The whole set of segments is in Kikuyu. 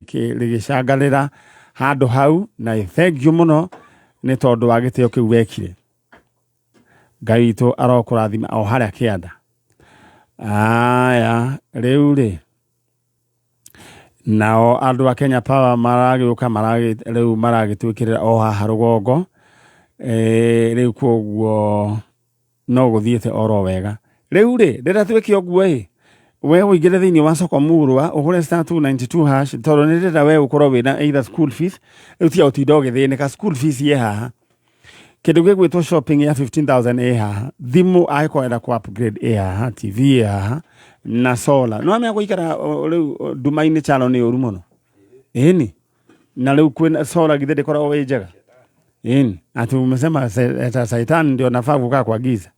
Rĩgĩcangarĩra handũ hau na thank you mũno nĩ tondũ wa gĩtĩo kĩu wekire. Ngai witũ arokũrathima o harĩa kĩanda. Aya, rĩu rĩ, nao andũ a Kenya Power maragĩũka rĩu maragĩtwĩkĩrĩra o haha rũgongo. Rĩu kwoguo no gũthiĩte oro wega. Rĩu rĩ, rĩrĩa twĩke ũguo ĩ, we ũingĩre thĩinĩ wa soko murwa ũhũre star 292 hash tondũ nĩ ndĩrenda we ũkorwo wĩna either school fees rĩu tiga gũtinda ũgĩthĩnĩka school fees ĩ haha kĩndũ gĩgwĩtwo shopping ya 15000 ĩ haha thimũ angĩkorwo enda ku upgrade ĩ haha TV ĩ haha na solar no amenya gũikara rĩu nduma-inĩ chalo nĩ ũru mũno ĩni na rĩu kwĩna solar githĩ ndĩkoragwo ĩ njega ĩni ati umesema eta saitani ndio nafaa kukaa kwa giza.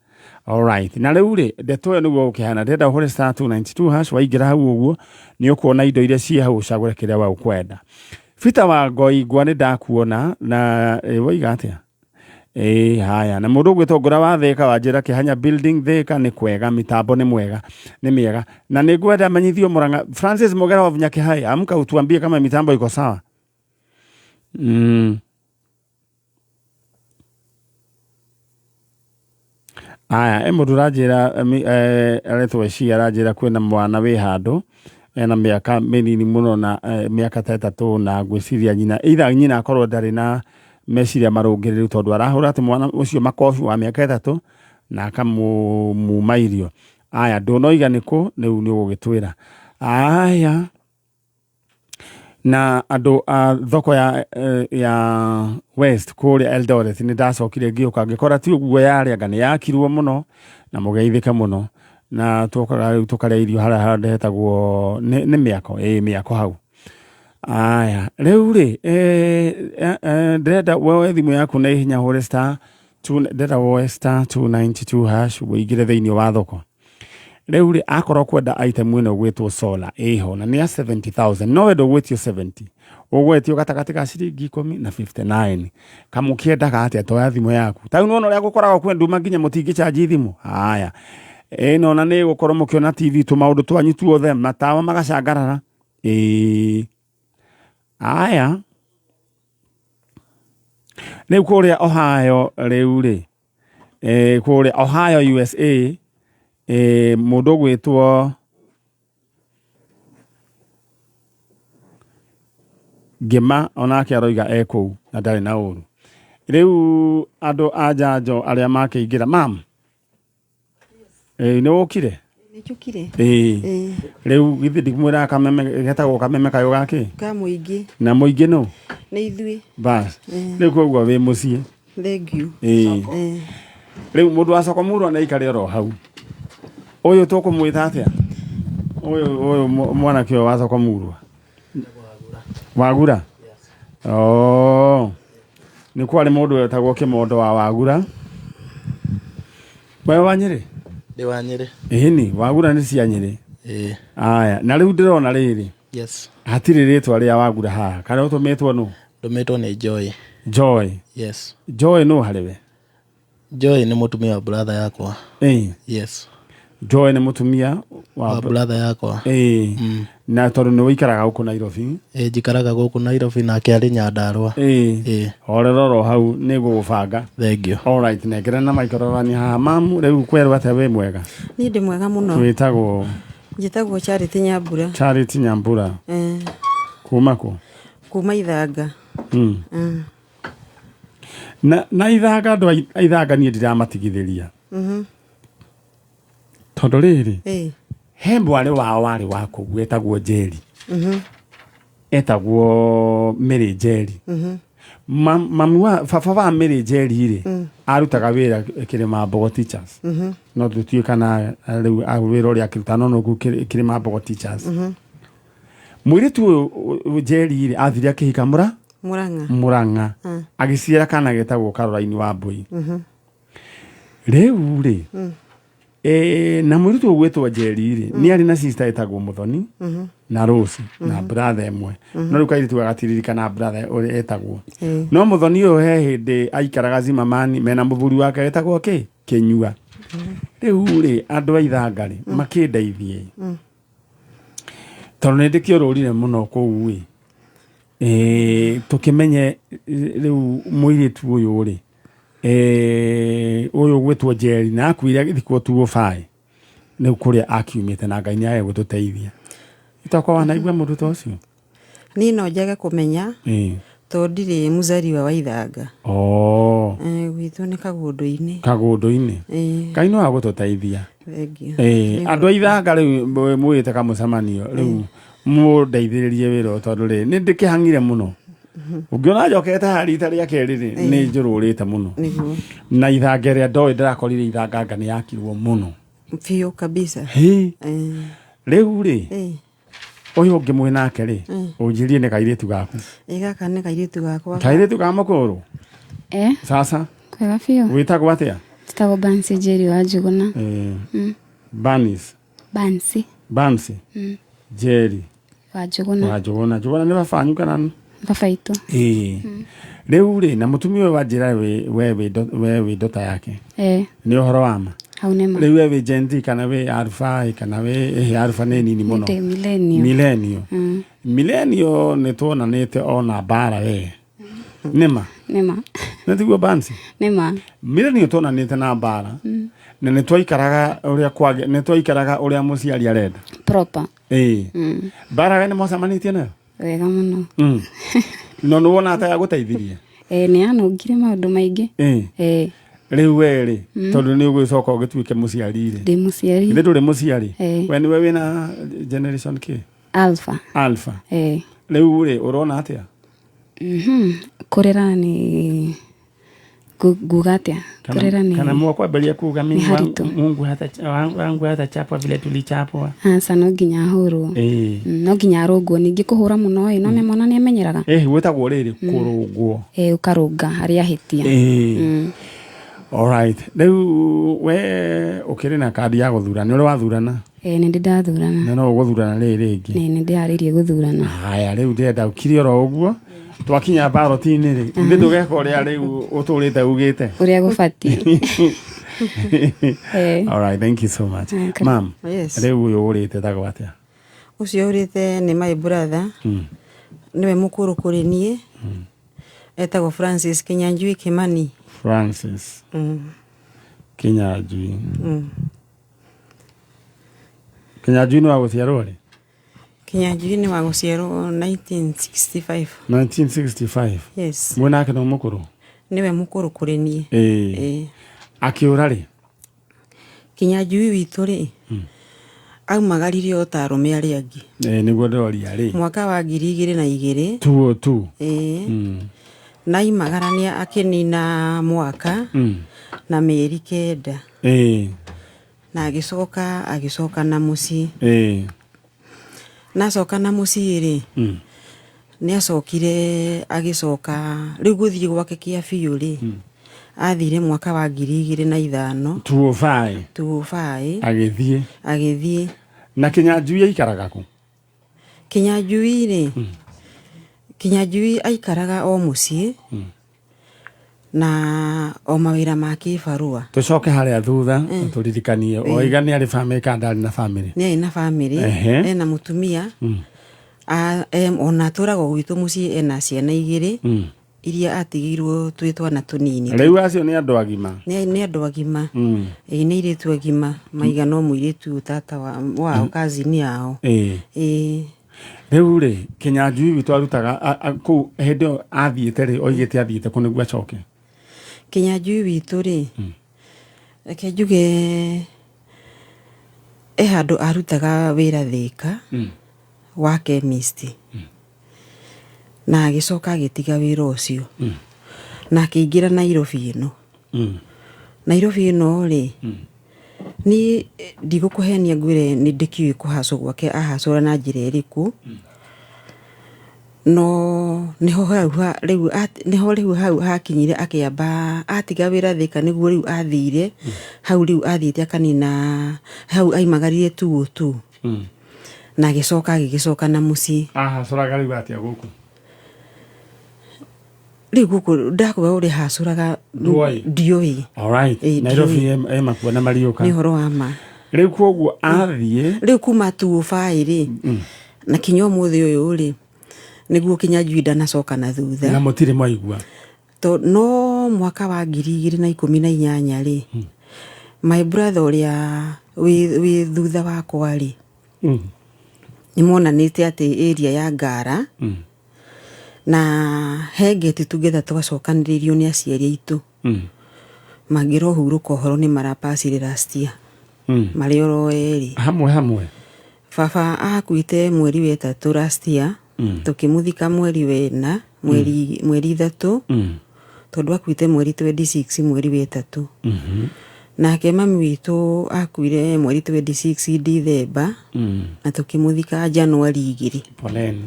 Alright. Na rĩu rĩ, ndeto ĩyo nĩguo gũkĩhana. Ndĩrenda ũhũre star 292 hash waingĩra hau ũguo nĩ ũkuona indo iria ciĩ hau ũcagũre kĩrĩa we ũkwenda. Peter wa Ngoingwa nĩ ndakuona na woiga atĩa? Ĩĩ haya na mũndũ ũgwĩtwo Ngũra wa Thĩka wanjĩra Kĩhanya building Thĩka nĩ kwega mitambo nĩ mwega nĩ mĩega na nĩ ngwenda menyithio Murang'a Francis Mogera wa Nyakĩhai amka utuambie kama mitambo iko sawa. Aya, he mũndũ ũranjĩra aretwo Eci aranjĩra kwĩna mwana wĩ handũ ena mĩaka mĩnini mũno na mĩaka ta ĩtatũ na ngwĩciria nyina either nyina akorwo ndarĩ na meciria marũngĩrĩru tondũ arahũra atĩ mwana ũcio makobi wa mĩaka ĩtatũ na akamũmuma irio. Aya, ndũnoiga nĩkũ rĩu nĩ ũgũgĩtwĩra. Aya. Na andũ a thoko ya, ya West kũrĩa Eldoret nĩ ndacokire ngĩũka ngĩkora ti ũguo yarĩ anga nĩ yakirwo mũno na mũgeithĩke mũno na twokaga rĩu tũkarĩa irio harĩa handũ hetagwo nĩ mĩako ĩĩ mĩako hau. Aya rĩu rĩ ndĩrenda woe thimũ yaku na ihenya ũhũre star two ndĩrenda woe star 292 hash ũingĩre thĩinĩ wa thoko. Rĩu rĩ akorwo kwenda item ĩno ĩgwĩtwo solar ĩho na nĩ ya 70000 no we ndũgwĩtio 70 ũgwetio gatagatĩ ka ciringi ikũmi na 59 kamũkĩendaga atĩa toya thimũ yaku ta rĩu nĩwona ũrĩa gũkoragwo kwĩ nduma nginya mũtingĩcanji thimũ haya ĩno na nĩ gũkorwo mũkĩona TV tũmaũndũ twanyu tuothe matawa magacangarara ĩĩ aya rĩu kũrĩa Ohio rĩu rĩ kũrĩa Ohio USA mũndũ ũgwĩtwo Ngĩma onake aroiga e kũu na ndarĩ na ũru. Rĩu andũ a njanjo arĩa makĩingĩra, mam Ĩĩ nĩ ũkire? Nĩ njũkire. Ĩĩ. Ĩĩ. Rĩu githĩ ndikwĩraga kameme getagwo kameme kayũ gakĩ? Ka mũingĩ. Na mũingĩ nũ? Nĩ ithuĩ. Bas. Rĩu koguo wĩ mũciĩ. Thank you. Ĩĩ. Ĩĩ. Rĩu mũndũ wa soko murwa nĩ aikare oro hau. Ũyũ tũkũmwĩta atĩa? Ũyũ ũyũ mwanake ũyũ wa soko murwa. Wagura? Oh. Nĩ kwarĩ mũndũ wetagwo Kĩmondo wa Wagura. We wa Nyĩrĩ? Ndĩ wa Nyĩrĩ. Ĩni, Wagura nĩ cia Nyĩrĩ. Ĩĩ. Aya, na rĩu ndĩrona rĩrĩ. Yes. Hatirĩ rĩtwa rĩa Wagura haha. Kana ũtũmĩtwo nũ? Ndũmĩtwo nĩ Joy. Joy. Yes. Joy nũ harĩ we? Joy nĩ mũtumia wa brother yakwa. Ĩĩ. Yes. Joy nĩ mũtumia wa, Wa brother yakwa. Ĩĩ. Na tondũ nĩ ũikaraga gũkũ Nairobi. Ĩĩ njikaraga gũkũ Nairobi nake arĩ Nyandarua. Ĩĩ. Ĩĩ. Horera oro hau nĩ ngũgũbanga. Thank you. Alright, nengera na microphone haha. Mamu, rĩu kwerwo atĩa wĩ mwega? Niĩ ndĩ mwega mũno. Wĩtagwo Njĩtagwo Charity Nyambura. Charity Nyambura. Eh, Kuma kũ? kuma Ithanga. Na Ithanga andũ a Ithanga niĩ ndiramatigithĩria. Tondũ rĩrĩ, he mwarĩ wao warĩ wa kũu wetagwo Njeri. Etagwo Mary Njeri. Mami wa baba wa Mary Njeri rĩ, arutaga wĩra Kĩrĩma Mbogo Teachers. No tũtiũĩ kana rĩu wĩra ũrĩa akĩruta no no kũu Kĩrĩma Mbogo Teachers. Mũirĩtu ũyũ Njeri rĩ, athire akĩhika Mũrang'a. Mũrang'a. Agĩciara kana getagwo Caroline Wambui. Rĩu rĩ, na mũirĩtu ũyũ ũgwĩtwo Njeri rĩ, nĩ arĩ na sister ĩtagwo Mũthoni na Rose na brother ĩmwe. No rĩu kairĩtu gagatiririkana brother ũrĩa etagwo. No Mũthoni ũyũ he hĩndĩ aikaraga Zimmerman mena mũthuri wake wetagwo kĩ? Kĩnyua. Rĩu rĩ, andũ a Ithanga rĩ, makĩndeithie. Tondũ nĩ ndĩkĩũrũrire mũno kũu ĩ. Tũkĩmenye rĩu mũirĩtu ũyũ rĩ, ũyũ ũgwĩtwo Njeri na akuire agĩthikwo 205 rĩu kũrĩa akiumĩte, na Ngai nĩ age gũtũteithia. Itakwa wanaigua mũndũ ta ũcio? Niĩ no njage kũmenya tondũ ndirĩ mũzaliwa wa Ithanga. Oh. Gwitũ nĩ Kagũndũ-inĩ. Kagũndũ-inĩ. Ngai no agũtũteithia. Thengiũ. Andũ a Ithanga rĩu mwĩte kamũcemanio rĩu mũndeithĩrĩrie wĩra ũyũ, tondũ rĩ nĩ ndĩkĩhang'ire mũno. Ũngĩona njokete haha rita rĩa kerĩ rĩ, nĩ njũrũrĩte mũno. Nĩguo. Na Ithanga ĩrĩa ndoĩ ndĩrakorire Ithanga anga nĩ yakirwo mũno. Biũ kabisa. Hĩ. Rĩu rĩ, ũyũ ũngĩ mwĩ nake rĩ, ũnjĩrie nĩ kairĩtu gaku. Gaka nĩ kairĩtu gakwa. Kairĩtu ka mũkũrũ? Sasa? Kwega biũ. Wĩtagwo atĩa? Njĩtagwo Bansi Njeri wa Njuguna. Banis. Bansi. Bansi. Njeri. Wa Njuguna. Wa Njuguna. Njuguna nĩ baba wanyu kana? Baba itũ. Rĩu rĩ, na mũtumia ũyũ wanjĩra we wĩ ndota yake. Nĩ ũhoro wa ma? Hau nĩ ma. Rĩu we wĩ Gen Z kana wĩ Alpha kana wĩ Alpha nĩ nini mũno. Ndĩ millennial. Millennial. Millennial nĩ tuonanĩte ona mbara we. Nĩ ma? Nĩ ma. Nĩ tiguo Bansi? Nĩ ma. Millennial tuonanĩte na mbara. Na nĩ twaikaraga ũrĩa kwage, nĩ twaikaraga ũrĩa mũciari arenda. Proper. Mbara we nĩ mwacemanĩtie nayo? Wega mũno. No nĩ wona ta yagũteithirie? Nĩ yanũngire maũndũ maingĩ. Rĩu we rĩ, tondũ nĩ ũgũcoka ũgĩtuĩke mũciari rĩ. Ndĩ mũciari. Githĩ ndũrĩ mũciari? We nĩwe wĩna generation K? Alpha. Alpha. Rĩu rĩ, ũrona atĩa? Kũrera nĩ nguga atĩa? Kũrera nĩ Kana mwakwambĩrĩria kuga nĩ haritũ. Mungu wangu hatachapwa vile tulichapwa. Aca, no nginya ahũrwo. No nginya arũngwo, ningĩ kũhũra mũno ĩ, no nĩ mwana nĩ amenyeraga. Gwĩtagwo rĩrĩ kũrũngwo. Ũkarũnga harĩa ahĩtia. Alright. Rĩu we ũkĩrĩ na kandi ya gũthurana, nĩ ũrĩ wathurana? Nĩ ndĩ ndathurana. Na no ũgũthurana rĩrĩ rĩngĩ? Nĩ ndĩharĩirie gũthurana. Haya, rĩu ndĩrenda ũkire oro ũguo. Twakinya ballot-inĩ rĩ, ithuĩ ndũgeka ũrĩa rĩu ũtũrĩte ugĩte. Ũrĩa gũbatiĩ. All right, thank you so much. Okay. Ma'am, Yes. rĩu ũyũ ũrĩte tagwo atĩa? Ũcio ũrĩte nĩ my brother. Nĩwe mũkũrũ kũrĩ niĩ. Etagwo Francis Kinyanjui Kimani. Francis Kinyanjui. Kinyanjui nĩ wa gũciarwo rĩ? Kinyanjui nĩ wa gũciarwo 1965. 1965. Yes. Mwĩ nake no mũkũrũ? Nĩwe mũkũrũ kũrĩ niĩ. Akĩũra rĩ? Kinyanjui witũ rĩ, aumagarire o ta arũme arĩa angĩ. Nĩguo ndĩroria rĩ. Mwaka wa 2002. 202. Na aimagarania akĩnina mwaka na mĩeri 9. Na agĩcoka agĩcoka na mũciĩ. Na acoka na mũciĩ rĩ, nĩ acokire agĩcoka rĩu gũthiĩ gwake kĩa biũ rĩ, athire mwaka wa 2005. 205. 205. Agĩthiĩ. Agĩthiĩ. Na Kinyanjui aikaraga kũ? Kinyanjui rĩ, Kinyanjui aikaraga o mũciĩ na o mawĩra ma kĩbarũa. Tũcoke harĩa thutha tũririkanie oiga nĩ arĩ famĩlĩ kana ndarĩ na famĩlĩ? Nĩ arĩ na famĩlĩ, ena mũtumia, ona atũraga gwitũ mũciĩ, ena ciana 2 iria atigĩirwo twĩ twana tũnini. Rĩu acio nĩ andũ agima? Nĩ andũ agima. Nĩ airĩtu agima, maigana o mũirĩtu tata wao, cousin yao. Rĩu rĩ, Kinyanjui witũ arutaga kũu hĩndĩ ĩyo athiĩte rĩ, oigĩte athiĩte kũ nĩguo acoke? Kinyanjui witũ rĩ, reke njuge e handũ arutaga wĩra Thĩka wa chemist. Na agĩcoka agĩtiga wĩra ũcio. Na akĩingĩra Nairobi ĩno. Nairobi ĩno rĩ, niĩ ndigũkũhenia ngwĩre nĩ ndĩkĩũĩ kũhacwo gwake ahacũra na njĩra ĩrĩkũ. No nĩho hau rĩu nĩho rĩu hau hakinyire akĩamba atiga wĩra Thĩka nĩguo rĩu athire, hau rĩu athiĩte akanina hau aimagarire 202. Na agĩcoka agĩgĩcoka na mũciĩ. Ahacũraga rĩu atĩa gũkũ? Rĩu gũkũ ndakwĩra ũrĩa hacũraga Ndũĩ. Ndiũĩ. All right. Nairobi ĩ makuo na mariũka. Nĩ ũhoro wa ma. Rĩu koguo athiĩ Rĩu kuma 205 rĩ, na kinya ũmũthĩ ũyũ rĩ, Nĩguo Kinyanjui ndanacoka na thutha. Na mũtirĩ mwaigua? To no mwaka wa 2018 rĩ, my brother ũrĩa wĩ thutha wakwa rĩ, nĩ monanĩte atĩ area ya Ngara na he get together twacokanĩrĩirio nĩ aciari aitũ, mangĩrohurũka ũhoro nĩ marapacire last year, marĩ oro erĩ. Hamwe hamwe. Baba akuĩte mweri wa ĩtatũ last year, tũkĩmũthika mweri wa ĩna, mweri 3, tondũ akuĩte mweri 26 mweri wa ĩtatũ. Nake mami witũ akuire mweri 26 December, na tũkĩmũthika January 2. Poleni.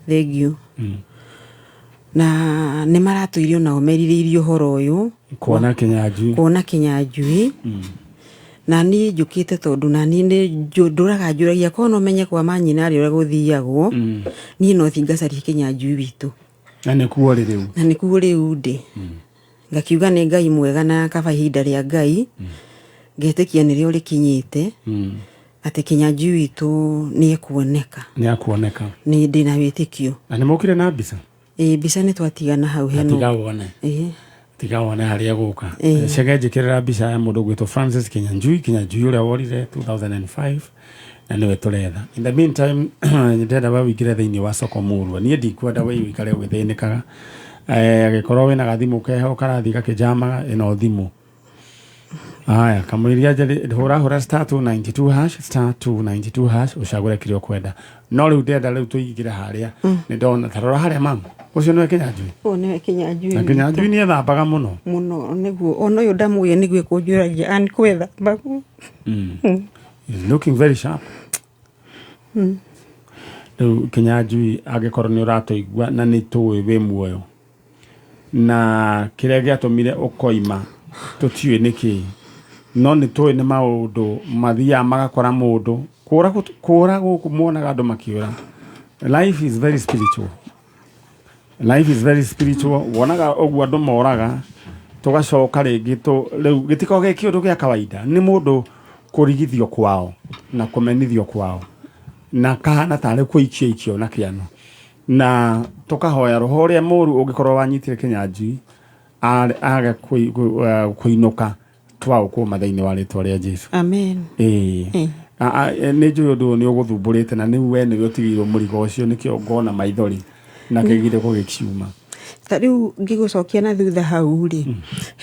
Thank you. Na nĩ maratũire onao merirĩirie ũhoro ũyũ. Kuona Kinyanjui. Kuona Kinyanjui. Na niĩ njũkĩte tondũ na niĩ nĩ ndũraga njũragia korwo no menye kwa manyina rĩ ũrĩa gũthiagwo, niĩ no thiĩ ngacarie Kinyanjui witũ. Na nĩkuo rĩ rĩu? Na nĩkuo rĩu ndĩ. Ngakiuga nĩ Ngai mwega na kaba ihinda rĩa Ngai, ngetĩkia nĩrĩo rĩkinyĩte, atĩ Kinyanjui witũ nĩ ekuoneka. Nĩ akuoneka. Nĩ ndĩna wĩtĩkio. Na nĩ mokire na mbica? Ĩĩ, mbica nĩ twatigana hau hena. Tiga wone. Ĩĩ. Tiga wone harĩa gũka. Cege njĩkĩrĩra mbica ya mũndũ ũgwĩtwo Francis Kinyanjui, Kinyanjui ũrĩa worire 2005, na nĩwe tũretha. In the meantime, ndĩrenda we ũingĩre thĩinĩ wa soko mũrua. Niĩ ndikwenda we ũikare ũgĩthĩnĩkaga. Angĩkorwo wĩna gathimũ keho karathiĩ gakĩnjamaga, ĩno thimũ. Haya, kamũiria njeri hũra hũra *292#, *292# ũcagũre kĩrĩa ũkwenda. No rĩu ndĩrenda rĩu tũingĩre harĩa. Nĩ ndona ta rora harĩa mama. Ũcio nĩwe Kinyanjui? Ũyũ nĩwe Kinyanjui. Na Kinyanjui nĩ ethambaga mũno. Mũno nĩguo ona ũyũ ndamũĩ nĩguo ekũnjũragia ani kwĩthamba. He's looking very sharp. Rĩu Kinyanjui angĩkorwo nĩ ũratũigua na nĩ tũĩ wĩ muoyo, na kĩrĩa gĩatũmire ũkoima tũtiũĩ nĩkĩ, no nĩ tũĩ nĩ maũndũ mathiaga magakora mũndũ kũra kũra gũkũ muonaga andũ makĩũra. Life is very spiritual. Life is very spiritual. Wonaga ũguo andũ moraga, tũgacoka rĩngĩ rĩu gĩtikoragwo gĩ kĩũndũ gĩa kawaida. Nĩ mũndũ kũrigithio kwao na kũmenithio kwao na kahana tarĩ kũikio ikio na kĩano, na tũkahoya roho ũrĩa mũru ũngĩkorwo wanyitire Kinyanjui age kũinũka twaũkũma thĩinĩ wa rĩtwa rĩa Jesu. Amen. Ĩĩ. Nĩ njũĩ ũndũ ũyũ nĩ ũgũthumbũrĩte na nĩ we nĩwe ũtigĩirwo mũrigo ũcio, nĩkĩo ngona maithori na kĩgire gũgĩkiuma. Ta rĩu ngĩgũcokia na thutha hau rĩ,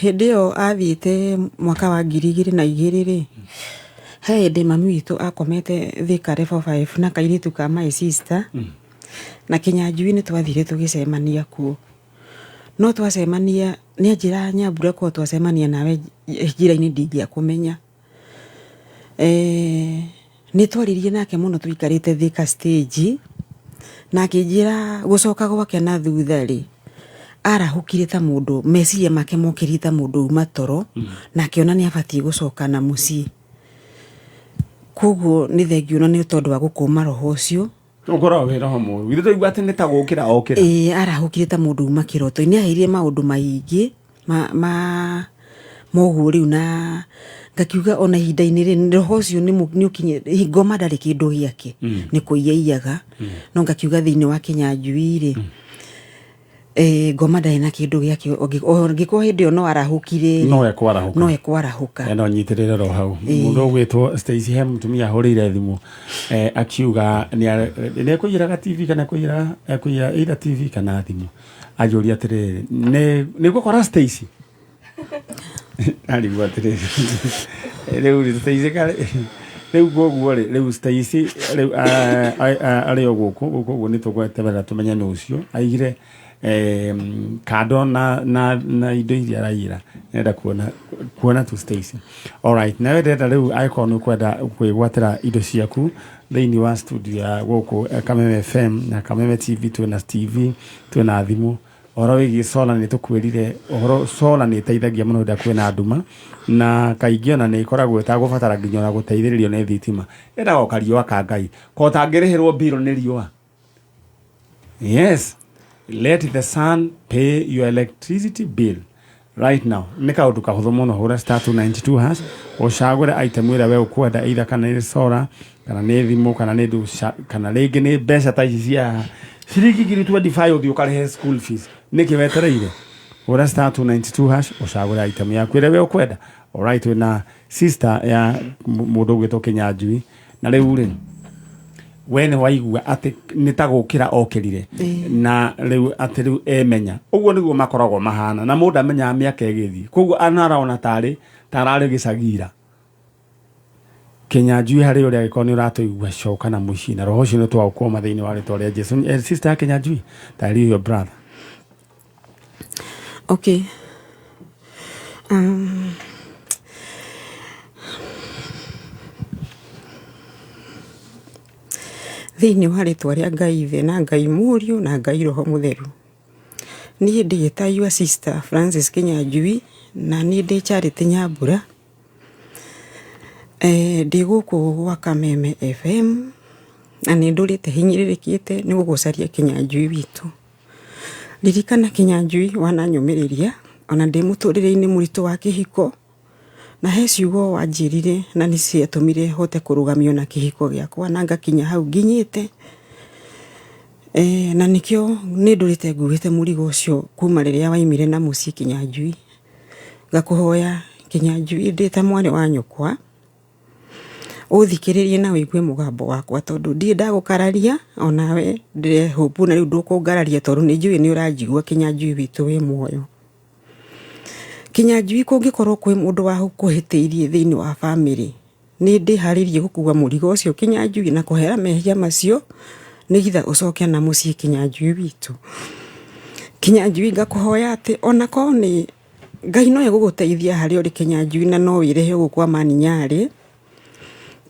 hĩndĩ ĩyo athiĩte mwaka wa 2002 rĩ, he hĩndĩ mami witũ akomete Thika level 5 na kairĩtu ka my sister, na Kinyanjui nĩ twathire tũgĩcemania kuo. No twacemania nĩ anjĩra Nyambura korwo twacemania nawe njĩra-inĩ ndingĩakũmenya. Nĩ twaririe nake mũno tũikarĩte Thika stage, na akĩnjĩra gũcoka gwake na thutha rĩ, arahũkire ta mũndũ, meciria make mokĩrire ta mũndũ uma toro, na akĩona nĩ abatiĩ gũcoka na mũciĩ. Koguo nĩ thengiũ na nĩ tondũ wa gũkũma roho ũcio. Ũkoragwo wĩ roho mũru. Ithuĩ twaigua atĩ nĩ ta gũkĩra okĩra. Ĩĩ, arahũkire ta mũndũ uma kĩroto-inĩ. Nĩ aheire maũndũ maingĩ ma moguo rĩu, na ngakiuga ona ihinda-inĩ rĩrĩ roho ũcio nĩ ũkinye ngoma ndarĩ kĩndũ gĩake, nĩ kũiyaiyaga. No ngakiuga thĩinĩ wa Kinyanjui rĩ, ngoma ndarĩ na kĩndũ gĩake. Ũngĩkorwo hĩndĩ ĩyo no arahũkire rĩ, No ekwarahũka. no ekwarahũka. No nyitĩrĩre ro hau. Mũndũ ũgwĩtwo Stacy, he mũtumia ahũrĩire thimũ, akiuga nĩ ekũiyĩraga TV kana ekũiyĩra either TV kana thimũ. Anjũria atĩrĩrĩ, nĩ ngũkora Stacy? Arigwo atĩrĩrĩ, rĩu Stacy karĩ, rĩu koguo rĩ, rĩu Stacy rĩu, arĩ o gũkũ, gũkũ ũguo nĩ tũgweterera tũmenye nũ ũcio. Aigire, kando na indo iria araiyĩra, nĩenda kuona tu Stacy. Alright, nawe ndĩrenda rĩu angĩkorwo nĩ ũkwenda kwĩgwatĩra indo ciaku thĩinĩ wa studio ya gũkũ, Kameme FM na Kameme TV, twĩna TV, twĩna thimũ. Ũhoro wĩgiĩ solar nĩ tũkwĩrire, ũhoro solar nĩ ĩteithagia mũno hĩndĩ ĩrĩa kwĩna nduma, na kaingĩ ona nĩ ĩkoragwo ĩtagũbatara nginya ona gũteithĩrĩrio nĩ thitima. Yendaga o kariũa ka Ngai. Ko ũtangĩrĩhĩrwo bill nĩ riũa. Yes, let the sun pay your electricity bill right now. Nĩ kaũndũ kahũthũ mũno, hũra *292#, ũcagũre item ĩrĩa we ũkwenda, either kana nĩ solar, kana nĩ thimũ, kana nĩ ndũ, kana rĩngĩ nĩ mbeca ta ici cia Ciringi ngiri 25 ũthiĩ ũkarĩhe school fees. Nĩkĩ wetereire? Hũra star 292 hash ũcagũre item yaku ĩrĩa we ũkwenda. Alright, wĩna sister ya mũndũ ũgwĩtwo Kĩnyanjui. Na rĩu rĩ, we nĩ waigua atĩ nĩ ta gũkĩra okĩrire na rĩu atĩ rĩu emenya. Ũguo nĩguo makoragwo mahana na mũndũ amenyaga mĩaka ĩgĩthiĩ. Koguo arona tarĩ tararĩ gĩcagira. Kĩnyanjui harĩ ũrĩa angĩkorwo nĩ ũratũigua coka na mũciĩ na roho ũcio nĩ twaũkũma thĩinĩ wa rĩtwa rĩa Jesu. Sister ya Kĩnyanjui, tarĩria your brother. Okay. Thĩinĩ wa rĩtwa rĩa Ngai Ithe na Ngai Mũriũ na Ngai Roho Mũtheru. Niĩ ndĩĩta your sister Francis Kĩnyanjui na niĩ ndĩ Charity Nyambura. Ndĩ gũkũ gwa Kameme FM na nĩ ndũrĩte hinyĩrĩrĩkĩte nĩ gũgũcaria Kĩnyanjui witũ. Ririkana Kĩnyanjui wananyũmĩrĩria ona ndĩ mũtũrĩre-inĩ mũritũ wa kĩhiko, na he ciugo wanjĩrire na nĩ ciatũmire hote kũrũgamio na kĩhiko gĩakwa na ngakinya hau nginyĩte. Na nĩkĩo nĩ ndũrĩte nguĩte mũrigo ũcio kuma rĩrĩa waimire na mũciĩ Kĩnyanjui. Ngakũhoya Kĩnyanjui ndĩ ta mwarĩ wa nyũkwa, ũthikĩrĩrie na ũigue mũgambo wakwa tondũ ndirĩ ndagũkararia onawe ndĩrehũmbũ na rĩu ndũkũngararia tondũ nĩ njũĩ nĩ ũranjigua Kĩnyanjui witũ wĩ muoyo. Kĩnyanjui kũngĩkorwo kwĩ mũndũ wakũhĩtĩirie thĩinĩ wa bamĩrĩ, nĩ ndĩharĩirie gũkua mũrigo ũcio Kĩnyanjui na kũhera mehia macio nĩgetha ũcoke na mũciĩ Kĩnyanjui witũ. Kĩnyanjui ngakũhoya atĩ onakorwo nĩ Ngai no egũgũteithia harĩa ũrĩ Kĩnyanjui na no wĩrehe gũkũ kwa Mani Nyarĩ.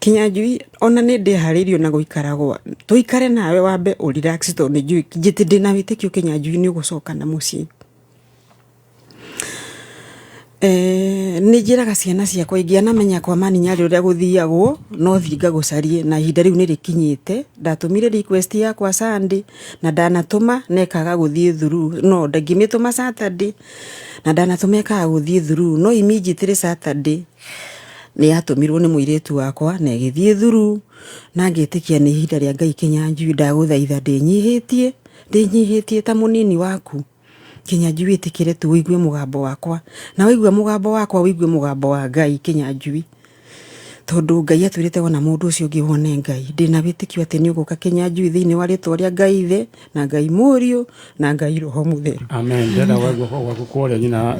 Kĩnyanjui ona nĩ ndĩharĩirie ona gũikara gwa tũikare nawe wambe ũ relax tondũ nĩ njũĩ ndĩna wĩtĩkio Kĩnyanjui nĩ ũgũcoka na mũciĩ. Nĩ njĩraga ciana ciakwa ingĩanamenya kwa Mani Nyarĩ ũrĩa gũthiagwo no thiĩ ngagũcarie na ihinda rĩu nĩ rĩkinyĩte. Ndatũmire request yakwa Sunday na ndanatũma na ĩkaga gũthiĩ through no ngĩmĩtũma Saturday na ndanatũma ĩkaga gũthiĩ through no immediately Saturday nĩ yatũmirwo nĩ mũirĩtu wakwa na ĩgĩthiĩ through na ngĩtĩkia nĩ ihinda rĩa Ngai Kĩnyanjui ndagũthaitha ndĩnyihĩtie, ndĩnyihĩtie ta mũnini waku. Kĩnyanjui wĩtĩkĩre tu ũigue mũgambo wakwa na waigua mũgambo wakwa ũigue mũgambo wa Ngai Kĩnyanjui tondũ Ngai atwĩrĩte wona mũndũ ũcio ũngĩ wone Ngai. Ndĩna wĩtĩkio atĩ nĩ ũgũka Kĩnyanjui thĩinĩ wa rĩtwa rĩa Ngai Ithe na Ngai Mũriũ na Ngai Roho Mũtheru. Amen. Ndĩrenda woe guoko gwaku kwa ũrĩo nyina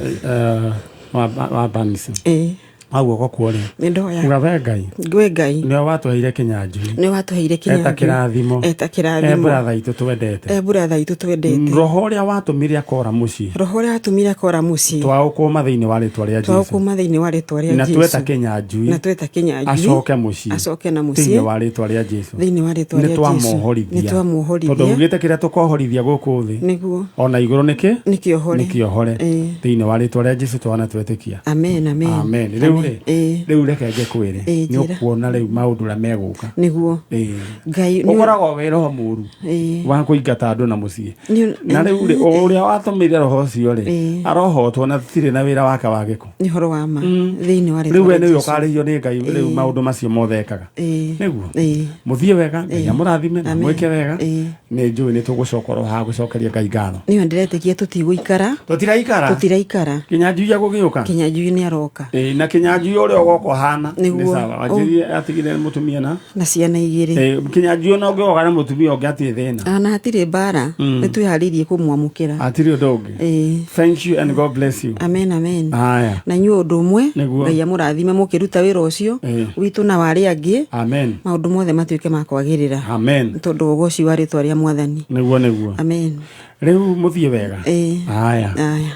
wa Bernice. Ĩĩ. Wa guoko kwa ũrĩo. Nĩ ndoya. Uga we Ngai. We Ngai. Nĩwe watũheire Kĩnyanjui. Nĩwe watũheire Kĩnyanjui. Eta kĩrathimo. Eta kĩrathimo. E brother itũ twendete. E brother itũ twendete. Roho ũrĩa watũmire akora mũciĩ. Roho ũrĩa watũmire akora mũciĩ. Twaũkũma thĩinĩ wa rĩtwa rĩa Jesu. Twaũkũma thĩinĩ wa rĩtwa rĩa Jesu. Na tweta Kĩnyanjui. Na tweta Kĩnyanjui. Acoke mũciĩ. Acoke na mũciĩ. Thĩinĩ wa rĩtwa rĩa Jesu. Thĩinĩ wa rĩtwa rĩa Jesu. Nĩtwamuohorithia. Nĩtwamuohorithia. Tondũ ugĩte kĩrĩa tũkohorithia gũkũ thĩ. Nĩguo. Ona igũrũ nĩkĩ? Nĩkĩohore. Nĩkĩohore. Thĩinĩ wa rĩtwa rĩa Jesu twana twetĩkia. Amen, amen. Amen. Rĩu rĩ, Ĩĩ. rĩu reke ngĩkwĩre Ĩĩ, nĩ njĩra. ũkuona rĩu maũndũ ũrĩa megũka. Nĩguo. Ĩĩ. Ngai nĩ- Ũkoragwo wĩ roho mũru Ĩĩ. wa kũingata andũ na mũciĩ. Nĩ- Na rĩu rĩ, ũrĩa watũmĩire roho ũcio rĩ, Ĩĩ. arohotwo na tirĩ na wĩra wake wa gĩko. Nĩ ũhoro wa ma. Thĩinĩ wa rĩtwa Rĩu we rĩa nĩwe Jesu. ũkarĩhio nĩ Ngai rĩu maũndũ macio mothe ekaga. Ĩĩ. Nĩguo. Ĩĩ. Mũthiĩ wega, Ngai amũrathime na Amen. mwĩke wega. Ĩĩ. Nĩ njũĩ nĩ tũgũcoka oro haha gũcokeria Ngai ngatho. Nĩyo ndĩretĩkia tũtigũikara. Tũtiraikara. Tũtiraikara. Kĩnyanjui agũgĩũka. Kĩnyanjui nĩ aroka. Ĩĩ, na Kĩnyanjui ũrĩa ũgoka ũhana. Nĩguo. Nĩ sawa. Wanjĩrire atigire mũtumia na. Na ciana igĩrĩ. Ĩĩ, Kĩnyanjui ona ũngĩgoka na mũtumia ũngĩ hatirĩ thĩna. Ona hatirĩ mbara. Nĩ twĩharĩirie kũmwamũkĩra. Hatirĩ ũndũ ũngĩ. Ĩĩ. Thank you and God bless you. Amen, amen. Haya. Na inyuĩ ũndũ ũmwe Nĩguo. Ngai amũrathime mũkĩruta wĩra ũcio Ĩĩ. witũ na wa arĩa angĩ. Amen. Maũndũ mothe matuĩke ma kwagĩrĩra. Amen. Nĩ tondũ ũgoci wa rĩtwa rĩa Mwathani. Nĩguo nĩguo. Amen. Rĩu mũthiĩ wega. Ĩĩ. Haya. Haya.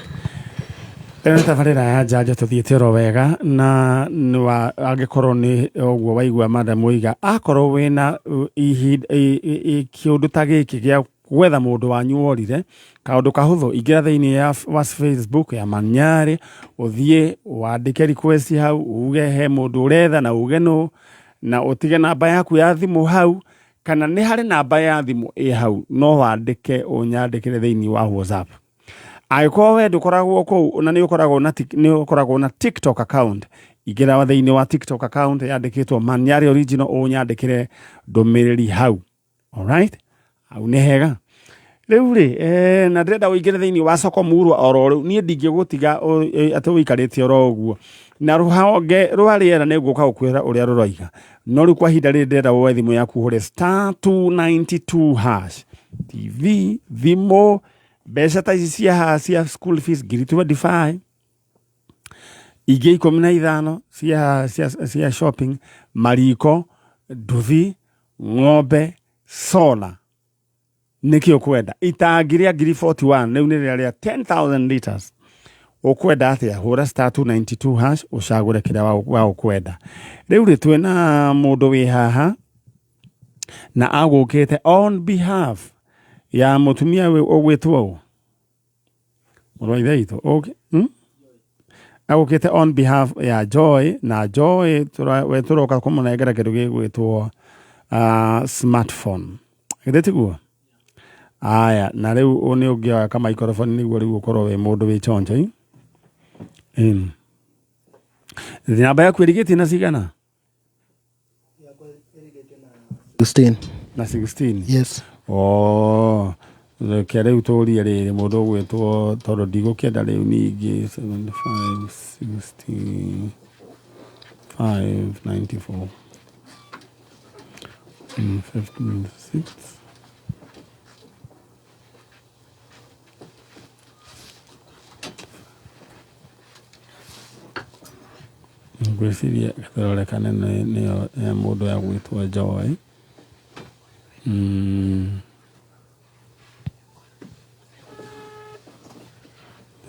Ĩno nĩ tabarĩra ya njanjo tũthiĩte oro wega na nĩwa angĩkorwo nĩ ũguo waigua madam oiga akorwo wĩna ihinda kĩũndũ ta gĩkĩ gĩa gwetha mũndũ wanyu worire kaũndũ kahũthũ ingĩra thĩinĩ ya wa Facebook ya Manyarĩ ũthiĩ wandĩke request hau uge he mũndũ ũretha na uge nũ na ũtige namba yaku ya thimũ hau kana nĩ harĩ namba ya thimũ ĩ hau no wandĩke ũnyandĩkĩre thĩinĩ wa WhatsApp. Angĩkorwo we ndũkoragwo kũu na nĩ ũkoragwo na nĩ ũkoragwo na TikTok account, ingĩra thĩinĩ wa TikTok account yandĩkĩtwo Manyarĩ Original ũnyandĩkĩre ndũmĩrĩri hau. Alright? Hau nĩ hega. Rĩu rĩ, na ndĩrenda ũingĩre thĩinĩ wa soko murwa oro rĩu. Niĩ ndingĩgũtiga atĩ ũikarĩte oro ũguo. Na rũhonge rwa rĩera nĩ ngũka gũkwĩra ũrĩa rũroiga. No rĩu kwa ihinda rĩrĩ ndĩrenda woe thimũ yaku ũhũre star 292 hash. TV, thimũ, mbeca ta ici cia haha cia school fees ngiri 25 ingĩ 15 cia shopping, mariko, nduthi, ng'ombe, solar. Nĩkĩ ũkwenda itangi rĩa ngiri 41 rĩu nĩ rĩrĩa rĩa 10,000 liters. Ũkwenda atĩa? Hũra star 292 hash ũcagũre kĩrĩa wa ũkwenda. Rĩu rĩ, twĩna mũndũ wĩ haha na agũkĩte on behalf ya mũtumia ũgwĩtwo ũ? Mũrũ wa ithe witũ. Okay. Agũkĩte on behalf ya Joy, na Joy we tũroka kũmũnengera kĩndũ gĩgwĩtwo smartphone. Githĩ tiguo? Aya, na rĩu nĩ ũngĩoya ka microphone nĩguo rĩu ũkorwo wĩ mũndũ wĩ chonjo. Namba yaku ĩrigĩtie na cigana? 16. Na 16? Yes. Oh, reke rĩu tũrie rĩrĩ mũndũ ũgwĩtwo, tondũ ndigũkĩenda rĩu ningĩ 75 65 94 56. Ngwĩciria tũrore kana nĩyo ya mũndũ ya gwĩtwo Joy.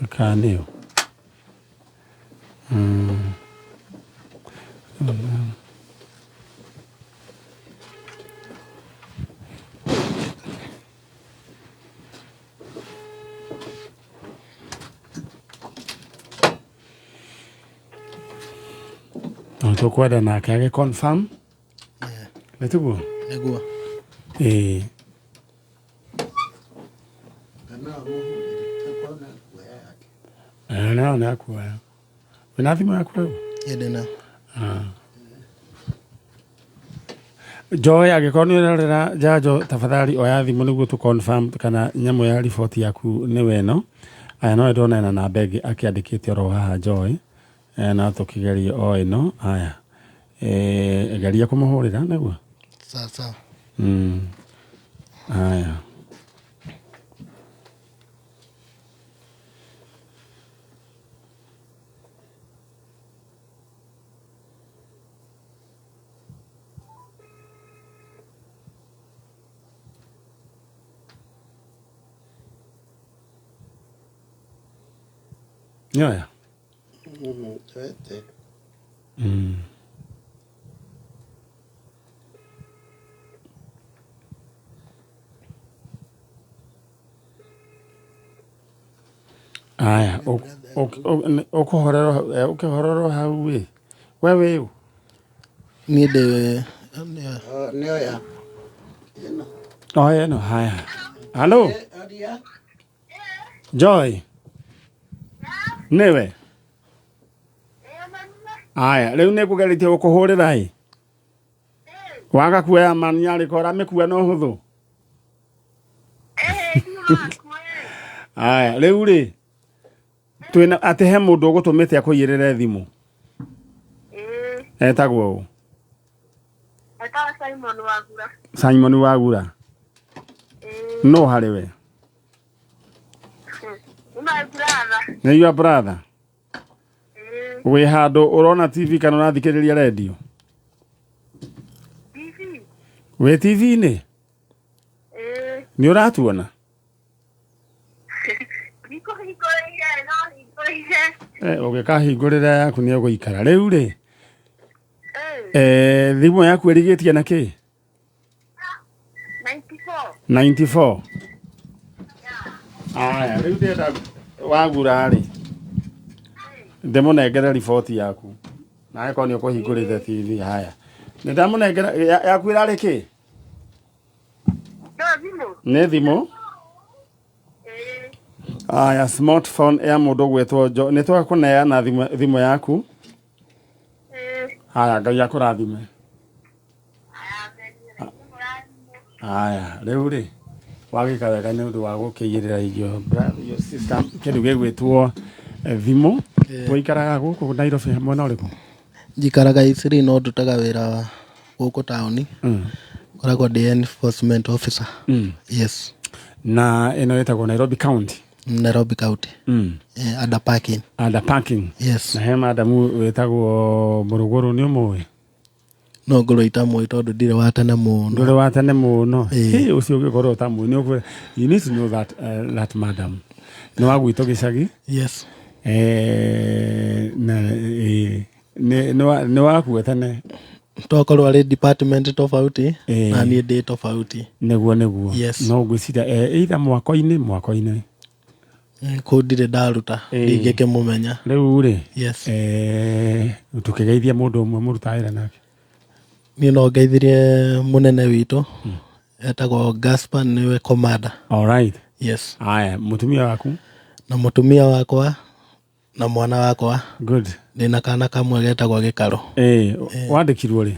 Kana nĩyo. No tũkwenda nake agĩ confirm. Nĩ tiguo? Nĩguo. Ĩĩ. No nĩ akuoya. Wĩna thimũ yaku rĩu? Ĩĩ ndĩna. Joy, angĩkorwo nĩ ũrerorera njanjo, tafadhali oya thimũ nĩguo tũ confirm kana nyamũ ya riboti yaku nĩwe ĩno. Aya, no ndona ena namba ĩngĩ akĩandĩkĩte oro haha Joy. No tũkĩgerie o ĩno. Aya, geria kũmũhũrĩra nĩguo. Sawa sawa. Aya. Nyoya. Aya, ũkĩhorerwo hau ĩ. We wĩ ũ? Niĩ ndĩ Nĩoya. O ĩno, haya. Hello? Joy. Nĩwe? Aya, rĩu nĩ ngũgeretie gũkũhũrĩra ĩ. Waga kuoya mani arĩko ũramĩkua no hũthũ. Aya, rĩu rĩ, twĩna atĩ he mũndũ ũgũtũmĩte akũiyĩrĩre thimũ. Etagwo ũ? Etagwo Simon Wagura. Simon Wagura. No harĩ we? Nĩ my brother. Nĩ your brother? Wĩ handũ ũrona TV kana ũrathikĩrĩria redio? TV. Wĩ TV-inĩ? Nĩ ũratuona? Ndikũhingũrĩire, no hingũrĩire. Ũngĩkahingũrĩra yaku nĩ ũgũikara. Rĩu rĩ, thimũ yaku ĩrigĩtie na kĩ? 94. 94. Aya, rĩu ndĩrenda Wagura rĩ, ndĩmũnengere riboti yaku. Na angĩkorwo nĩ ũkũhingũrĩte TV, haya. Nĩ ndamũnengera yaku ĩrarĩ kĩ? No thimũ. Nĩ thimũ? Aya, smartphone ya mũndũ ũgwĩtwo Jo. Nĩ twakũneana thimũ yaku. Haya, Ngai akũrathime. Haya, rĩu rĩ, Wagĩka wega nĩ ũndũ wa gũkĩigĩrĩra your brother, your sister kĩndũ gĩgwĩtwo thimũ. Tũikaraga gũkũ Nairobi mwena ũrĩkũ? Njikaraga Isiri no ndutaga wĩra gũkũ taũni. Ngoragwo ndĩ enforcement officer. Yes. Na ĩno ĩtagwo Nairobi County. Nairobi County. Under parking. Under parking. Yes. Na he madamu wĩtagwo Mũrũgũrũ, nĩ ũmũĩ? No ngorwo itamũĩ tondũ ndirĩ wa tene mũno. Ndũrĩ wa tene mũno. Ĩĩ. Hĩ, ũcio ũngĩkorwo ũtamũĩ nĩ ũkwĩra you need to know that, that madam nĩ wa gwitũ gĩcagi. Yes. Na nĩ wakua tene. Tokorwo arĩ department tofauti Ĩĩ. na niĩ ndĩ tofauti. Nĩguo. Yes. No ngwĩciria either mwako-inĩ. Kũu ndirĩ ndaruta. Ĩĩ. Ndingĩkĩmũmenya. Rĩu rĩ, Yes. tũkĩgeithia mũndũ ũmwe mũrutaga wĩra nake. Niĩ no ngeithirie mũnene witũ etagwo Gaspar, nĩwe commander. All right. Yes. Aya, mũtumia waku? Na mũtumia wakwa na mwana wakwa. Good. Ndĩna kana kamwe getagwo Gĩkaro. Wandĩkirwo rĩ?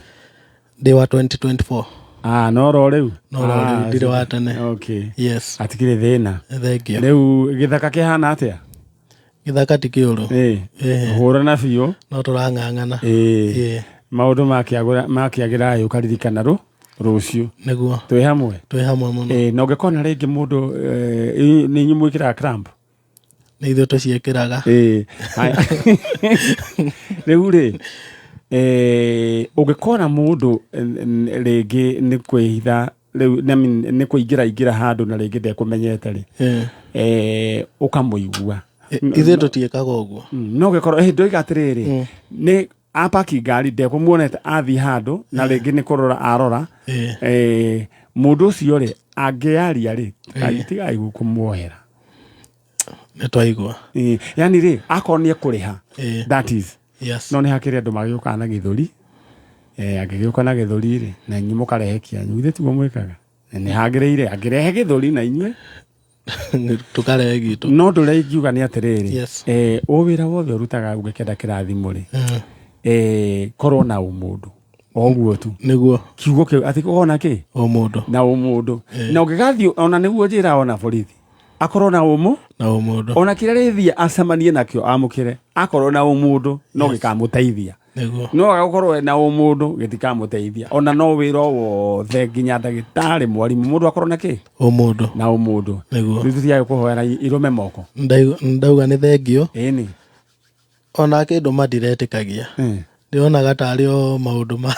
Ndĩ wa 2024. Ah, no ro rĩu? No ro rĩu, ndirĩ wa tene. Okay. Yes. Atikĩrĩ thĩna. Thank you. Rĩu gĩthaka kĩhana atĩa? Gĩthaka ti kĩũru. Hũrana biũ. No tũrang'ang'ana. Maũndũ makĩagĩra ĩ ũkaririkana rũciũ. Nĩguo. Twĩ hamwe? Twĩ hamwe mũno. Na ũngĩkona rĩngĩ mũndũ nĩ inyuĩ mwĩkĩraga cramp? Nĩ ithuĩ tũciĩkĩraga. Haya. Rĩu rĩ, ũngĩkona mũndũ rĩngĩ nĩ kwĩhitha rĩu, I mean, nĩ kũingĩra ingĩra handũ na rĩngĩ ndekũmenyete rĩ, ũkamũigua. Ithuĩ tũtiĩkaga ũguo. No ũngĩkorwo ndoiga atĩrĩrĩ, nĩ apaki ngari ndekũmuonete athiĩ handũ na rĩngĩ nĩ kũrora arora, mũndũ ũcio rĩ angĩaria rĩ, tigai kũmuohera. Nĩ twaigua. Yani rĩ, akorwo nĩ ekũrĩha, that is. Yes. No nĩ hakĩrĩ andũ magĩũkaga na gĩthũri. Angĩgĩũka na gĩthũri rĩ, na inyuĩ mũkarehe kĩanyu, githĩ tiguo mwĩkaga? Na nĩ hagĩrĩire angĩrehe gĩthũri na inyuĩ tũkarehe gitũ. No ũndũ ũrĩa ingiuga nĩ atĩrĩrĩ, Yes. O wĩra wothe ũrutaga ũngĩkenda kĩrathimo rĩ, korwo na ũmũndũ o ũguo tu. Nĩguo. Kiugo kĩu atĩ ũkona kĩ? Ũmũndũ. Na ũmũndũ. Na ũngĩgathiĩ ona nĩguo njĩra ona borithi, akorwo na ũmũ na ũmũndũ. Ona kĩrĩa rĩthiĩ acemanie nakĩo amũkĩre, akorwo na ũmũndũ no gĩkamũteithia. Nĩguo. No agakorwo na ũmũndũ gĩtikamũteithia. Ona no wĩra o wothe nginya ndagĩtarĩ, mwarimũ, mũndũ akorwo na kĩ? Ũmũndũ. Na ũmũndũ. Nĩguo. Rĩu tũthiaga kũhoera irũme moko. Ndauga nĩ thengio. Ĩni. Ona kĩndũ mandiretĩkagia. Ndĩronaga tarĩ o maũndũ ma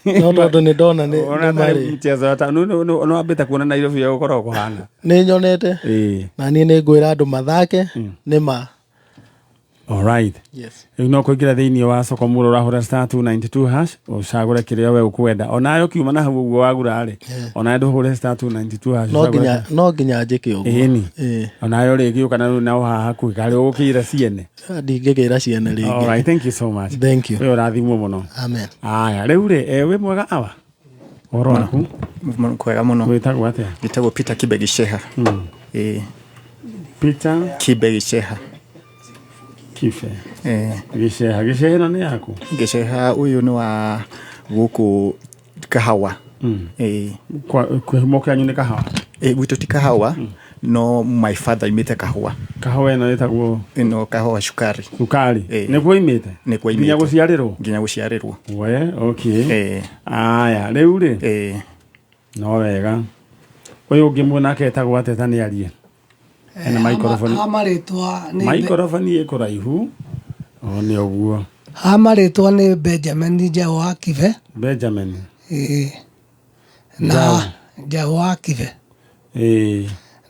no tondũ nĩ ndona nĩ Ona nĩ tarĩ marĩ. mchezo wa nĩ wambĩte kuona Nairobi ũrĩa gũkoragwo kũhana. Nĩ nyonete. Na niĩ nĩ ngwĩra andũ mathake nĩ ma. All right. Yes. Rĩu no kũingĩra thĩinĩ wa soko mũro ũrahũra star 292 hash ũcagũre kĩrĩa we ũkwenda. Onayo kiuma na hau ũguo wagura rĩ, onayo ndũhũre star 292 hash. No ũcagũre nginya njĩke ũguo. Ĩni. Onayo rĩngĩ ũka na rĩu nao haha hakuhĩ karĩ ũgũkĩira ciene. Ndingĩkĩra ciene rĩngĩ. All right, thank you so much. Thank you. We ũrathimwo mũno. Amen. Aya, rĩu rĩ, wĩ mwega awa? Ũhoro waku? Kwega mũno. Wĩtagwo atĩa? Njĩtagwo Peter Kibe Gicheha. Peter Kibe Gicheha. Kibe. Gicheha, Gicheha ĩno nĩ yaku? Gicheha ũyũ nĩ wa gũkũ Kahawa. Kĩhumo kĩanyu nĩ Kahawa? Gwitũ ti Kahawa, no my father aimĩte Kahawa. Kahawa ĩno ĩtagwo? Ĩno Kahawa cukari. Cukari? Nĩkuo imĩte? Nĩkuo imĩte. Nginya gũciarĩrwo? Nginya gũciarĩrwo. We, okay. Aya, rĩu rĩ? No wega. Ũyũ ũngĩ mwanake etagwo atĩa ta nĩ arie? Ena microphone. Ha marĩtwa nĩ Microphone ĩ kũraihu. O nĩ ũguo. Ha marĩtwa nĩ Benjamin Njaũ wa Kibe. Benjamin. Na Njaũ wa Kibe.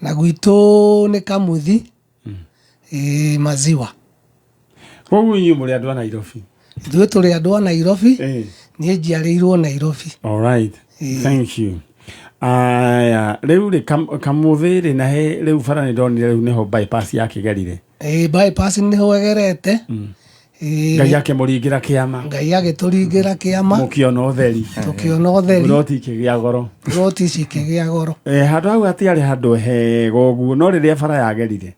Na gwitũ nĩ Kamuthi. Maziwa. Koguo inyuĩ mũrĩ andũ a Nairobi? Ithuĩ tũrĩ andũ a Nairobi. Niĩ njiarĩirwo Nairobi. All right. Thank you. Aya, rĩu rĩ Kamuthi rĩ na he rĩu bara nĩ ndonire rĩu nĩho bypass yakĩgerire. Bypass nĩho ĩgerete. Ngai akĩmũringĩra kĩama. Ngai agĩtũringĩra kĩama. Mũkĩona ũtheri. Tũkĩona ũtheri. Buroti ikĩgĩa goro. Buroti ici ikĩgĩa goro. Handũ hau hatiarĩ handũ hega ũguo, no rĩrĩa bara yagerire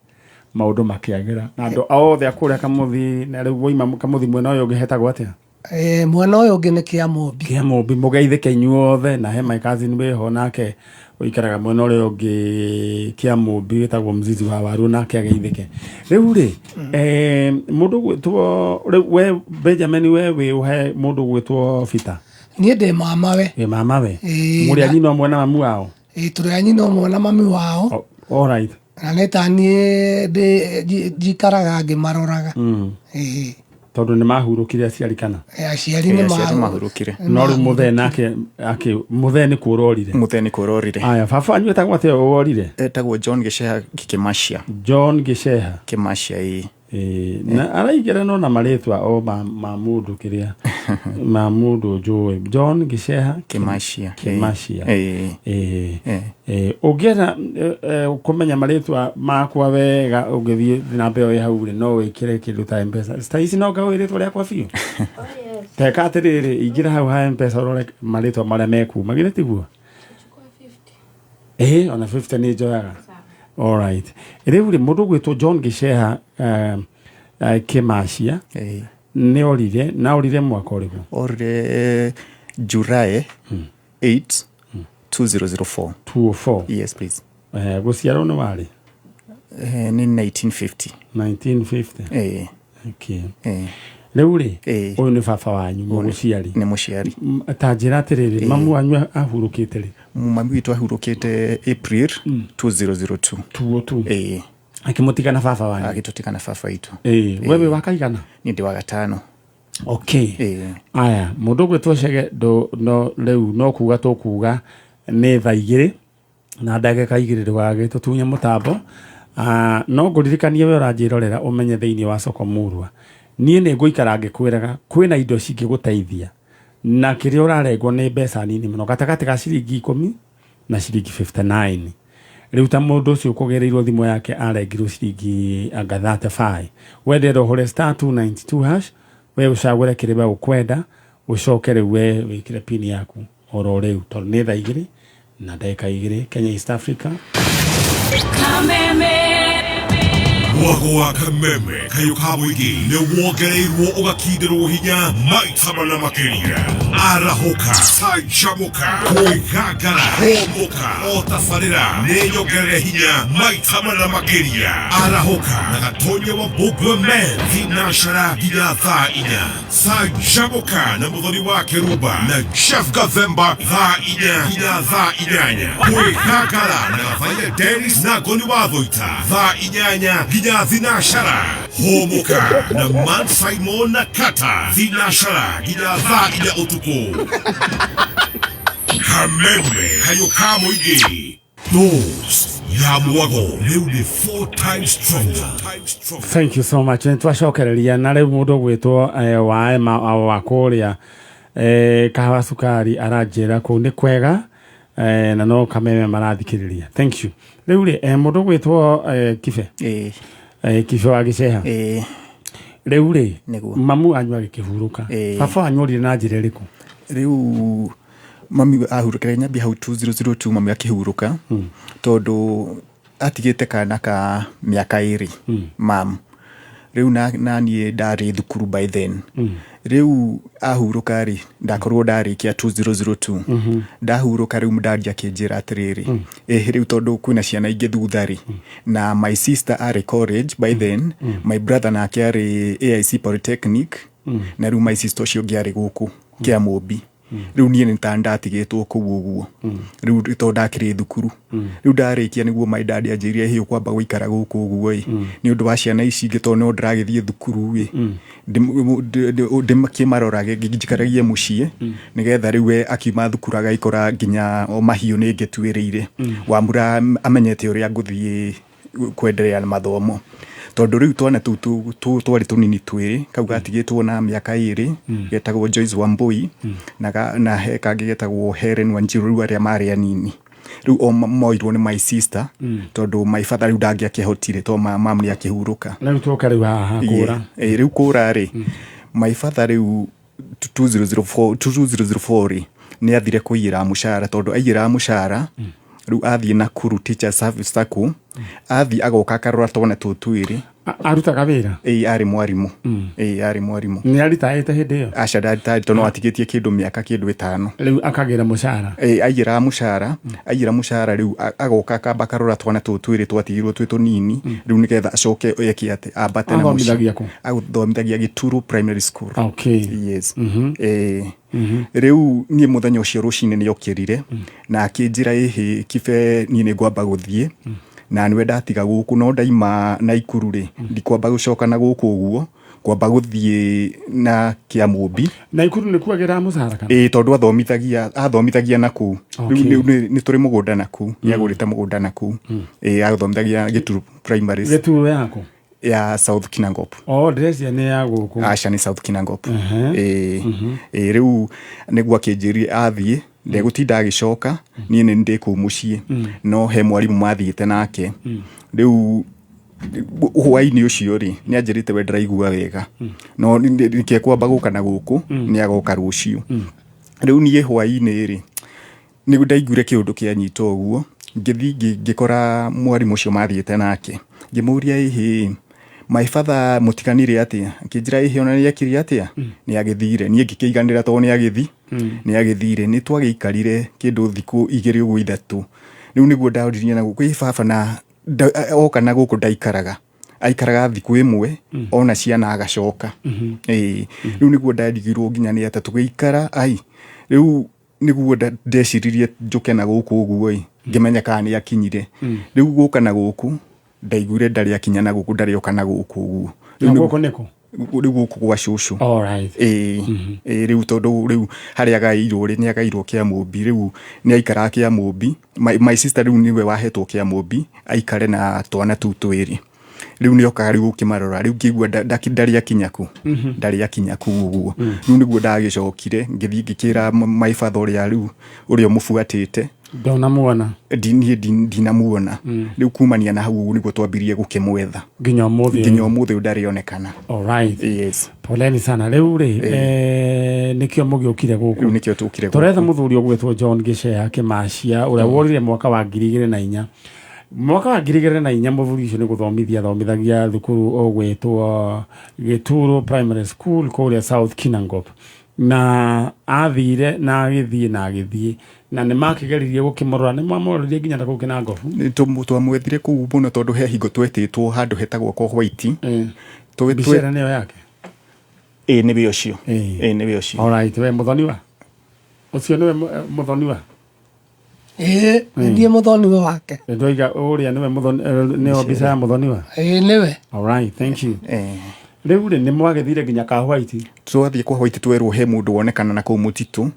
maũndũ makĩagĩra. Na andũ othe a kũrĩa Kamuthi, na rĩu woima Kamuthi mwena ũyũ ũngĩ hetagwo atĩa? Mwena ũyũ ũngĩ nĩ Kĩamũmbi. Kĩamũmbi, mũgeithĩke inyuothe, na he my cousin wĩho nake Ũikaraga mwena ũrĩa ũngĩ Kĩamũmbi, wĩtagwo Mzizi wa Waru, nake ageithĩke. Rĩu rĩ, mũndũ gwĩtwo rĩu we Benjamin, we wĩ ũhe mũndũ gwĩtwo Peter? Niĩ ndĩ mamawe. Wĩ mamawe? Ĩĩ. Mũrĩ a nyina ũmwe na mamu wao? Ĩĩ, tũrĩ a nyina ũmwe na mami wao. All right. Na nĩ ta niĩ njikaraga ngĩmaroraga. Ĩĩ. Tondũ nĩ mahurũkire aciari kana? Aciari nĩ Aciari mahurũkire. No rĩu mũthee nake akĩ mũthee nĩ kũrorire? Mũthee nĩ kũrorire. Aya, baba wanyu etagwo atĩa worire? Etagwo John Gĩceha Kĩmacia. John Gĩceha Kĩmacia, ĩĩ. Ĩĩ, na araingĩra no na marĩtwa o ma mũndũ kĩrĩa ma mũndũ njũĩ, John Gĩceha Kĩmacia. Kĩmacia. Ĩĩ. Ĩĩ. Ĩĩ, ũngĩenda kũmenya marĩtwa makwa wega, ũngĩthiĩ namba ĩyo ĩ hau rĩ, no wĩkĩre kĩndũ ta Mpesa ta ici, no ngaũĩ rĩtwa rĩakwa biũ. Teka atĩrĩrĩ, ingĩra hau ha Mpesa ũrore marĩtwa marĩa mekuma, githĩ tiguo? Ĩĩ, ona 50 nĩ njoyaga. Alright, rĩu rĩ, mũndũ gwĩtwo John Gĩceha Kĩmacia nĩ orire, na orire mwaka ũrĩkũ? Orire July 8 2004. 204? Yes, please. Gũciarwo nĩ warĩ? Nĩ 1950. 1950? Ĩĩ. Okay. Ĩĩ. Rĩu rĩ, ũyũ nĩ baba wanyu mũgũciari? Nĩ mũciari. Ta njĩra atĩrĩrĩ, mamu wanyu ahurũkĩte rĩ? Mami witũ ahurũkĩte April 2002. 202? Ĩĩ. Akĩmũtiga na baba wanyu? Agĩtũtiga na baba witũ. Ĩĩ, we wĩ wa kaigana? Niĩ ndĩ wa gatano. Okay. Ĩĩ. Aya, mũndũ ũgwĩtwo Chege ndũ no rĩu no kuga tũkuga nĩ 2:02 ndũgagĩtũtunye mũtambo. No ngũririkanie we ũranjĩrorera ũmenye thĩinĩ wa soko murwa niĩ nĩ ngũikara ngĩkwĩraga kwĩna indo cingĩgũteithia, na kĩrĩa ũrarengwo nĩ mbeca nini mũno, gatagatĩ ga ciringi 10 na ciringi 59. Rĩu ta mũndũ ũcio ũkũgĩrĩirwo thimũ yake arengirwo ciringi anga 35. Wendera ũhũre *292# we ũcagũre kĩrĩa we ũkwenda, ũcoke rĩu we wĩkĩre pin yaku oro rĩu, tondũ nĩ 2:02 Kenya, East Africa. Mwago wa Kameme kayũ ka mũingĩ nĩ wongereirwo ũgakindĩrwo hinya maita mana makĩria. Arahũka, canjamũka, kwĩgangara, hũmũka, o tabarĩra nĩ nyongerere hinya maita mana makĩria. Arahũka na Gatonye wa Mbũmbwe Men thinacara nginya thaa 4. Canjamũka na Mũthoni wa Kĩrumba na Jeff Gathemba thaa 4 nginya thaa 8. Kwĩgangara na Gathaiya Dennis na Ngoni wa Thũita thaa 8 nginya thinacara. Hũmũka na Man Simon na Kata thinacara nginya thaa 4 ũtukũ. Kameme kayũ ka mũingĩ, dose ya mwago rĩu nĩ four times stronger. Thank you so much. Nĩ twacokereria na rĩu mũndũ ũgwĩtwo wa Ema wa kũrĩa Kahawa Cukari aranjĩra kũu nĩ kwega, na no Kameme marathikĩrĩria. Thank you. Rĩu rĩ, mũndũ ũgwĩtwo Kibe, Kibe wa Gĩceha, rĩu rĩ, Nĩguo. mamu wanyu agĩkĩhurũka, baba wanyu orire na njĩra ĩrĩkũ? Rĩu mami ahurũkire nyambia hau 2002. Mami akĩhurũka tondũ atigĩte kana ka mĩaka 2 mam. Rĩu na niĩ ndarĩ thukuru by then. Rĩu ahurũka rĩ, ndakorwo ndarĩkia 2002 ndahurũka. Rĩu ndadi akĩnjĩra atĩrĩrĩ, ĩhĩ, rĩu tondũ kwĩna ciana ingĩ thutha rĩ, na my sister arĩ college by then, my brother nake arĩ AIC Polytechnic, na rĩu my sister ũcio ũngĩ arĩ gũkũ Kĩamũmbi. Rĩu niĩ nĩ ta ndatigĩtwo kũu ũguo rĩu tondũ ndakĩrĩ thukuru. Rĩu ndarĩkia nĩguo my dad anjĩrire, hĩ, ũkwamba gũikara gũkũ ũguo ĩ, nĩ ũndũ wa ciana ici ingĩ, tondũ no ndĩragĩthiĩ thukuru ĩ, ndĩmakĩmarorage, njikaragie mũciĩ, nĩgetha rĩu we akiuma thukuru agagĩkora nginya o mahiũ nĩ ngĩtuĩrĩire wamura amenyete ũrĩa ngũthiĩ kwenderea na mathomo, tondũ rĩu twana tũu twarĩ tũnini twĩrĩ. Kau gatigĩtwo na mĩaka 2, getagwo Joyce Wambui, na he kangĩ getagwo Helen Wanjiru. Rĩu arĩa marĩ anini rĩu o moirwo nĩ my sister, tondũ my father rĩu ndangĩakĩhotire, tondũ mam nĩ akĩhurũka. Rĩu tũke rĩu haha kũra. Ĩĩ, rĩu kũra rĩ, my father rĩu 2004 2004 rĩ, nĩ athire kũiyĩra mũcara, tondũ aiyĩra mũcara. Rĩu athiĩ Nakuru Teacher Service Sacco, athiĩ agoka akarora twana tũu twĩrĩ. Arutaga wĩra? Ĩĩ, arĩ mwarimũ. Ĩĩ, arĩ mwarimũ. Nĩ aritaĩte hĩndĩ ĩyo? Aca, ndaritaĩ, tondũ no atigĩtie kĩndũ mĩaka kĩndũ 5. Rĩu akagĩra mũcara? Ĩĩ, aigĩraga mũcara, aigĩra mũcara rĩu agoka akamba akarora twana tũu twĩrĩ twatigirwo twĩ tũnini, rĩu nĩgetha acoke eke atĩ ambate na mũciĩ. Athomithagia kũ? Athomithagia Gĩturu Primary School. Okay. Yes. Ĩĩ. Rĩu niĩ mũthenya ũcio rũcinĩ nĩ okĩrire na akĩnjĩra, ĩhĩ Kibe, niĩ nĩ ngwamba gũthiĩ na nĩwe ndatiga gũkũ, no ndaima Naikuru rĩ, ndikwamba gũcoka na gũkũ ũguo, ngwamba gũthiĩ na Kĩamũmbi. Naikuru nĩ kuagĩra mũcara kana? Ĩĩ, tondũ athomithagia na kũu. Rĩu nĩ tũrĩ mũgũnda na kũu, nĩ agũrĩte mũgũnda na kũu. Ĩĩ, athomithagia Gĩturu Primary. Gĩturu yaku? Ya South Kinangop. Oh, ndĩreciria nĩ ya gũkũ. Aca, nĩ South Kinangop. Ĩĩ. Ĩĩ, rĩu nĩguo akĩnjĩrire athiĩ ndegũtinda agĩcoka, niĩ nĩ ndĩ kũu mũciĩ, no he mwarimũ mathiĩte nake. Rĩu hwaĩ-inĩ ũcio rĩ, nĩ anjĩrĩte we ndaraigua wega, no nĩkĩo kwamba gũka na gũkũ, nĩ agoka rũciũ. Rĩu niĩ hwaĩ-inĩ rĩ, nĩguo ndaiguire kĩũndũ kĩanyita ũguo, ngĩthiĩ ngĩkora mwarimũ ũcio mathiĩte nake, ngĩmũria, ĩhĩ, my father mũtiganire atĩa? Akĩnjĩra, ĩhĩ, ona nĩ ekire atĩa, nĩ agĩthire. Niĩ ngĩkĩiganĩra tondũ nĩ agĩthire. Nĩ twagĩikarire kĩndũ thikũ 2 ũguo 3. Rĩu nĩguo ndoririe na gũkũ, ĩ baba na oka na gũkũ ndaikaraga, aikaraga thikũ 1 ona ciana agacoka. Ĩĩ, rĩu nĩguo ndarigirwo nginya nĩ atĩa tũgĩikara. Ai, rĩu nĩguo ndeciririe njũke na gũkũ ũguo ĩ, ngĩmenya kana nĩ akinyire. Rĩu gũka na gũkũ ndaiguire ndarĩ akinya na gũkũ, ndarĩ oka na gũkũ ũguo. Na gũkũ nĩkũ? Rĩu gũkũ gwa cũcũ. Alright. Ĩĩ, ĩĩ, rĩu tondũ rĩu harĩa agaĩirwo rĩ, nĩ agaĩirwo Kĩamũmbi, rĩu nĩ aikaraga Kĩamũmbi. My sister rĩu nĩwe wahetwo Kĩamũmbi aikare na twana tũu twĩrĩ. Rĩu nĩ okaga rĩu gũkĩmarora. Rĩu ngĩigua ndarĩ akinya kũ, ndarĩ akinya kũu ũguo. Rĩu nĩguo ndagĩcokire ngĩthiĩ ngĩkĩra my father ũrĩa rĩu ũrĩa ũmũbuatĩte. Ndũnamuona? Niĩ ndinamuona. Rĩu kumania na hau ũguo nĩguo twambirie gũkĩmwetha. Nginya ũmũthĩ? Nginya ũmũthĩ ũyũ ndarĩ onekana. Alright. Yes. Poleni sana. Rĩu rĩ, nĩkĩo mũgĩũkire gũkũ? Rĩu nĩkĩo tũkire gũkũ. Tũretha mũthuri ũgwĩtwo John Gĩceha Kĩmacia, ũrĩa worire mwaka wa 2004. Mwaka wa 2004 mũthuri ũcio nĩ gũthomithia athomithagia thukuru ũgwĩtwo Gĩturu Primary School kũrĩa South Kinangop, na athire na agĩthiĩ na agĩthiĩ, na nĩ makĩgeririe gũkĩmũrora, nĩ mwamũroririe nginya na kũu Kinangop? Twamwethire kũu mũno, tondũ he hingo twetĩtwo handũ hetagwo kwa White. Mbica ĩrĩa nĩyo yake? Ĩĩ, nĩwe ũcio. Ĩĩ, nĩwe ũcio. Alright, we mũthoniwa ũcio nĩwe mũthoniwa? Ĩĩ, niĩ mũthoniwe wake. Ndoiga ũrĩa nĩwe mũthoni, nĩyo mbica ya mũthoniwa? Ĩĩ, nĩwe. Alright, thank you. Rĩu rĩ, nĩ mwagĩthire nginya ka White? Twathiĩ kwa White twerwo he mũndũ wonekana na kũu mũtitũ.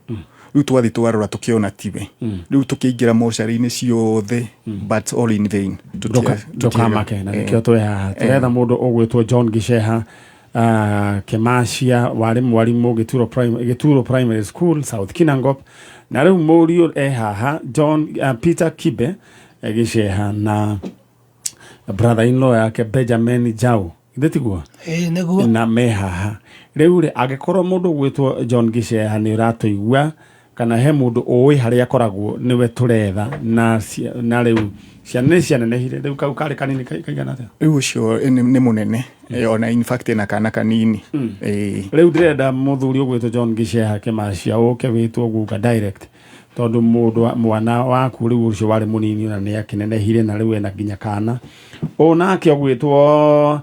Rĩu twathiĩ twarora tũkĩona tiwe. Rĩu tũkĩingĩra mocarĩ-inĩ ciothe, but all in vain. Ndũkamake, na nĩkĩo twĩ haha. Tũretha mũndũ ũgwĩtwo John Gĩceha Kĩmacia, warĩ mwarimũ Gĩturo Primary School, South Kinangop, na rĩu mũriũ e haha, John Peter Kibe Gĩceha, na brother in law yake Benjamin Jau, githĩ tiguo? Ĩĩ, nĩguo. Na me haha rĩu rĩ, angĩkorwo mũndũ ũgwĩtwo John Gĩceha nĩ ũratũigua, kana he mũndũ ũĩ harĩa akoragwo, nĩwe tũretha. Na rĩu ciana nĩ cianenehire, rĩu kau karĩ kanini kaigana atĩa? Rĩu ũcio nĩ mũnene. Ona in fact ena kana kanini. Ĩĩ. Rĩu ndĩrenda mũthuri ũgwĩtwo John Gĩceha Kĩmacia ũke wĩtwo guka direct, tondũ mũndũ mwana waku rĩu ũcio warĩ mũnini ona nĩ akĩnenehire, na rĩu ena nginya kana. Ũũ nake ũgwĩtwo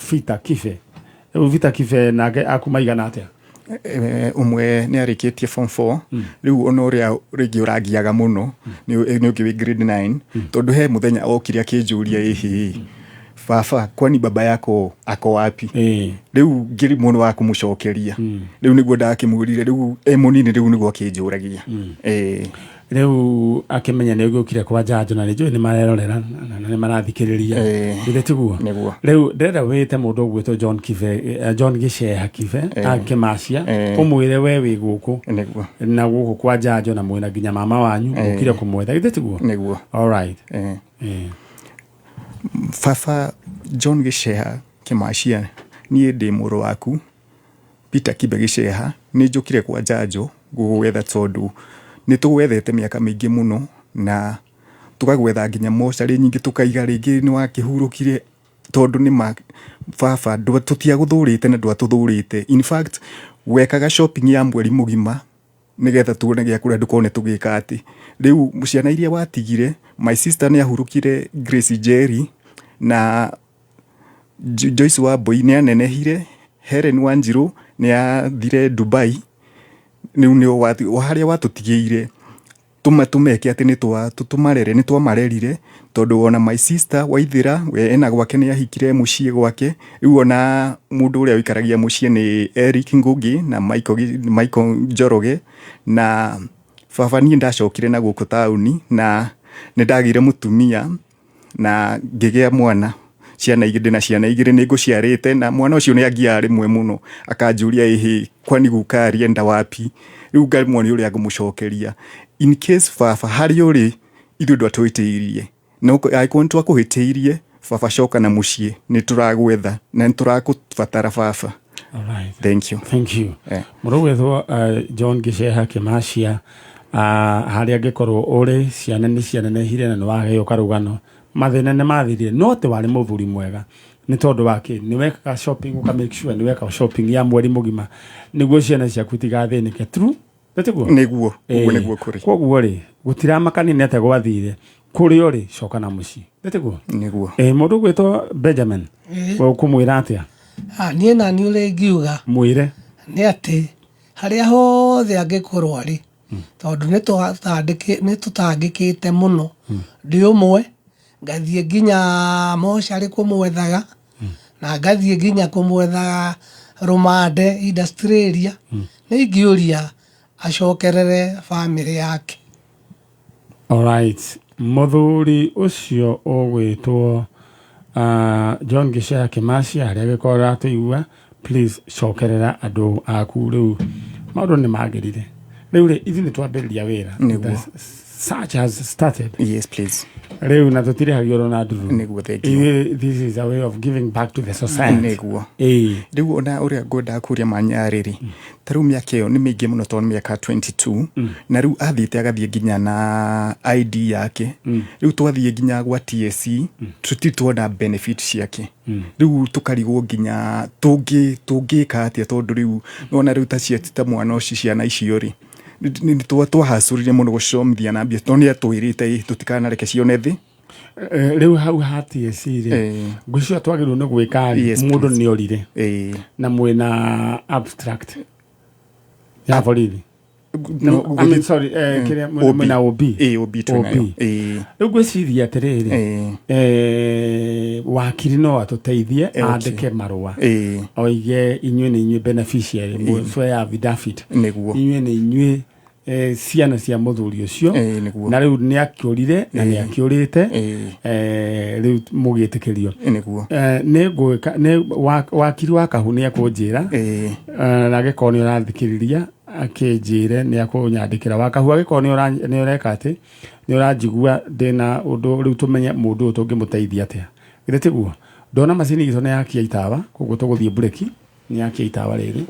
Peter Kibe, rĩu Peter Kibe nake akuma igana atĩa? Ũmwe nĩ arĩkĩtie form 4 rĩu, ona ũrĩa rĩngĩ ũrangiaga mũno nĩ ũngĩ wĩ grade 9, tondũ he mũthenya okire akĩnjũria, ĩhĩ baba, kwani baba yako ako wapi? Rĩu ngĩrĩ mũno wa kũmũcokeria. Rĩu nĩguo ndakĩmwĩrire, rĩu e mũnini, rĩu nĩguo akĩnjũragia. Rĩu akĩmenya nĩ ũgĩũkire kwa njanjo, na nĩ njũĩ nĩ marerorera na nĩ marathikĩrĩria. Githĩ tiguo? Nĩguo. Rĩu ndĩrenda wĩte mũndũ ũgwĩtwo John Kibe, John Gĩceha Kibe Kĩmacia, ũmwĩre we wĩ gũkũ Nĩguo. na gũkũ kwa njanjo, na mwĩna nginya mama wanyu, ũkire kũmwetha, githĩ tiguo? Nĩguo. Alright. Baba John Gĩceha Kĩmacia, niĩ ndĩ mũrũ waku Peter Kibe Gĩceha, nĩ njũkire kwa njanjo gũgwetha, tondũ nĩ tũgwethete mĩaka mĩingĩ mũno, na Tũgagwetha nginya mocarĩ nyingĩ, tũkaiga rĩngĩ nĩ wakĩhurũkire, tondũ nĩ ma baba tũtiagũthũrĩte na ndwatũthũrĩte. In fact, wekaga shopping ya mweri mũgima nĩgetha tuone gĩa kũrĩa, ndũkone tũgĩka atĩ. Rĩu ciana iria watigire, my sister nĩ ahurũkire, Grace Njeri, na Joyce Wambui nĩ anenehire, Helen Wanjirũ nĩ athire Dubai. Rĩu nĩ harĩa watũtigĩire tũmeke atĩ nĩ tũmarere, nĩ twamarerire, tondũ ona my sister Waithĩra we ena gwake, nĩ ahikire mũciĩ gwake. Rĩu ona mũndũ ũrĩa ũikaragia mũciĩ nĩ Eric Ngugi na Michael Njoroge. Na baba, niĩ ndacokire na gũkũ taũni na nĩ ndagĩire mũtumia na ngĩgĩa mwana, ciana igĩrĩ. Ndĩna ciana igĩrĩ, nĩ ngũciarĩte, na mwana ũcio nĩ angiaga rĩmwe mũno, akanjũria, "Ĩhĩ, kwani guka alienda wapi?" Rĩu ngaremwo nĩ ũrĩa ngũmũcokeria. In case baba harĩa ũrĩ, ithuĩ ndwatũhĩtĩirie, no angĩkorwo nĩ twakũhĩtĩirie baba, coka na mũciĩ, nĩ tũragwetha na nĩ tũrakũbatara baba. Alright. Thank you. Thank you. Mũrũgwĩtwo John Gĩceha Kĩmacia, harĩa angĩkorwo ũrĩ, ciana nĩ cianenehire na nĩ waheo karũgano, mathĩna nĩ mathirire, no atĩ warĩ mũthuri mwega nĩ tondũ wa kĩ nĩ wekaga shopping, ũka make sure nĩ weka shopping ya mweri mũgima nĩguo ciana ciaku itigathĩnĩke. True, nĩtiguo? Nĩguo, ũguo nĩguo kũrĩ. Koguo rĩ, gũtiramakania nĩ atĩa gwathire, kũrĩa ũrĩ, coka na mũciĩ, nĩtiguo? Nĩguo. Mũndũ ũgwĩtwo Benjamin, we ũkũmwĩra atĩa? Ah, niĩ nani ũrĩa ingiuga Mwĩre. nĩ atĩ harĩa hothe angĩkorwo arĩ, tondũ nĩ tũtangĩkĩte mũno, ndĩ ũmwe ngathiĩ nginya mocarĩ kũmwethaga, na ngathiĩ nginya kũmwethaga rũmande industrial area. Nĩ ingĩũria acokerere bamĩrĩ yake. Alright. Mũthuri ũcio ũgwĩtwo John Gĩceha Kĩmacia, harĩa angĩkorwo ũratũigua, please cokerera andũ aku. Rĩu maũndũ nĩ magĩrire. Rĩu rĩ, ithuĩ nĩ twambĩrĩria wĩra. Nĩguo. The search has started. Yes, please. Rĩu na tũtirĩhagio ona ndururu. Nĩguo, thank you. This is a way of giving back to the society. Nĩguo. Ĩĩ. Rĩu ona ũrĩa ngwendaga kũria manyarĩrĩ, ta rĩu mĩaka ĩyo nĩ mĩingĩ mũno, tondũ nĩ mĩaka 22, na rĩu athiĩte agathiĩ nginya na ID yake. Rĩu twathiĩ nginya gwa TSC, tũtirĩ tuona benefit ciake. Rĩu tũkarigwo nginya tũngĩka atĩa, tondũ rĩu nona rĩu ta cia ta mwana ũcio, ciana icio rĩ, nĩ twahacũrire mũno gũcomithia na mbia, tondũ nĩ atwĩrĩte tũtikanareke cione thĩ. Rĩu hau ha TSC rĩ, ngwĩciria twagĩrĩirwo nĩ gwĩka rĩ, mũndũ please. nĩ orire na mwĩna abstract ya borithi. No, I mean, sorry, kĩrĩa OB. mwĩna OB. Ĩĩ, OB twĩnayo. OB. Ĩĩ. Rĩu ngwĩciria atĩrĩrĩ, wakiri no atũteithie, andĩke marũa, oige inyuĩ nĩ inyuĩ beneficiary, swear affidavit, inyuĩ nĩ inyuĩ ciana cia mũthuri ũcio, Ĩĩ, nĩguo. na rĩu nĩ akĩũrire na nĩ akĩũrĩte, rĩu mũgĩtĩkĩrio. Nĩ ngwĩka nĩ wakiri wa kahu nĩ ekũnjĩra, na angĩkorwo nĩ ũrathikĩrĩria, akĩnjĩre nĩ akũnyandĩkĩra. Wa kahu, angĩkorwo nĩ ũreka atĩ nĩ ũranjigua, ndĩna ũndũ rĩu, tũmenye mũndũ ũyũ tũngĩmũteithia atĩa. Githĩ tiguo? Ndona macini itũ nĩ yakia itawa, koguo tũgũthiĩ mburĩki. Nĩ yakia itawa rĩrĩ.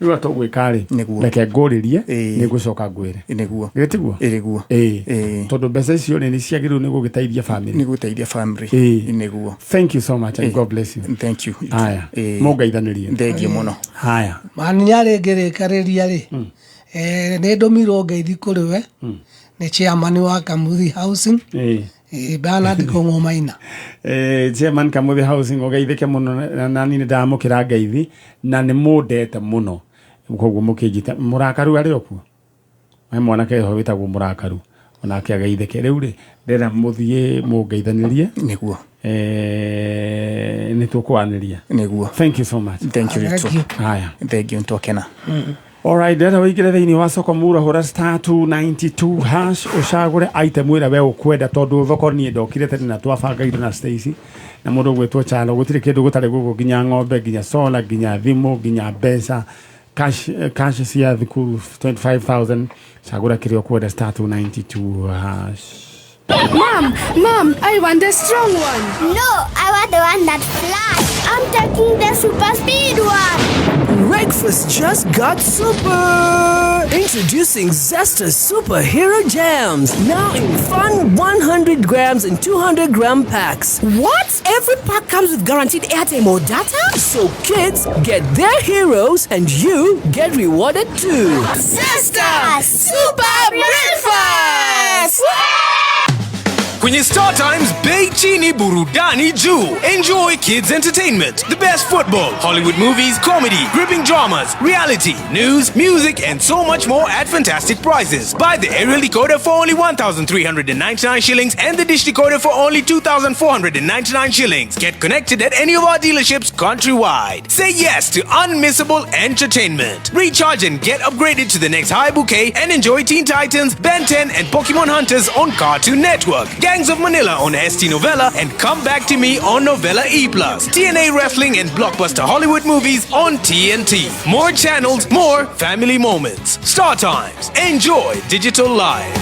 Rĩu ũrĩa tũgwĩka rĩ, reke ngũrĩrie, nĩ ngũcoka ngwĩre. Githĩ tiguo? Nĩguo. Ĩĩ, tondũ mbeca icio rĩ, nĩ ciagĩrĩirwo nĩ gũgĩteithia family. Nĩ gũteithia family. Nĩguo. Thank you so much and God bless you. Thank you. Haya, mũngeithanĩrie. Thank you mũno. Haya. Maninya rĩngĩrĩkarĩria rĩ, nĩ ndũmirwo ngeithi kũrĩ we nĩ chairman wa Kamuthi Housing, Bernard Kũng'ũ Maina. Chairman Kamuthi Housing, ũgeithĩke mũno, na niĩ nĩ ndamũkĩra ngeithi na nĩ mũndete mũno, koguo mũkĩnjĩta mũrakaru arĩ o kuo. He mwanake ho wĩtagwo mũrakaru, onake ageithĩke. Rĩu rĩ, ndĩrenda mũthiĩ mũngeithanĩrie. Nĩguo. Nĩ tũkwanĩria. Nĩguo. Thank you so much. Thank you. Thank you. Haya. Thank you, twakena. Alright, ndĩrenda wĩingĩre thĩinĩ wa soko mura, hũra *292#, ũcagũre item ĩrĩa we ũkwenda, tondũ thoko niĩ ndokire tene na twabanga indo na Stacy na mũndũ ũgwĩtwo Chalo. Gũtirĩ kĩndũ gũtarĩ gũkũ, nginya ng'ombe, nginya solar, nginya thimũ, nginya mbeca cash, cash cia thukuru 25,000. Cagũra kĩrĩa ũkwenda, *292#. Mom, Mom, I want the strong one. No, I want the one that flies. I'm taking the super speed one. Breakfast. Breakfast just got super! Introducing Zesta Superhero Jams, now in fun 100 grams and 200 gram packs. What? Every pack comes with guaranteed airtime or data? So kids get their heroes and you get rewarded too. Zesta Super Breakfast! Kwenye Star Times, bei chini, burudani juu. Enjoy kids entertainment, the best football, Hollywood movies, comedy, gripping dramas, reality, news, music, and so much more at fantastic prices. Buy the aerial decoder for only 1,399 shillings and the dish decoder for only 2,499 shillings. Get connected at any of our dealerships countrywide. Say yes to unmissable entertainment. Recharge and get upgraded to the next high bouquet and enjoy Teen Titans, Ben 10, and Pokemon Hunters on Cartoon Network. Gangs of Manila on ST Novella and Come Back to Me on Novella E+. TNA Wrestling and Blockbuster Hollywood movies on TNT. More channels, more family moments. Star Times. Enjoy digital life.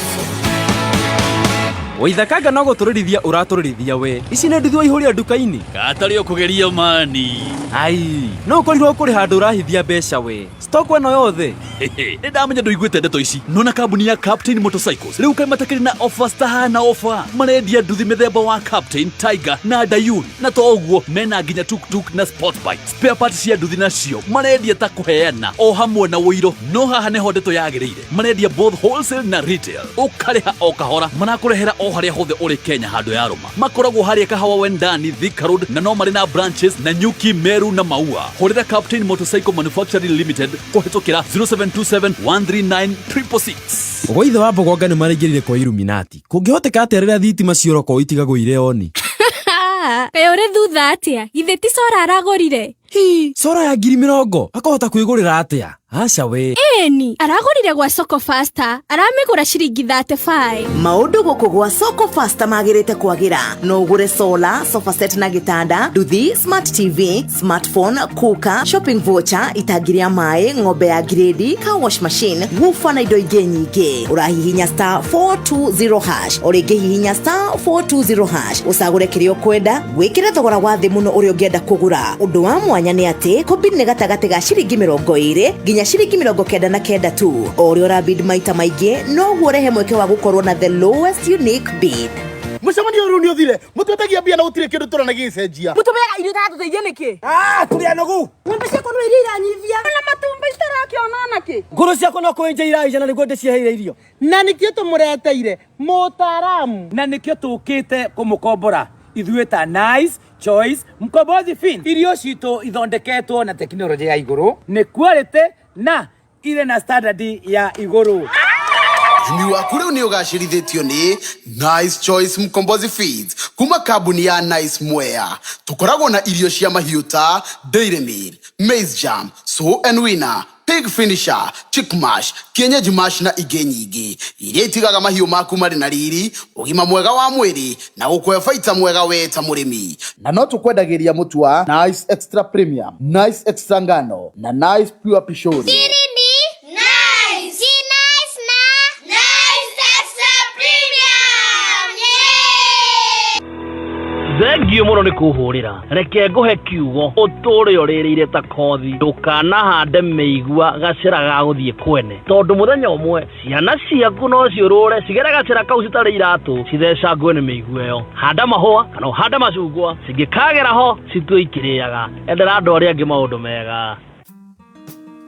Waithakanga no gũtũrĩrithia ũratũrĩrithia we. Ici nĩ nduthi waihũria nduka-inĩ. Gatarĩ ũkũgeria mani. Ai, no ũkorirwo kũrĩ handũ ũrahithia mbeca we. Stock ĩno yothe. Nĩ ndamenya ndũiguĩte ndeto ici. Nona kambuni ya Captain Motorcycles rĩu kaĩ matakĩrĩ na offers tahana offer. Marendia nduthi mĩthemba wa Captain, Tiger na Dayun. Na to ũguo mena nginya tuktuk na sport bike. Spare parts cia nduthi nacio marendia ta kũheana o hamwe na ũiro. No haha nĩho ndeto yagĩrĩire. Marendia both wholesale na retail. Ũkarĩha o kahora. Marakũrehera o harĩa hothe ũrĩ Kenya handũ ya rũma. Makoragwo harĩa Kahawa Wendani, Thika Road na no marĩ na branches na Nyuki, Meru na Maua. Hũrĩra Captain Motorcycle Manufacturing Limited kũhĩtũkĩra 0727 139 666. Gwa ithe wa Mbogonga nĩ maraingĩrire kwa Illuminati. Kũngĩhoteka atĩa rĩrĩa thitima ciora kwao itigagwo irĩ oni? Kaĩ ũrĩ thutha atĩa? Githĩ ti cora aragũrire? Hi, cora ya 20,000 akahota kwĩgũrĩra atĩa? Aca we. Ĩni, aragũrire gwa Soko Faster, aramĩgũra ciringi 35. Maũndũ gũkũ gwa Soko Faster magĩrĩte kwagĩra. No ũgũre solar, sofa set na gĩtanda, nduthi, smart TV, smartphone, cooker, shopping voucher, itangi rĩa maĩ, ng'ombe ya grade, car wash machine, woofer na indo ingĩ nyingĩ. Ũrahihinya star 420 hash, o rĩngĩ hihinya star 420 hash, ũcagũre kĩrĩa ũkwenda, wĩkĩre thogora wa thĩ mũno ũrĩa ũngĩenda kũgũra. Ũndũ wa mwanya nĩ atĩ kũbid nĩ gatagatĩ ga ciringi 20 nginya ciringi 99 tu. O ũrĩa ũrabid maita maingĩ noguo ũrehe mweke wa gũkorwo na the lowest unique bid. Mũcemanio ũyũ nĩ ũthire mũtwetagia mbia na gũtirĩ kĩndũ tũrona gĩgĩcenjia. Mũtũmeaga irio itaratũteithia nĩkĩ? Tũrĩ anogu. Ng'ombe ciakwa no iria iranyivia na matumbĩ citarakĩona nakĩ. Ngũrũ ciakwa no kũenja iraija na nĩguo ndĩciheire irio. Na nĩkĩo tũmũreteire mũtaaramu. Na nĩkĩo tũkĩte kũmũkombora ithuĩ ta Nice Choice Mkombozi Fin. Irio citũ ithondeketwo na tekinoronjĩ ya igũrũ, nĩ quality na irĩ na standard ya igũrũ. Ũrĩmi waku rĩu nĩ ũgacĩrithĩtio nĩ Nice Choice Mkombozi Feeds kuma kambuni ya Nice Mwea. Tũkoragwo na irio cia mahiũ ta Dairy Meal, Maize Jam, Sow and Winner, Pig Finisher, Chick Mash, Kienyeji Mash na ingĩ nyingĩ iria itigaga mahiũ maku marĩ na riri, ũgima mwega wa mwĩrĩ na gũkũhe baita mwega we ta mũrĩmi. Na no tũkwendagĩria mũtu wa Nice Extra Premium, Nice Extra Ngano na Nice Pure Pishori. Nice. Nice na Nice Extra Premium. Thengio mũno nĩ kũhũrĩra. Reke ngũhe kiugo ũtũre ũrĩrĩire ta kothi. Ndũkanahande mĩigua gacĩra ga gũthiĩ kwene, tondũ mũthenya ũmwe ciana ciaku no ciũrũre cigere gacĩra kau citarĩ iratũ cithecangwe nĩ mĩigua ĩyo. Handa mahũa kana ũhande macungwa, cingĩkagera ho citue ikĩrĩaga. Endera andũ arĩa angĩ maũndũ mega.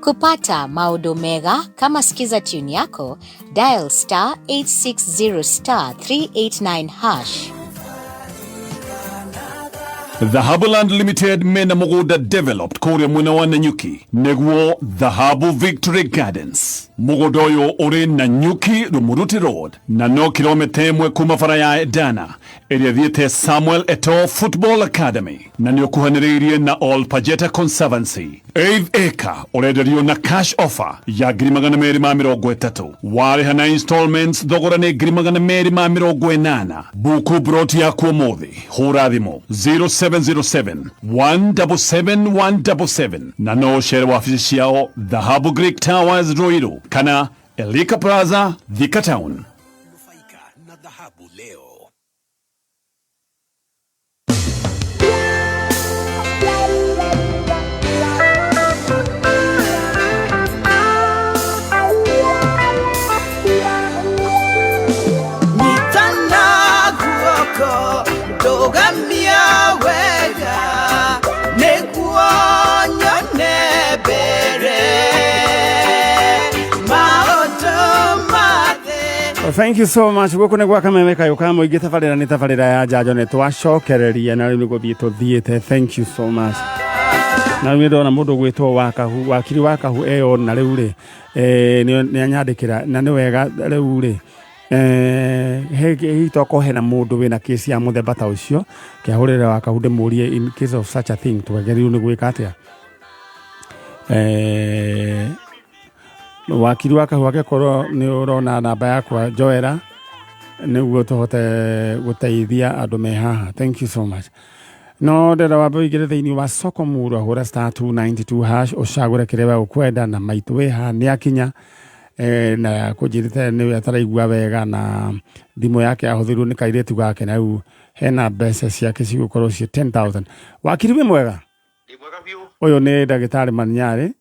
Kupata maodo mega kama Skiza tune yako, dial star 860 star 389 hash. Dhahabuland Limited mena mũgũnda developed kũrĩa mwena wa Nanyuki nĩguo Dhahabu Victory Gardens. Mũgũnda ũyũ ũrĩ Nanyuki Rumuruti Road na no kilomita 1 kuma bara ya Edana ĩrĩa thiĩte Samuel Eto'o Football Academy na nĩ ũkuhanĩrĩirie na All Pajeta Conservancy. 8 acre ũrenderio na cash offer ya 230,000 warĩha na installments thogora nĩ 280,000. Buku broti yaku ũmũthĩ, hũra thimũ 0707 177 177 na no ũcere wabici ciao Dhahabu Greek Towers Ruiru kana Elika Plaza Thika Town. Thank you so much. Gũkũ nĩ gwa Kameme kayũ ka mũingĩ, tabarĩra nĩ tabarĩra ya njanjo, nĩ twacokereria na rĩu nĩ gũthiĩ tũthiĩte. Thank you so much. Na rĩu nĩ ndona mũndũ gwĩtwo Wakahu, wakiri Wakahu eyona rĩu rĩ, nĩ anyandĩkĩra na nĩ wega rĩu rĩ, hihi tokorwo hena mũndũ wĩna kesi ya mũthemba ta ũcio, kĩahũrĩre Wakahu ndĩmũrie in case of such a thing twagĩrĩirwo nĩ gwĩka atĩa. Wakiri wa Kahu, angĩkorwo nĩ ũrona namba yakwa, njoera nĩguo tũhote gũteithia andũ me haha. Thank you so much. No ndĩrenda wambe ũingĩre thĩinĩ wa soko murwa, hũra star 292 hash, ũcagũre kĩrĩa we ũkwenda, na maitũ wĩ haha nĩ akinya, na kũnjĩrĩte nĩwe ataraigua wega na thimũ yake yahũthĩrwo nĩ kairĩtu gake, na rĩu hena mbeca ciake cigũkorwo ciĩ 10,000. Wakiri, wĩ mwega? Ũyũ nĩ ndagĩtarĩ Maniarĩ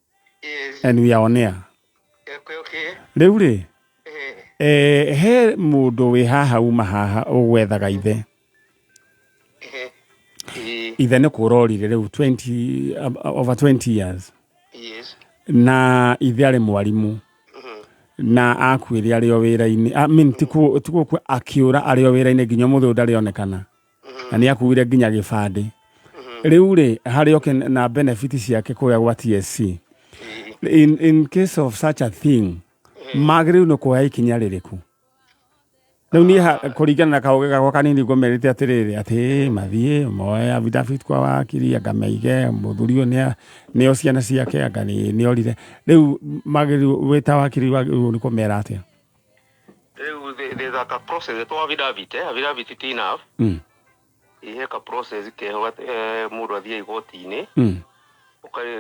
and we are on air. Rĩu rĩ, he mũndũ wĩ haha, uma haha ũgwethaga ithe. Ithe nĩ kũrorire rĩu 20, over 20 years, na ithe arĩ mwarimũ na akuĩre arĩ o wĩra-inĩ. I mean, ti gũkua, akĩũra arĩ o wĩra-inĩ, nginya ũmũthĩ ũyũ ndarĩ onekana, na nĩ akuire nginya gĩbandĩ. Rĩu rĩ, harĩ oke na benefit ciake kũrĩa gwa TSC. In case of such a thing, magĩrĩirwo nĩ kuoya ikinya rĩrĩkũ? Rĩu niĩ kũringana na kaũgĩ gakwa kanini, ngũmerĩte atĩrĩrĩ, atĩ mathiĩ moe affidavit kwa wakiri, anga maige mũthuri ũyũ nĩo ciana ciake, anga nĩorire. Rĩu magĩrĩirwo, wĩ ta wakiri, wagĩrĩirwo nĩ kũmera atĩa? Rĩu there's a ka process to affidavit, affidavit ti enough. Ihe ka process keho mũndũ athiĩ igoti-inĩ,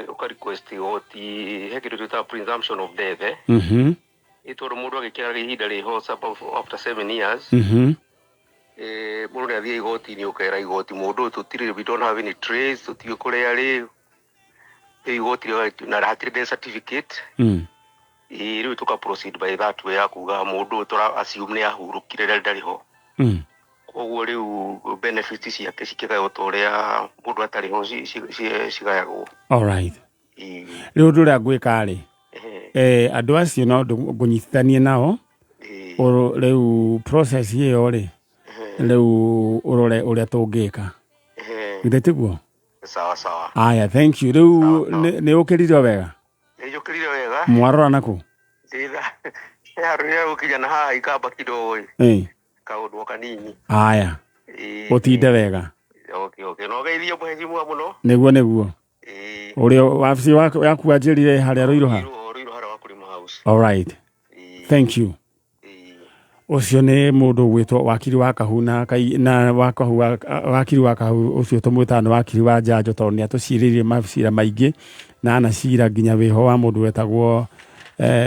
ũka request igoti he kĩndũ twĩtaga presumption of death. Ĩ tondũ mũndũ agĩkĩraga ihinda rĩho after 7 years, mũndũ nĩ athiĩ igoti-inĩ, ũkera igoti mũndũ ũyũ tũtirĩ, we don't have any trace, tũtiũĩ kũrĩa arĩ. Rĩu igoti na hatirĩ death certificate. Ĩ rĩu tũka proceed by that way ya kuga mũndũ ũyũ tũra assume nĩ ahurũkire, rĩrĩa ndarĩ ho. Koguo rĩu benefits ciake cikĩgaywo ta ũrĩa mũndũ atarĩ ho cigayagwo. Alright. Rĩu ũndũ ũrĩa ngwĩka rĩ, andũ acio no ngũnyitithanie nao. Rĩu process ĩyo rĩ, rĩu ũrore ũrĩa tũngĩka, githĩ tiguo? Sawa sawa. Aya, thank you. Rĩu nĩ ũkĩrire o wega? Nĩnjũkĩrire wega. Mwarora naku? Thitha he handũ rĩrĩa gũkinya na haha ikamba kidogo ĩ, kaũndũ o kanini. Aya. Ĩ. Ũtinde wega. Okay, no geithio mheshimiwa mũno. Nĩguo ũrĩa wabici yaku wanjĩrire harĩa Rũirũ ha? Rũirũ harĩa wa Kũrĩma House. Alright, thank you. Ũcio nĩ mũndũ ũgwĩtwo wakiri wa Kahu na na wa Kahu wakiri wa Kahu ũcio tũmwĩtaga nĩ wakiri wa njanjo, tondũ nĩ atũcirĩirie macira maingĩ na anacira nginya wĩho wa mũndũ wetagwo,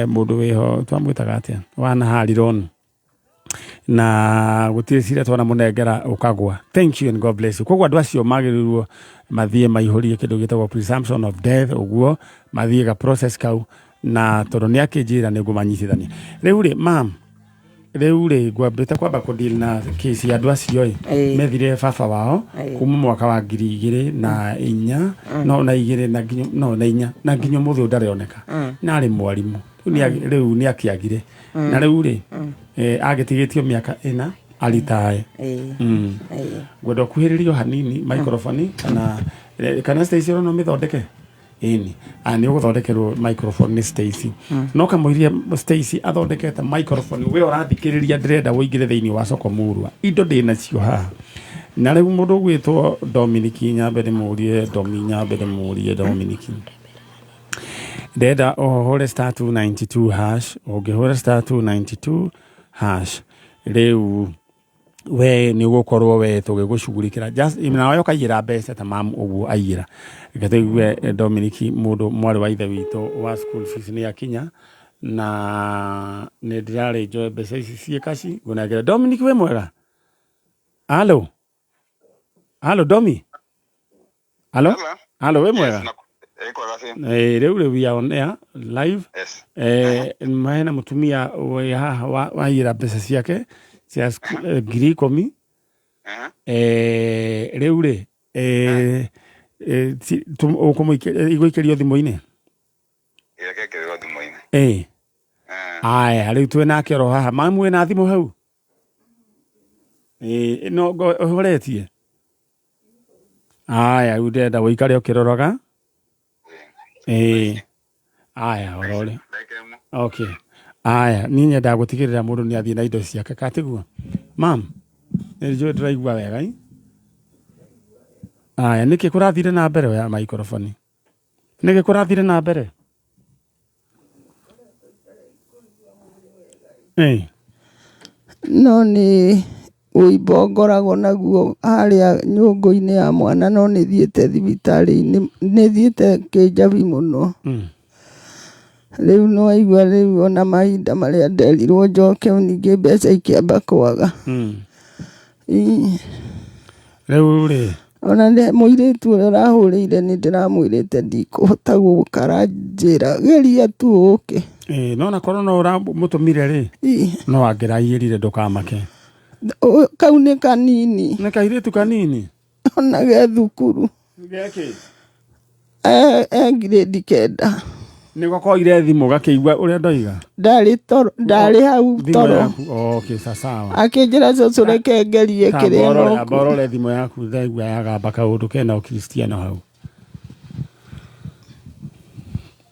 mũndũ wĩho twamwĩtaga atĩa, wanaharironi, na gũtirĩ cira twanamũnengera ũkagwa. Thank you and God bless you. Koguo andũ acio magĩrĩirwo mathiĩ maihũrie kĩndũ gĩtagwo presumption of death, ũguo mathiĩ ga process kau, na tondũ nĩ akĩnjĩra nĩ ngũmanyitithania. Rĩu rĩ, mam, rĩu rĩ, ngwambĩte kwamba kũdeal na kesi ya andũ acio ĩ, methire baba wao kuma mwaka wa 2004, no na igĩrĩ na nginya, no na inya, na nginya ũmũthĩ ũyũ ndarĩoneka, na arĩ mwarimũ. Rĩu rĩu nĩ akĩagire, na rĩu rĩ, agĩtigĩtio mĩaka 4 aritae. Ngwenda ũkuhĩrĩrio hanini microphone, kana Stacy ĩro no mĩthondeke ĩni. A nĩ ũgũthondekerwo microphone nĩ Stacy. No kamũirie Stacy athondekete microphone, we ũrathikĩrĩria, ndĩrenda ũingĩre thĩinĩ wa soko murwa, indo ndĩ nacio haha. Na rĩu mũndũ ũgwĩtwo Dominic, nyambe ndĩmũrie Domi, nyambe ndĩmũrie Dominic, ndenda ũhũre star 292 hash. Ũngĩhũra star 292 hash rĩu, we nĩ ũgũkorwo we tũgĩgũcugurikĩra, just nawe ũkaigĩra mbeca ta mamu ũguo aigĩra. Reke tũigue, Dominic, mũndũ mwarĩ wa ithe witũ wa school fees nĩ akinya, na nĩ ndĩrarĩ njoe mbeca ici ciĩ kaci ngũnengere. Dominic, wĩ mwega? Halo, halo, Domi, halo, halo, wĩ mwega? Rĩu we are on air live. Hena mũtumia wĩ haha waigĩra mbeca ciake cia 10,000. Rĩu rĩ, ũkũmũikĩria, igũikĩrio thimũ-inĩ? Reke ngĩrĩrwo thimũ-inĩ. Aya, rĩu twĩ nake oro haha. Mamu wĩna thimũ hau? Ĩĩ, no ũhoretie? Aya, rĩu ndĩrenda ũikare ũkĩroraga. Ĩĩ. Aya, orore. Okay. Aya, niĩ nyendaga gũtigĩrĩra mũndũ nĩ athiĩ na indo ciake, ka tiguo? Mam, nĩ njũĩ ndũraigua wega ĩ? Aya, nĩkĩ kũrathire na mbere oya maikoroboni? Nĩkĩ kũrathire na mbere? Ĩĩ. No nĩ ũimbo ngoragwo naguo harĩa nyũngũ-inĩ ya mwana no nĩ thiĩte thibitarĩ-inĩ, nĩ thiĩte kĩnjabi mũno. Rĩu nĩ waigua rĩu ona mahinda marĩa nderirwo njoke ningĩ mbeca ikĩamba kwaga. Ĩĩ. Rĩu rĩ, Ona mũirĩtu ũrĩa ũrahũrĩire nĩ ndĩramwĩrĩte ndikũhota gũka aranjĩra geria tu ũke. Ĩĩ, no na korwo no ũramũtũmire rĩ, no angĩraiyĩrire ndũkamake. Kau nĩ kanini. Nĩ kairĩtu kanini? Ona ge thukuru. Gekĩ? E ngirĩndi 9. Nĩko koire thimũ gakĩigua ũrĩa ndoiga? Ndarĩ toro, ndarĩ hau Thimũ toro. yaku. Okay, sawa. Akĩnjĩra cũcũ reke ngerie kĩrĩa no Amba ũrore thimũ yaku ndaigua yagamba kaũndũ kena ũkristiano hau.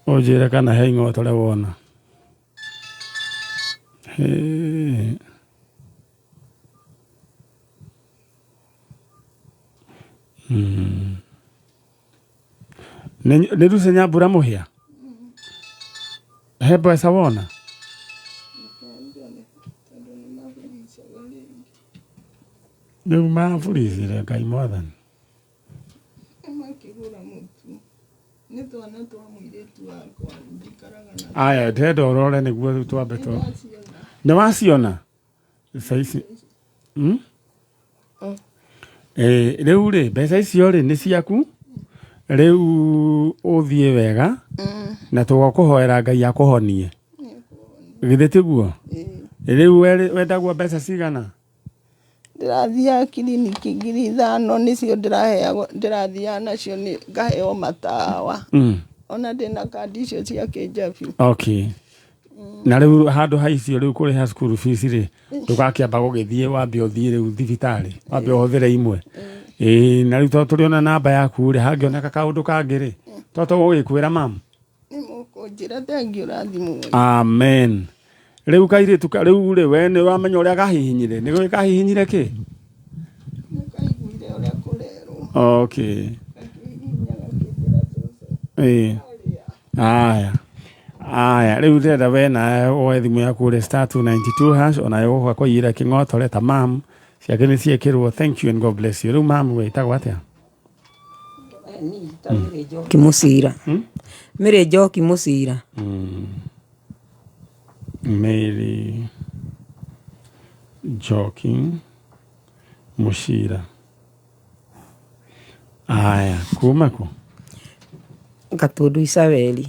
Ũnjĩre kana he ing'otore wona. Hĩ. Nĩ Lucy Nyambura Mũhĩa? He mbeca wona? Rĩu maburicire Ngai mwathani. Makĩgũra mũtu. Nĩ twana twa mũirĩtu wakwa njikaraga na. Aya, ndĩrenda ũrore nĩguo rĩu twambe tũ. Nĩ waciona? Mbeca ici. Ĩĩ, rĩu rĩ, mbeca icio rĩ nĩ ciaku. Rĩu ũthiĩ wega na tũgakũhoera Ngai akũhonie. Githĩ tiguo? Rĩu wendagwo mbeca cigana? Ndĩrathiaga kiriniki 5,000 nĩcio ndĩraheagwo ndĩrathiaga nacio nĩ ngaheo matawa. Ona ndĩna kandi icio cia kĩnjabi. Okay. Na rĩu handũ ha icio rĩu kũrĩha school fees rĩ, ndũgakĩamba gũgĩthiĩ wambe ũthiĩ rĩu thibitarĩ, wambe ũhũthĩre imwe. Ĩĩ, na rĩu tondũ tũrĩ ona namba yaku rĩ, hangĩoneka kaũndũ kangĩ rĩ, to tũgũgĩkwĩra mam. Nĩ mũkũnjĩra thengiũ ũrathimwo. Amen. Rĩu kairĩtu rĩu rĩ, we nĩ wamenya ũrĩa kahihinyire? Nĩ gũĩ kahihinyire kĩ? Nĩ kaiguire ũrĩa kũrerwo. Okay. Ĩĩ. Aya. Aya, rĩu ndĩrenda we nawe woe thimũ yaku ũrĩ star 292 hash onawe ũgoka kũiyĩra kĩng'otore ta mam ciake nĩ ciĩkĩrwo. Thank you and God bless you. Rĩu mam wĩtagwo atĩa? Njoki Mũcira. Mary Njoki Mũcira. Mary Njoki Mũcira. Aya, kuma kũ? Gatundu Isabeli.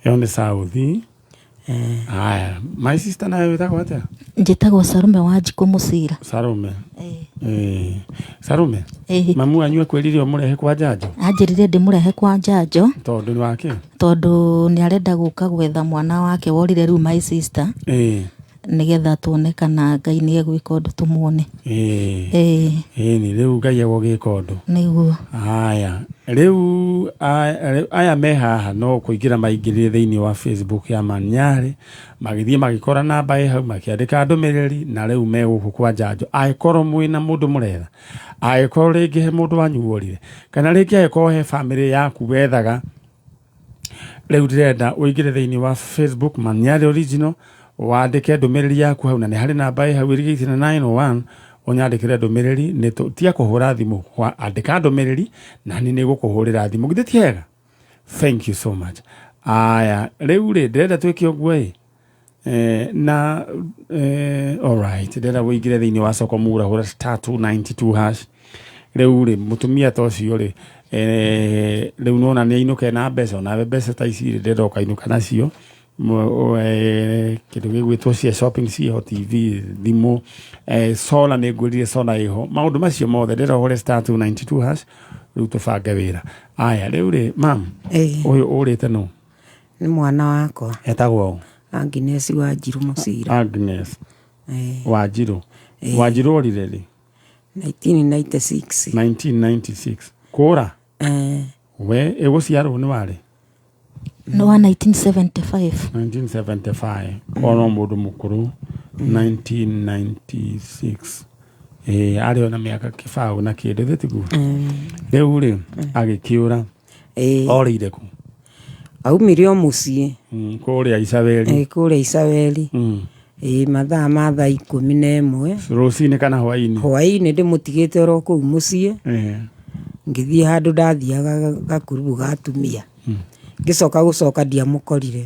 Ĩyo nĩ South. Aya, my sister nawe wĩtagwo atĩa? Njĩtagwo Sarume wa Njikũ Mũcira. Sarume. Sarume. Mamu wanyu akwĩrire ũmũrehe kwa njanjo? Anjĩrire ndĩmũrehe kwa njanjo. Tondũ nĩ wake? Tondũ nĩ arenda gũka gwetha mwana wake worire rĩu my sister. Nĩgetha tuone kana Ngai nĩ egwĩka ũndũ tũmuone. Ĩni rĩu Ngai egũgĩka ũndũ. Nĩguo. Aya, rĩu aya me haha no kũingĩra maingĩrire thĩinĩ wa Facebook ya Manyarĩ, magĩthiĩ magĩkora namba ĩ hau, makĩandĩka ndũmĩrĩri na rĩu me gũkũ kwa njanjo. Angĩkorwo mwĩna mũndũ mũretha, angĩkorwo rĩngĩ he mũndũ wanyu worire, kana rĩngĩ angĩkorwo he bamĩrĩ yaku wethaga, rĩu ndĩrenda ũingĩre thĩinĩ wa Facebook Manyarĩ Original, wandĩke ndũmĩrĩri yaku hau, na nĩ harĩ namba ĩ hau ĩrigĩtie na 901, ũnyandĩkĩre ndũmĩrĩri, nĩ tia kũhũra thimũ, andĩka ndũmĩrĩri na niĩ nĩ ngũkũhũrĩra thimũ. Githĩ ti hega? Thank you so much. Aya, rĩu rĩ, ndĩrenda twĩke ũguo ĩ, na alright, ndĩrenda ũingĩre thĩinĩ wa soko mura, hũra star 292 hash. Rĩu rĩ, mũtumia ta ũcio rĩ, rĩu nĩwona nĩ ainũke na mbeca, onawe mbeca ta ici rĩ, ndĩrenda ũkainũka nacio. Kĩndũ gĩgwĩtwo cia shopping ciĩho, TV, thimũ, solar nĩ ngwĩrire solar ĩho, maũndũ macio mothe ndĩrenda ũhũre star 292 hash, rĩu tũbange wĩra. Aya, rĩu rĩ, mam, ũyũ ũrĩte nũ? Nĩ mwana wakwa. Etagwo ũ? Agnes Wanjirũ Mũcira. Agnes Wanjirũ. Wanjirũ orire rĩ? 1996. 1996. Kũra? Eh. We ĩgũciarwo nĩ warĩ? Nĩ wa 1975. 1975. Ono mũndũ mũkũrũ 1996. Ĩĩ arĩ ona mĩaka kĩbaũ na kĩndũ thĩ tiguo? Rĩu rĩ agĩkĩũra. Orĩire kũ? Aumire o mũciĩ. Kũrĩa Icaweri. Ĩĩ kũrĩa Icaweri. Ĩĩ mathaa ma thaa 11. Rũcinĩ kana hwainĩ? Hwainĩ ndĩmũtigĩte oro kũu mũciĩ. Ngĩthiĩ handũ ndathiaga gakurubu ga atumia. Ngĩcoka gũcoka ndiamũkorire.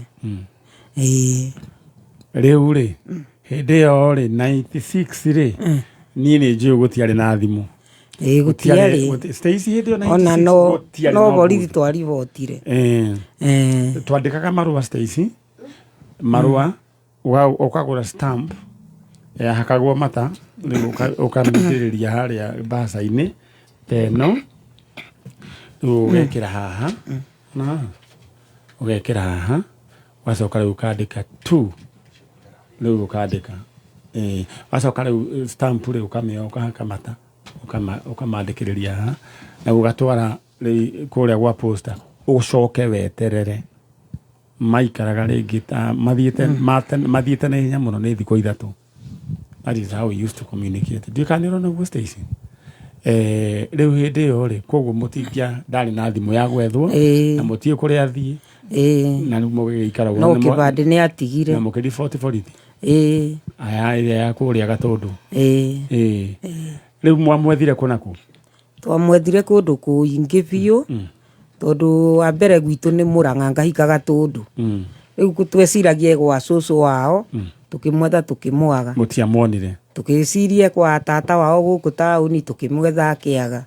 Ĩĩ. Rĩu rĩ hĩndĩ ĩyo rĩ 96 rĩ niĩ nĩ njũĩ gũtiarĩ na thimũ. Ĩĩ gũtiarĩ. Stacy hĩndĩ ĩyo Ona 96 no gũtiarĩ no na borithi booth. twaribotire. Twandĩkaga marũa Stacy marũa ũkagũra stamp yahakagwo mata rĩu ũkamĩitĩrĩria harĩa mbaca-inĩ ta ĩno rĩu ũgekĩra haha na ũgekĩra haha ũgacoka rĩu ũkandĩka tu rĩu ũkandĩka wacoka rĩu stamp rĩu ũkamĩoya ũkahaka mata ũkamandĩkĩrĩria haha na ũgatwara rĩu kũrĩa gwa posta ũcoke weterere maikaraga rĩngĩ ta mathiĩte mathiĩte na ihenya mũno nĩ thikũ 3. That is how we used to communicate. Ndiũĩ kana nĩ ũrona ũguo Stacy? Rĩu hĩndĩ ĩyo rĩ koguo mũtingia ndarĩ na thimũ ya gwethwo na mũtiĩ kũrĩa athiĩ na rĩu mũgĩgĩikara ũguo. No kĩbandĩ nĩ atigire. Na mũkĩriboti borithi. Aya ĩrĩa ya kũrĩa Gatũndũ. Rĩu mwamwethire kũ na kũ? Twamwethire kũndũ kũingĩ biũ tondũ wa mbere gwitũ nĩ Mũrang'a ngahika Gatũndũ. Rĩu tweciragia gwa cũcũ wao tũkĩmwetha tũkĩmwaga. Mũtiamuonire. Tũgĩciria kwa tata wao gũkũ taũni tũkĩmwetha akĩaga.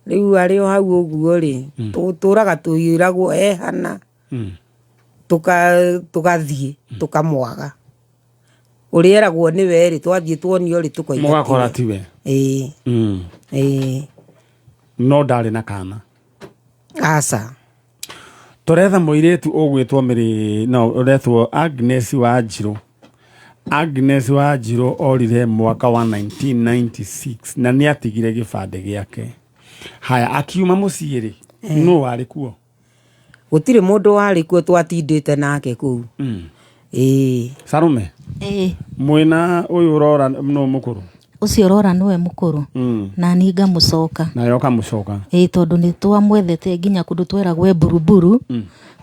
Rĩu arĩ o hau ũguo rĩ tũraga tũiragwo e hana tũgathiĩ tũkamwaga. Ũrĩa eragwo nĩwe rĩ twathiĩ tuonio rĩ tũkoiga Mũgakora tiwe. Ĩĩ. Ĩĩ. No ndarĩ na kana. Aca. Tũretha mũirĩtu ũgwĩtwo Mĩrĩ no ũretwo Agnes Wanjirũ. Agnes Wanjirũ orire mwaka wa 1996 na nĩ atigire gĩbandĩ gĩake. Haya akiuma mũciĩ rĩ nũ warĩ kuo? Gũtirĩ mũndũ warĩ kuo twatindĩte nake kũu. Ĩĩ. Salome. Ĩĩ. Mwĩna ũyũ ũrora nũ mũkũrũ? Ũcio ũrora nĩwe mũkũrũ. Na niĩ ngamũcoka. Nawe ũkamũcoka. Ĩĩ tondũ nĩ twamwethete nginya kũndũ tweragwo e Buruburu.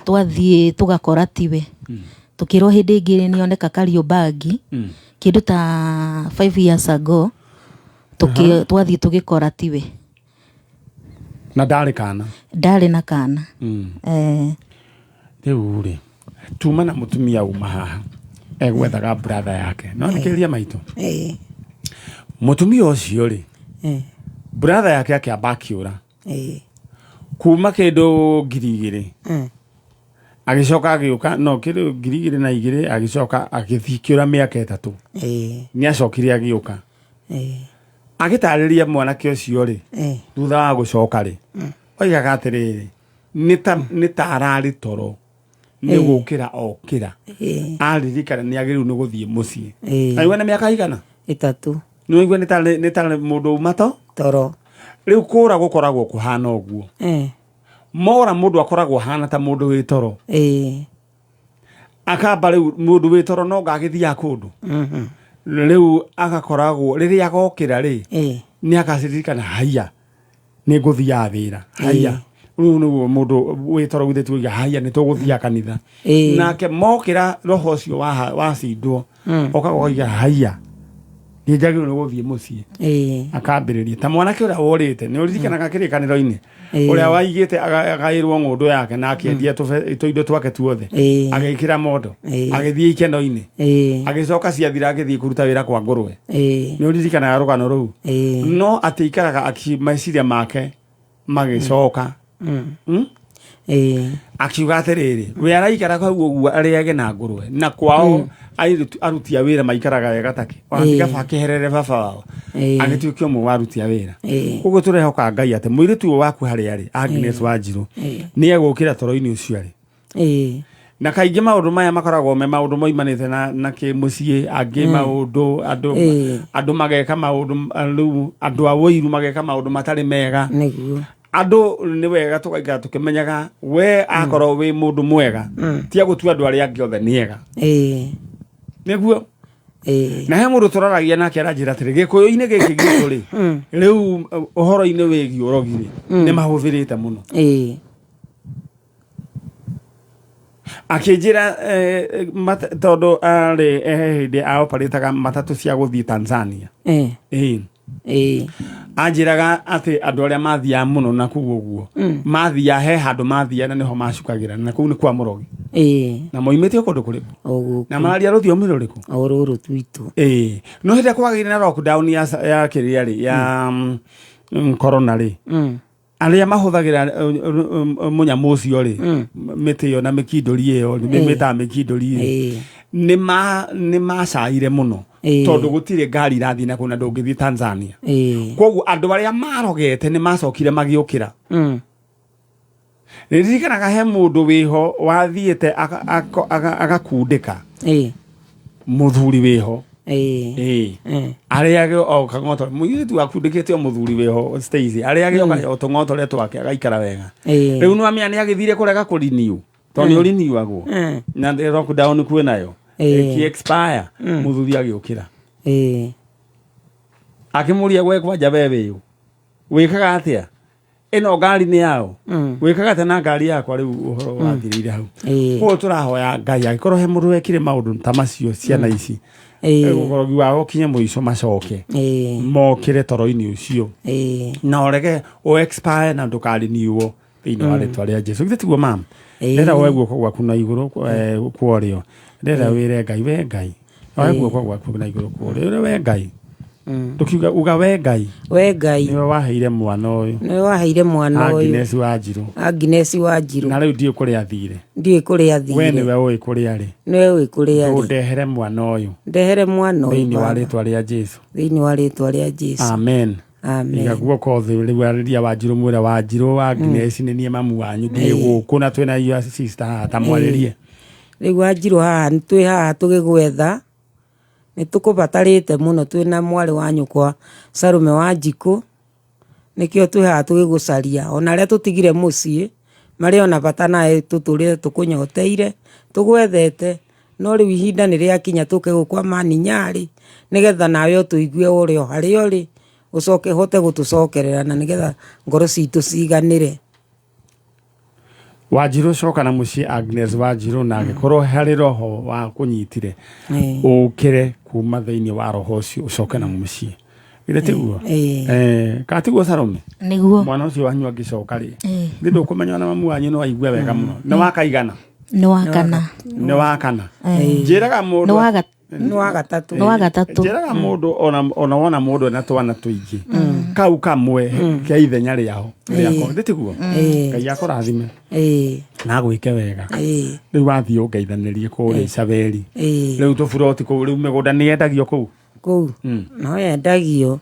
Twathiĩ tũgakora tiwe. Tũkĩrwo hĩndĩ ĩngĩ nĩoneka Kariobangi. Kĩndũ ta 5 years ago. Twathiĩ tũgĩkora tiwe. Na ndarĩ kana? Ndarĩ na kana. Rĩu rĩ tuma na mũtumia uma haha egwethaga brother yake no thikĩrĩria maitũ. Mũtumia ũcio rĩ brother yake akĩamba akĩũra kuma kĩndũ 2000 agĩcoka agĩũka no kĩndũ 2002 agĩcoka agĩthiĩ kĩũra mĩaka 3 nĩ acokire agĩũka agĩtarĩria mwanake ũcio rĩ thutha wa gũcoka rĩ oigaga atĩrĩrĩ nĩ ta ararĩ toro nĩ gũkĩra okĩra aririkana nĩ agĩrĩirwo nĩ gũthiĩ mũciĩ. Aigua nĩ mĩaka igana? 3. Nĩ waigua nĩ ta mũndũ uma to? Toro. Rĩu kũra gũkoragwo kũhana ũguo. Mora mũndũ akoragwo ahana ta mũndũ wĩ toro. Akamba rĩu mũndũ wĩ toro no ngagĩthiaga kũndũ. Rĩu agakoragwo rĩrĩa agokĩra rĩ nĩ akaririkana haiya nĩ ngũthiaga wĩra haiya. Rĩu nĩguo mũndũ wĩ toro githĩ tuiga haiya nĩ tũgũthiaga kanitha. Nake mokĩra roho ũcio wacindwo okaga ũkoiga haiya nĩ njagĩrĩirwo nĩ gũthiĩ mũciĩ. Akambĩrĩria ta mwanake ũrĩa worĩte nĩ ũririkanaga kĩrĩkanĩro-inĩ ũrĩa waigĩte agaĩrwo ng'ũndũ yake na akĩendia tũindo twake tuothe agĩkĩra mondo agĩthiĩ ikeno-inĩ agĩcoka ciathira agĩthiĩ kũruta wĩra kwa ngũrwe. Nĩ ũririkanaga rũgano rũu? No atĩ ikaraga meciria make magĩcoka. Akiuga atĩrĩrĩ we araikara hau ũguo arĩage na ngũrwe na kwao aruti a wĩra maikaraga wega take ona ti kaba akĩherere baba wao agĩtuĩke ũmwe wa aruti a wĩra. Koguo tũrehoka Ngai atĩ mũirĩtu ũyũ waku harĩa arĩ Agnes Wanjirũ nĩ egũkĩra toro-inĩ ũcio arĩ. Na kaingĩ maũndũ maya makoragwo me maũndũ moimanĩte na kĩmũciĩ angĩ maũndũ andũ andũ mageka maũndũ rĩu andũ a ũiru mageka maũndũ matarĩ mega. Nĩguo. Andũ nĩ wega tũgaikara tũkĩmenyaga we akorwo wĩ mũndũ mwega tia gũtua andũ arĩa angĩ othe nĩ ega. Nĩguo. Na he mũndũ tũraragia nake aranjĩra atĩrĩ gĩkũyũ-inĩ gĩkĩ gitũ rĩ, rĩu ũhoro-inĩ wĩgiĩ ũrogi rĩ, nĩ mahũthĩrĩte mũno. Akĩnjĩra tondũ arĩ hĩndĩ aoparĩtaga matatũ cia gũthiĩ Tanzania. Anjĩraga atĩ andũ arĩa mathiaga mũno na kũu ũguo, mathiaga he handũ mathiaga na nĩho macukagĩra, na kũu nĩ kwa mũrogi. Na moimĩte o kũndũ kũrĩkũ? O gũkũ. Na mararia rũthiomi rũrĩkũ? O rũrũ twitũ. No hĩndĩ ĩrĩa kwagĩire na lockdown ya kĩrĩa rĩ, ya corona rĩ, arĩa mahũthagĩra mũnyamũ ũcio rĩ, mĩtĩ ĩyo na mĩkindũri ĩyo, mĩtaga mĩkindũri rĩ, nĩ macaire mũno. Tondũ gũtirĩ ngari irathiĩ na kũu na ndũngĩthiĩ Tanzania. Koguo andũ arĩa marogete nĩ macokire magĩũkĩra. Nĩndirikanaga he mũndũ wĩho wathiĩte agakundĩka. Mũthuri wĩho. Arĩage o kang'oto, mũirĩtu akundĩkĩte o mũthuri wĩho Stacy, arĩage o tũng'otore twake agaikara wega. Rĩu nĩwamenya nĩ agĩthire kũrega kũriniu, tondũ nĩ ũriniuagwo. Na lockdown kwĩ nayo. Ĩkĩ expire, mũthuri agĩũkĩra. Akĩmũria gwe kwanja we wĩũ? Wĩkaga atĩa? Ĩno ngari nĩ yao? Wĩkaga atĩa na ngari yakwa? Rĩu ũhoro wathirĩire hau. Koguo tũrahoya Ngai angĩkorwo he mũndũ wekire maũndũ ta macio ciana ici, ũrogi wao ũkinye mũico macoke mokĩre toro-inĩ ũcio na ũrege ũ expire na ndũkariniuo thĩinĩ wa rĩtwa rĩa Jesu. Githĩ tiguo mam? Ndĩrenda woe guoko gwaku na igũrũ kwa ũrĩo, ndĩrenda wĩre Ngai, we Ngai, oe guoko gwaku na igũrũ kwa ũrĩo, wĩre we Ngai, ndũkiuga uga we Ngai, we Ngai, nĩwe waheire mwana ũyũ, nĩwe waheire mwana ũyũ, Agnes Wanjirũ, Agnes Wanjirũ, na rĩu ndiũĩ kũrĩa athire, ndiũĩ kũrĩa athire, we nĩwe ũĩ kũrĩa arĩ, nĩwe ũĩ kũrĩa arĩ, ndehere mwana ũyũ, ndehere mwana ũyũ thĩinĩ wa rĩtwa rĩa Jesu, thĩinĩ wa rĩtwa rĩa Jesu, amen. Amen. Iga guoko thĩ rĩu arĩria Wanjirũ mwĩre Wanjirũ wa Agnes nĩ niĩ mamu wanyu ndĩ gũkũ na twĩna your sister haha ta mwarĩrie. Rĩu Wanjirũ haha twĩ haha tũgĩgwetha nĩ tũkũbatarĩte mũno twĩna mwarĩ wa nyũkwa Salome Wanjikũ, nĩkĩo twĩ haha tũgĩgũcaria. Ona arĩa tũtigire mũciĩ marĩ ona bata nawe tũtũrĩre tũkũnyoteire tũgwethete, no rĩu ihinda nĩ rĩakinya tũke gũkũ Amani Nyarĩ nĩgetha nawe ũtũigue ũrĩ o harĩa ũrĩ, ũcoke ũhote gũtũcokerera na nĩgetha ngoro citũ ciganĩre. Wanjirũ coka na mũciĩ Agnes Wanjirũ, na angĩkorwo harĩ roho wa kũnyitire ũkĩre kuma thĩinĩ wa roho ũcio ũcoke na mũciĩ. Githĩ tiguo? Kana tiguo Salome? Nĩguo. Mwana ũcio wanyu angĩcoka rĩ, nĩ ndũkũmenya ona mamu wanyu no aigue wega mũno. Nĩ wakaigana? Nĩ wa kana. Nĩ wa kana. Njĩraga mũndũ Nĩ wa gatatũ. Nĩ wa gatatũ. Njĩraga mũndũ ona wona mũndũ ena twana tũingĩ kau kamwe kĩa ithenya rĩao rĩako. Githĩ tiguo? Ngai akũrathime na agwĩke wega. Rĩu wathiĩ ũngeithanĩrie kũrĩa Isabeli. Rĩu tũburoti kũu, rĩu mĩgũnda nĩ yendagio kũu? Kũu no yendagio.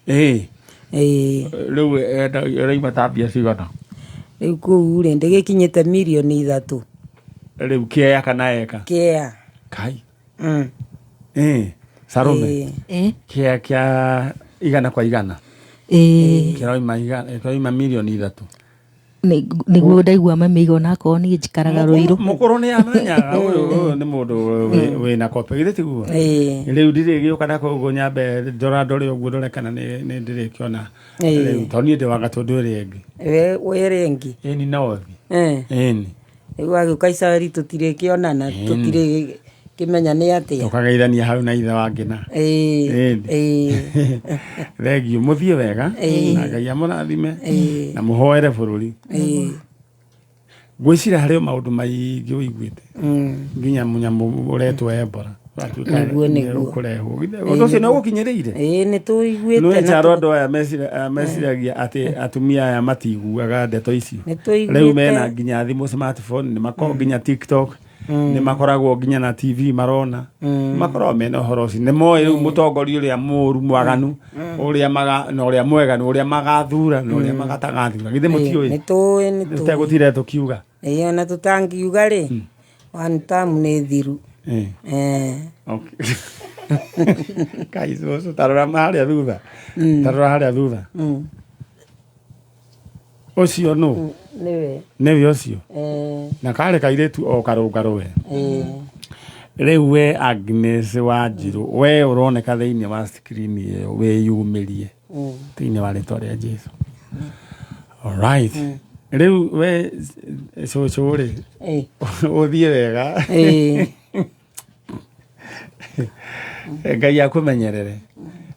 Rĩu ĩraima ta mbia cigana? Rĩu kũu rĩ ndĩgĩkinyĩte mirioni 3. Rĩu kĩea kana eka? Kĩea. Kai. Salome. Kĩea kĩa 100 kwa 100. Kĩrauma mirioni 3. Nĩguo ndaigua mami ona akorwo niĩ njikaraga Rũirũ. Mũkũrũ nĩ amenyaga ũyũ nĩ mũndũ wĩna kope, githĩ tiguo? Rĩu ndirĩgĩũka na kũu nyambe ndora ndore ũguo ndore kana nĩ ndĩrĩkĩona. Rĩu tondũ niĩ ndĩ wa Gatũndũ ĩrĩa ĩngĩ. Wĩ ĩrĩa ĩngĩ? Ĩni north. Ĩni. Rĩu wagĩũka Isabeli tũtirĩkĩonana, tũtirĩkĩmenya nĩ atĩa. Tũkageithania hau na ithe wa Ngĩna. Thengiũ, mũthiĩ wega na Ngai amũrathime na mũhoere bũrũri. Ngwĩciria harĩ o maũndũ maingĩ ũiguĩte nginya mũnyamũ ũretwo Ebola. Nĩguo, nĩguo. Ũkũrehwo. Ũndũ ũcio nĩ ũgũkinyĩrĩire? Ĩĩ, nĩ tũiguĩte. Nĩ njaro andũ aya meciragia atĩ atumia aya matiguaga ndeto icio. Nĩ tũiguĩte. Rĩu mena nginya thimũ smartphone, nĩ makoragwo nginya TikTok. Nĩ makoragwo nginya na TV marona. Makoragwo mena ũhoro ũcio. Nĩ moĩ rĩu mũtongoria ũrĩa mũũru mwaganu, ũrĩa maga na ũrĩa mwega, na ũrĩa magathura na ũrĩa magatagathura. Githĩ mũtiũĩ? Nĩ tũĩ, nĩ tũĩ. Tũtegũtinda tũkiuga. Ĩĩ ona tũtangiuga rĩ, one term nĩ thiru. Okay. Kai cũcũ tarora harĩa thutha. Tarora harĩa thutha. Ũcio nũ? Nĩwe. Nĩwe ũcio? Na karĩ kairĩtu o karũngarũ we. Rĩu we Agnes Wanjirũ, we ũroneka thĩinĩ wa screen ĩyo wĩyumĩrie thĩinĩ wa rĩtwa rĩa Jesu. Alright. Rĩu we cũcũ rĩ, ũthiĩ wega. Ngai akũmenyerere.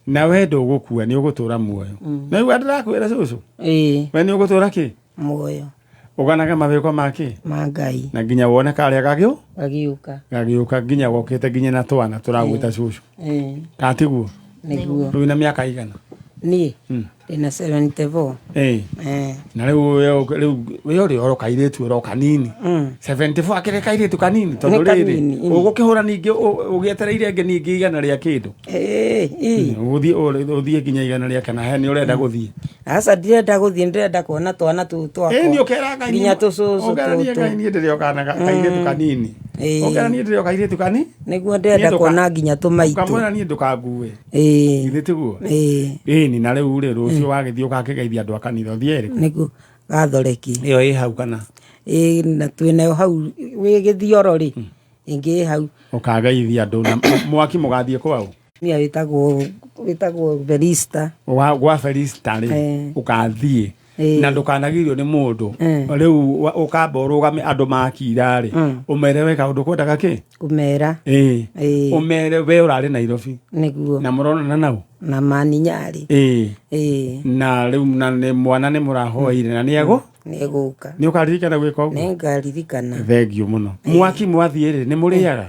Na we ndũgũkua nĩ ũgũtũra muoyo. Na rĩu ndĩrakwĩra cũcũ. We nĩ ũgũtũra kĩ? Muoyo. Ũganage mawĩko ma kĩ? Ma Ngai. Na nginya wone karĩa gagĩũ? Gagĩũka. Gagĩũka nginya gokĩte nginya na twana tũragwĩta cũcũ. Katiguo? Nĩguo. Rĩu na mĩaka igana? Niĩ? Ndĩna 74. Na rĩu rĩu we ũrĩ oro kairĩtu oro kanini. 74 akĩrĩ kairĩtu kanini tondũ Nĩ rĩrĩ kanini, ũgũkĩhũra ningĩ ũgĩetereire ĩngĩ ningĩ igana rĩa kĩndũ. Ũgũthiĩ ũthiĩ nginya igana rĩa kana he nĩ ũrenda gũthiĩ. Aca ndirenda gũthiĩ, ndĩrenda kuona twana tũu twakwa. Ĩĩ nĩ ũkera Ngai Nginya tũcũcũ ũkera niĩ tũtũ. Ngai niĩ ndĩrĩ o kana kairĩtu kanini. Ũkera niĩ ndĩrĩ o kairĩtu kani? Nĩguo ndĩrenda kuona nginya tũmaitũ. Ũkamwĩra niĩ ndũkangue. Githĩ tiguo? Ĩni na rĩu rĩ rũciũ wagĩthiĩ ũgakĩgeithia andũ a kanitha ũthiĩ ĩrĩkũ? Nĩguo gathoreki. Ĩyo ĩ hau kana? Ĩĩ na twĩnayo hau wĩ gĩthioro rĩ, ĩngĩ ĩ hau. Ũkageithia andũ na mwaki mũgathiĩ kwaũ? Nia wĩtagwo Felista. Gwa Felista rĩ ũkathiĩ na ndũkanagirio nĩ mũndũ. Rĩu ũkamba ũrũgame andũ makira rĩ, ũmere we kaũndũ kwendaga kĩ? Kũmera. Ĩĩ. Ũmere we ũrarĩ Nairobi. Nĩguo. Na mũronana nau? Na maninyarĩ. Ĩĩ. Na rĩu na nĩ mwana nĩ mũrahoeire na nĩ egũ? Nĩ egũka. Nĩ ũkaririkana gwĩka ũguo? Nĩ ngaririkana. Thengiũ mũno. Mwaki mwathiĩ rĩ, nĩ mũrĩaga?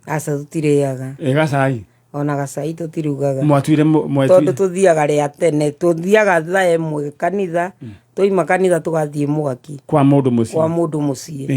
Aca tũtirĩaga. Ĩ gacai? Ona gacai tũtirugaga. Mwatuire Tondũ tũthiaga rĩa tene, tũthiaga thaa ĩmwe kanitha, twaima kanitha tũgathiĩ mwaki. Kwa mũndũ mũciĩ. Kwa mũndũ mũciĩ.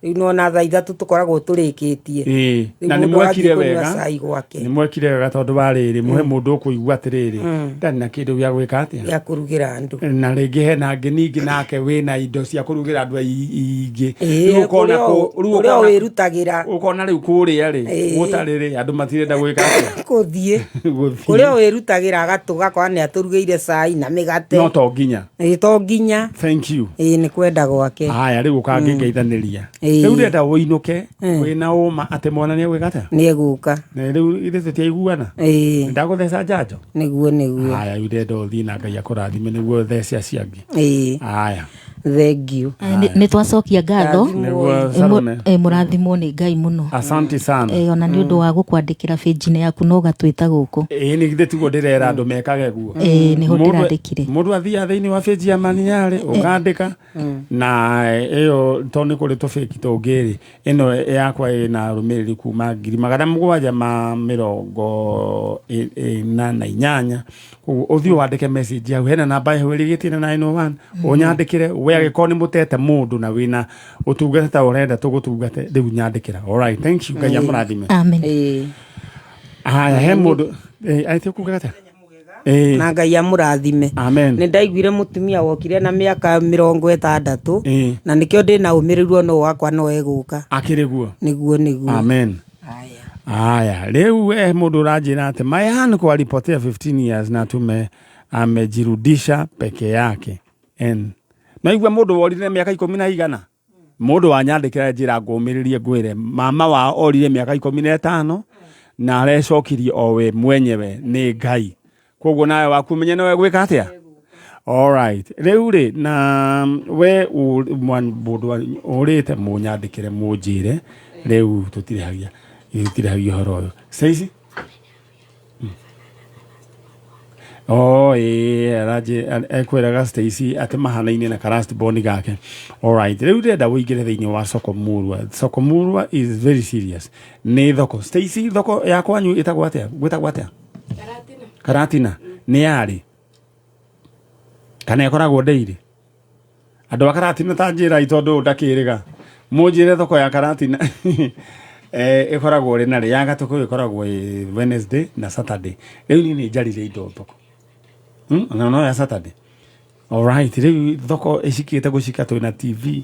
Rĩu nĩwona thaa ithatũ tũkoragwo tũrĩkĩtie. Rĩu Na nĩ mũndũ mwekire agathiĩ kũnyua wega. cai gwake. Nĩ mwekire wega tondũ wa rĩrĩ, mũhe mũndũ ũkũigua atĩrĩrĩ, ndarĩ na kĩndũ gĩa gwĩka atĩa? Gĩa kũrugĩra andũ. Na rĩngĩ hena angĩ ningĩ nake wĩna indo cia kũrugĩra andũ aingĩ. Rĩu ũkona rĩu Kũrĩa wĩrutagĩra. Ũkona rĩu kũrĩa rĩ, gũtarĩ rĩ, andũ matirenda gwĩka atĩa? Gũthiĩ. Gũthiĩ. Kũrĩa wĩrutagĩra agatũgakora nĩ atũrugĩire cai na mĩgate. No to nginya. Ĩĩ to nginya. Thank you. Ĩĩ nĩ kwenda gwake. Haya rĩu ũkangĩngeithanĩria. Rĩu ndĩrenda ũinũke wĩna ũma atĩ mwana nĩ egwĩka atĩa? Nĩ egũka. Na rĩu ithuĩ tũtiaiguana? Ĩĩ. Ndagũtheca njanjo? Nĩguo nĩguo. Haya rĩu ndĩrenda ũthiĩ na Ngai akũrathime nĩguo ũthece acio angĩ. Ĩĩ. Haya. Thengiũ. Nĩ twacokia ngatho. Nĩguo Salome. Mũrathimwo nĩ Ngai mũno. Asante sana. Ona nĩ ũndũ wa gũkwandĩkĩra page-inĩ yaku na ũgatwĩta gũkũ. Ĩĩ nĩ githĩ tiguo ndĩrera andũ mekage guo. Ĩĩ nĩho ndĩrandĩkire. Mũndũ athiaga thĩinĩ wa page ya Maniarĩ ũkandĩka na ĩyo tondũ nĩ kũrĩ tũbĩki tũngĩ rĩ, ĩno yakwa ĩna arũmĩrĩri kuma 748,000. Koguo ũthiĩ wandĩke message hau hena namba ĩho ĩrĩgĩtie na 901 ũnyandĩkĩre we angĩkorwo nĩ mũtete mũndũ na wĩna ũtungata ta ũrenda tũgũtungate rĩu nyandĩkĩra. Alright, thank you. Ngai amũrathime. Amen. Haya he mũndũ aĩte kuga atĩa? Na Ngai amũrathime. Amen. Nĩ ndaiguire mũtumia wokire na mĩaka 60 na nĩkĩo ndĩna ũmĩrĩru ona ũyũ wakwa no egũka. Akĩrĩ guo? Nĩguo nĩguo. Amen. Haya, rĩu mũndũ ũranjĩra atĩ Mayan kwa alipotea 15 years na tume amejirudisha peke yake. N. Naigua mũndũ worire mĩaka ikũmi na igana? Mũndũ wanyandĩkĩra njĩra ngũmĩrĩrie ngwĩre mama wao orire mĩaka 15 na arecokirie o we mwenyewe nĩ Ngai. Koguo nawe waku menye nowe gwĩka atĩa? Alright. Rĩu rĩ na we mũndũ ũrĩte mũnyandĩkĩre mũnjĩre rĩu tũtirĩhagia ũhoro ũyũ. Stacy? Oh, ĩĩ aranjĩ ekwĩraga Stacy atĩ mahanaine na ka last born gake. Alright, rĩu ndĩrenda ũingĩre thĩinĩ wa soko murwa. Soko murwa is very serious. Nĩ thoko. Stacy, thoko ya kwanyu ĩtagwo atĩa? Gwĩtagwo atĩa? Karatina. Karatina. Nĩ yarĩ? Kana ĩkoragwo ndĩirĩ? Andũ a Karatina ta njĩrai tondũ ndakĩrĩga. Mũnjĩre thoko ya Karatina ĩkoragwo rĩ na rĩ ya Gatũkũ ĩkoragwo ĩ Wednesday na Saturday. Rĩu niĩ nĩ njarire indo thoko. Ona no ya Saturday. Alright, rĩu thoko ĩcikĩte gũcika twĩna TV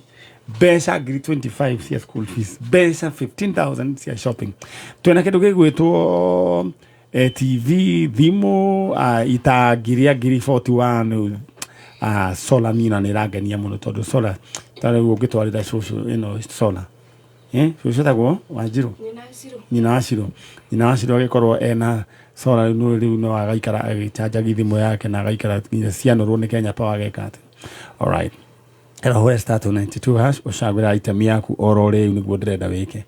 mbeca ngiri 25 cia school fees, mbeca 15,000 cia shopping. Twĩna kĩndũ gĩgwĩtwo TV, thimũ, itangi rĩa ngiri 41, solar niĩ na nĩ ĩrangenia mũno tondũ solar ta rĩu ũngĩtwarĩra cũcũ ĩno solar. Cũcũ etagwo Wanjirũ, nyina wa Shiro, nyina wa Shiro agĩkorwo ena solar rĩu rĩu no agaikara agĩchanjagi thimũ yake na agaikara nginya cianũrwo nĩ Kenya Power ageka atĩ. Alright. Ĩra ũhũre star 292 hash ũcagũre item yaku oro rĩu nĩguo ndĩrenda wĩke.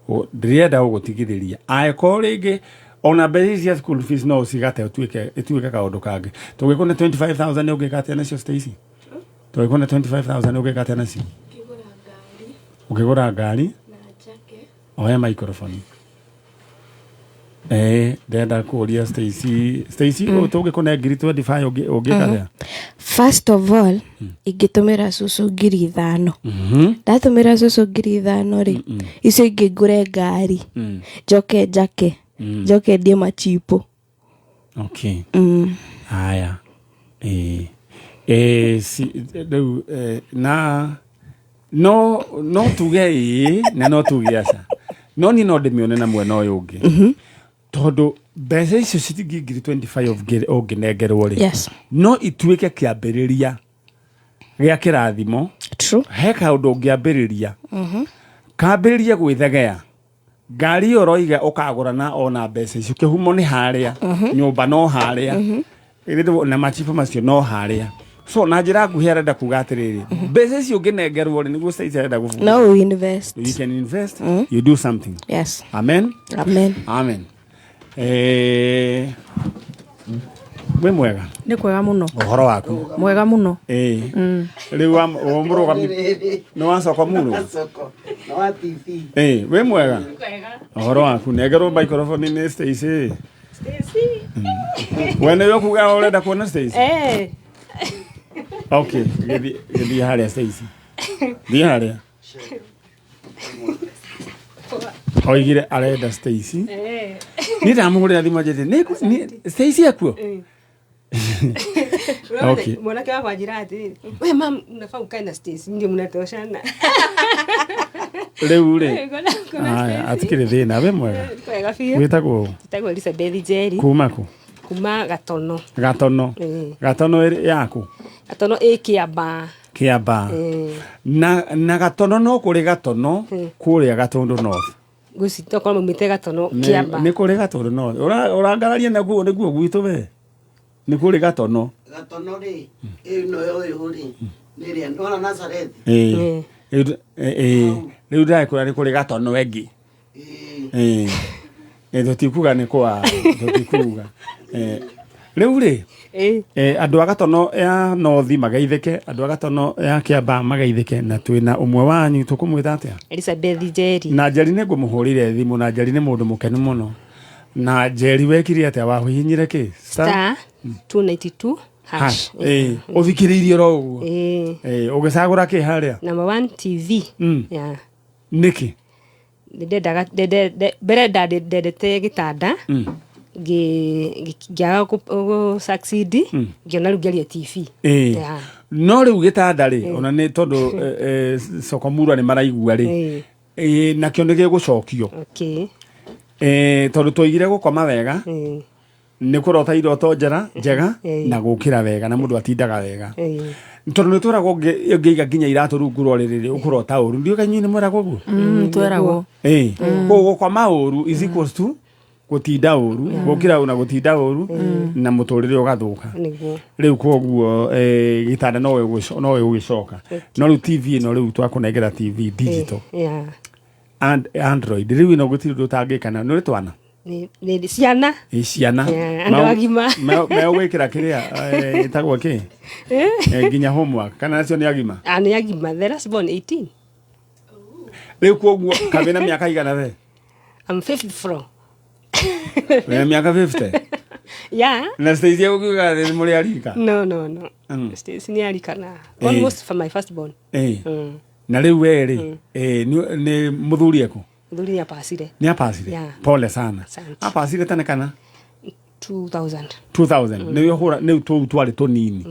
Ndĩrenda gũgũtigithĩria angĩkorwo rĩngĩ ona mbeca ici cia school fees no ũcigate ũtuĩke ĩtuĩke kaũndũ kangĩ. Tũngĩkũne 25,000 ũngĩka atĩa nacio Stacy? Tũngĩkũne 25,000 ũngĩka atĩa nacio? Ũngĩgũra ngari oya microphone. Ndĩrenda kũria Stacy, Stacy, tũngĩkũne ngiri 25 ũngĩka atĩa? First of all, ingĩtũmĩra cũcũ 5,000. Ndatũmĩra cũcũ 5,000 rĩ, icio ingĩ ngũre ngari, njoke njake, njoke ndie machipo. Okay. Haya. Si, rĩu na no tuge ĩĩ na no tuge aca. No niĩ no ndĩmĩone na mwena ũyũ ũngĩ. Tondũ mbeca icio ciringi ngiri 25 ũngĩnengerwo rĩ, no ituĩke kĩambĩrĩria gĩa kĩrathimo. He kaũndũ ũngĩambĩrĩria. Kambĩrĩria gwĩthegea. Ngari ĩyo ũroiga ũkagũra na ona mbeca icio kĩhumo nĩ harĩa, nyũmba no harĩa, na machibu macio no harĩa. So na njĩra nguhĩ arenda kuga atĩrĩrĩ, mbeca icio ũngĩnengerwo rĩ, nĩguo Stacy arenda gũbundithia. No invest. You can invest, you do something. Yes. Amen. Amen. Amen. Wĩ mwega? Nĩ kwega mũno. Ũhoro waku? Mwega mũno. Rĩu wa mũrũgami nĩ wacoka mũno? Wĩ mwega? Ũhoro waku? Nengerwo microphone nĩ Stacy. We nĩwe ũkuga ũrenda kuona Stacy? Okay, gĩthiĩ harĩa Stacy. Thiĩ harĩa. Oigire arenda Stacy. Niĩ ndamũhũrĩra thimũ anjĩrĩte, Stacy ekuo? Okay. Mwanake wakwa anjĩra atĩrĩrĩ, we mam, unafaa ukae na Stacy, ndio mnatoshana. Rĩu rĩ, haya, atikĩrĩ thĩna, wĩ mwega? Kwega biũ. Wĩtagwo ũ? Njĩtagwo Elizabeth Njeri. Kuma kũ? Kuma Gatono. Gatono. Gatono ĩrĩ yaku? Gatono ĩ Kĩambaa. Kĩambaa. Na Gatono no kũrĩ Gatono kũrĩa Gatũndũ North. Ngwĩciria tokorwo maumĩte Gatono Kĩambaa. Nĩ kũrĩ Gatũndũ North. Ũrangararia nakuo nĩkuo gwitũ we. Nĩ kũrĩ Gatono. Gatono rĩ, ĩno ũyũ rĩ, nĩ ĩrĩa nĩwona Nazareth? Rĩu ndĩrakwĩra nĩ kũrĩ Gatono ĩngĩ. Tũtikuga nĩ kwa, tũtikuga. Rĩu rĩ, andũ a Gatono ya North mageithĩke, andũ a Gatono ya Kĩambaa mageithĩke, na twĩna ũmwe wanyu tũkũmwĩta atĩa? Elizabeth Njeri. Na Njeri nĩ ngũmũhũrĩire thimũ, na Njeri nĩ mũndũ mũkenu mũno. Na Njeri wekire atĩa? Wahihinyire kĩ? Star 292 hash. Ũthikĩrĩirie oro ũguo. Ũgĩcagũra kĩ harĩa? Number 1 TV. Yeah. Nĩkĩ? Ndendaga mbere ndendete gĩtanda, ngĩaga gũ succeed, ngĩona rĩu ngerie TV. Yeah. No rĩu gĩtanda rĩ, ona nĩ tondũ Sokomurwa nĩ maraigua rĩ, nakĩo nĩ gĩgũcokio. Okay. Tondũ twaigire gũkoma wega, nĩ kũrota iroto njega na gũkĩra wega na mũndũ atindaga wega. Tondũ nĩ twĩragwo ũngĩiga nginya iratũ rungu rwa ũrĩrĩ rĩ, ũkũrota ũru. Ndiũĩ kana inyuĩ nĩ mweragwo ũguo? Tweragwo. Koguo gũkoma ũru is equals to gũtinda ũru, gũkĩra ũru na gũtinda ũru, na mũtũrĩre ũgathũka. Rĩu koguo gĩtanda no gĩgũgĩcoka. No rĩu TV ĩno rĩu twakũnengera TV digital. And Android. Rĩu ĩno gũtirĩ ũndũ ũtangĩka nayo. Nĩ ũrĩ twana? Nĩ ciana. Ĩ ciana. Andũ agima. Megwĩkĩra kĩrĩa ĩtagwo kĩ? Nginya homework. Kana acio nĩ agima? Nĩ agima. The last born 18. Rĩu koguo kamĩ na mĩaka igana we? I'm 54. Wĩna mĩaka 50? Yeah. Na Stacy egũkiuga nĩ mũrĩ arika? No, no, no. Stacy nĩ arika na almost for my first born. Na rĩu we rĩ, nĩ mũthuri eku? Mũthuri nĩ apacire. Nĩ apacire? Yeah. Pole sana. Asante. Apacire tene kana? 2000. 2000. Nĩ ũhũra nĩ tũu twarĩ tũnini.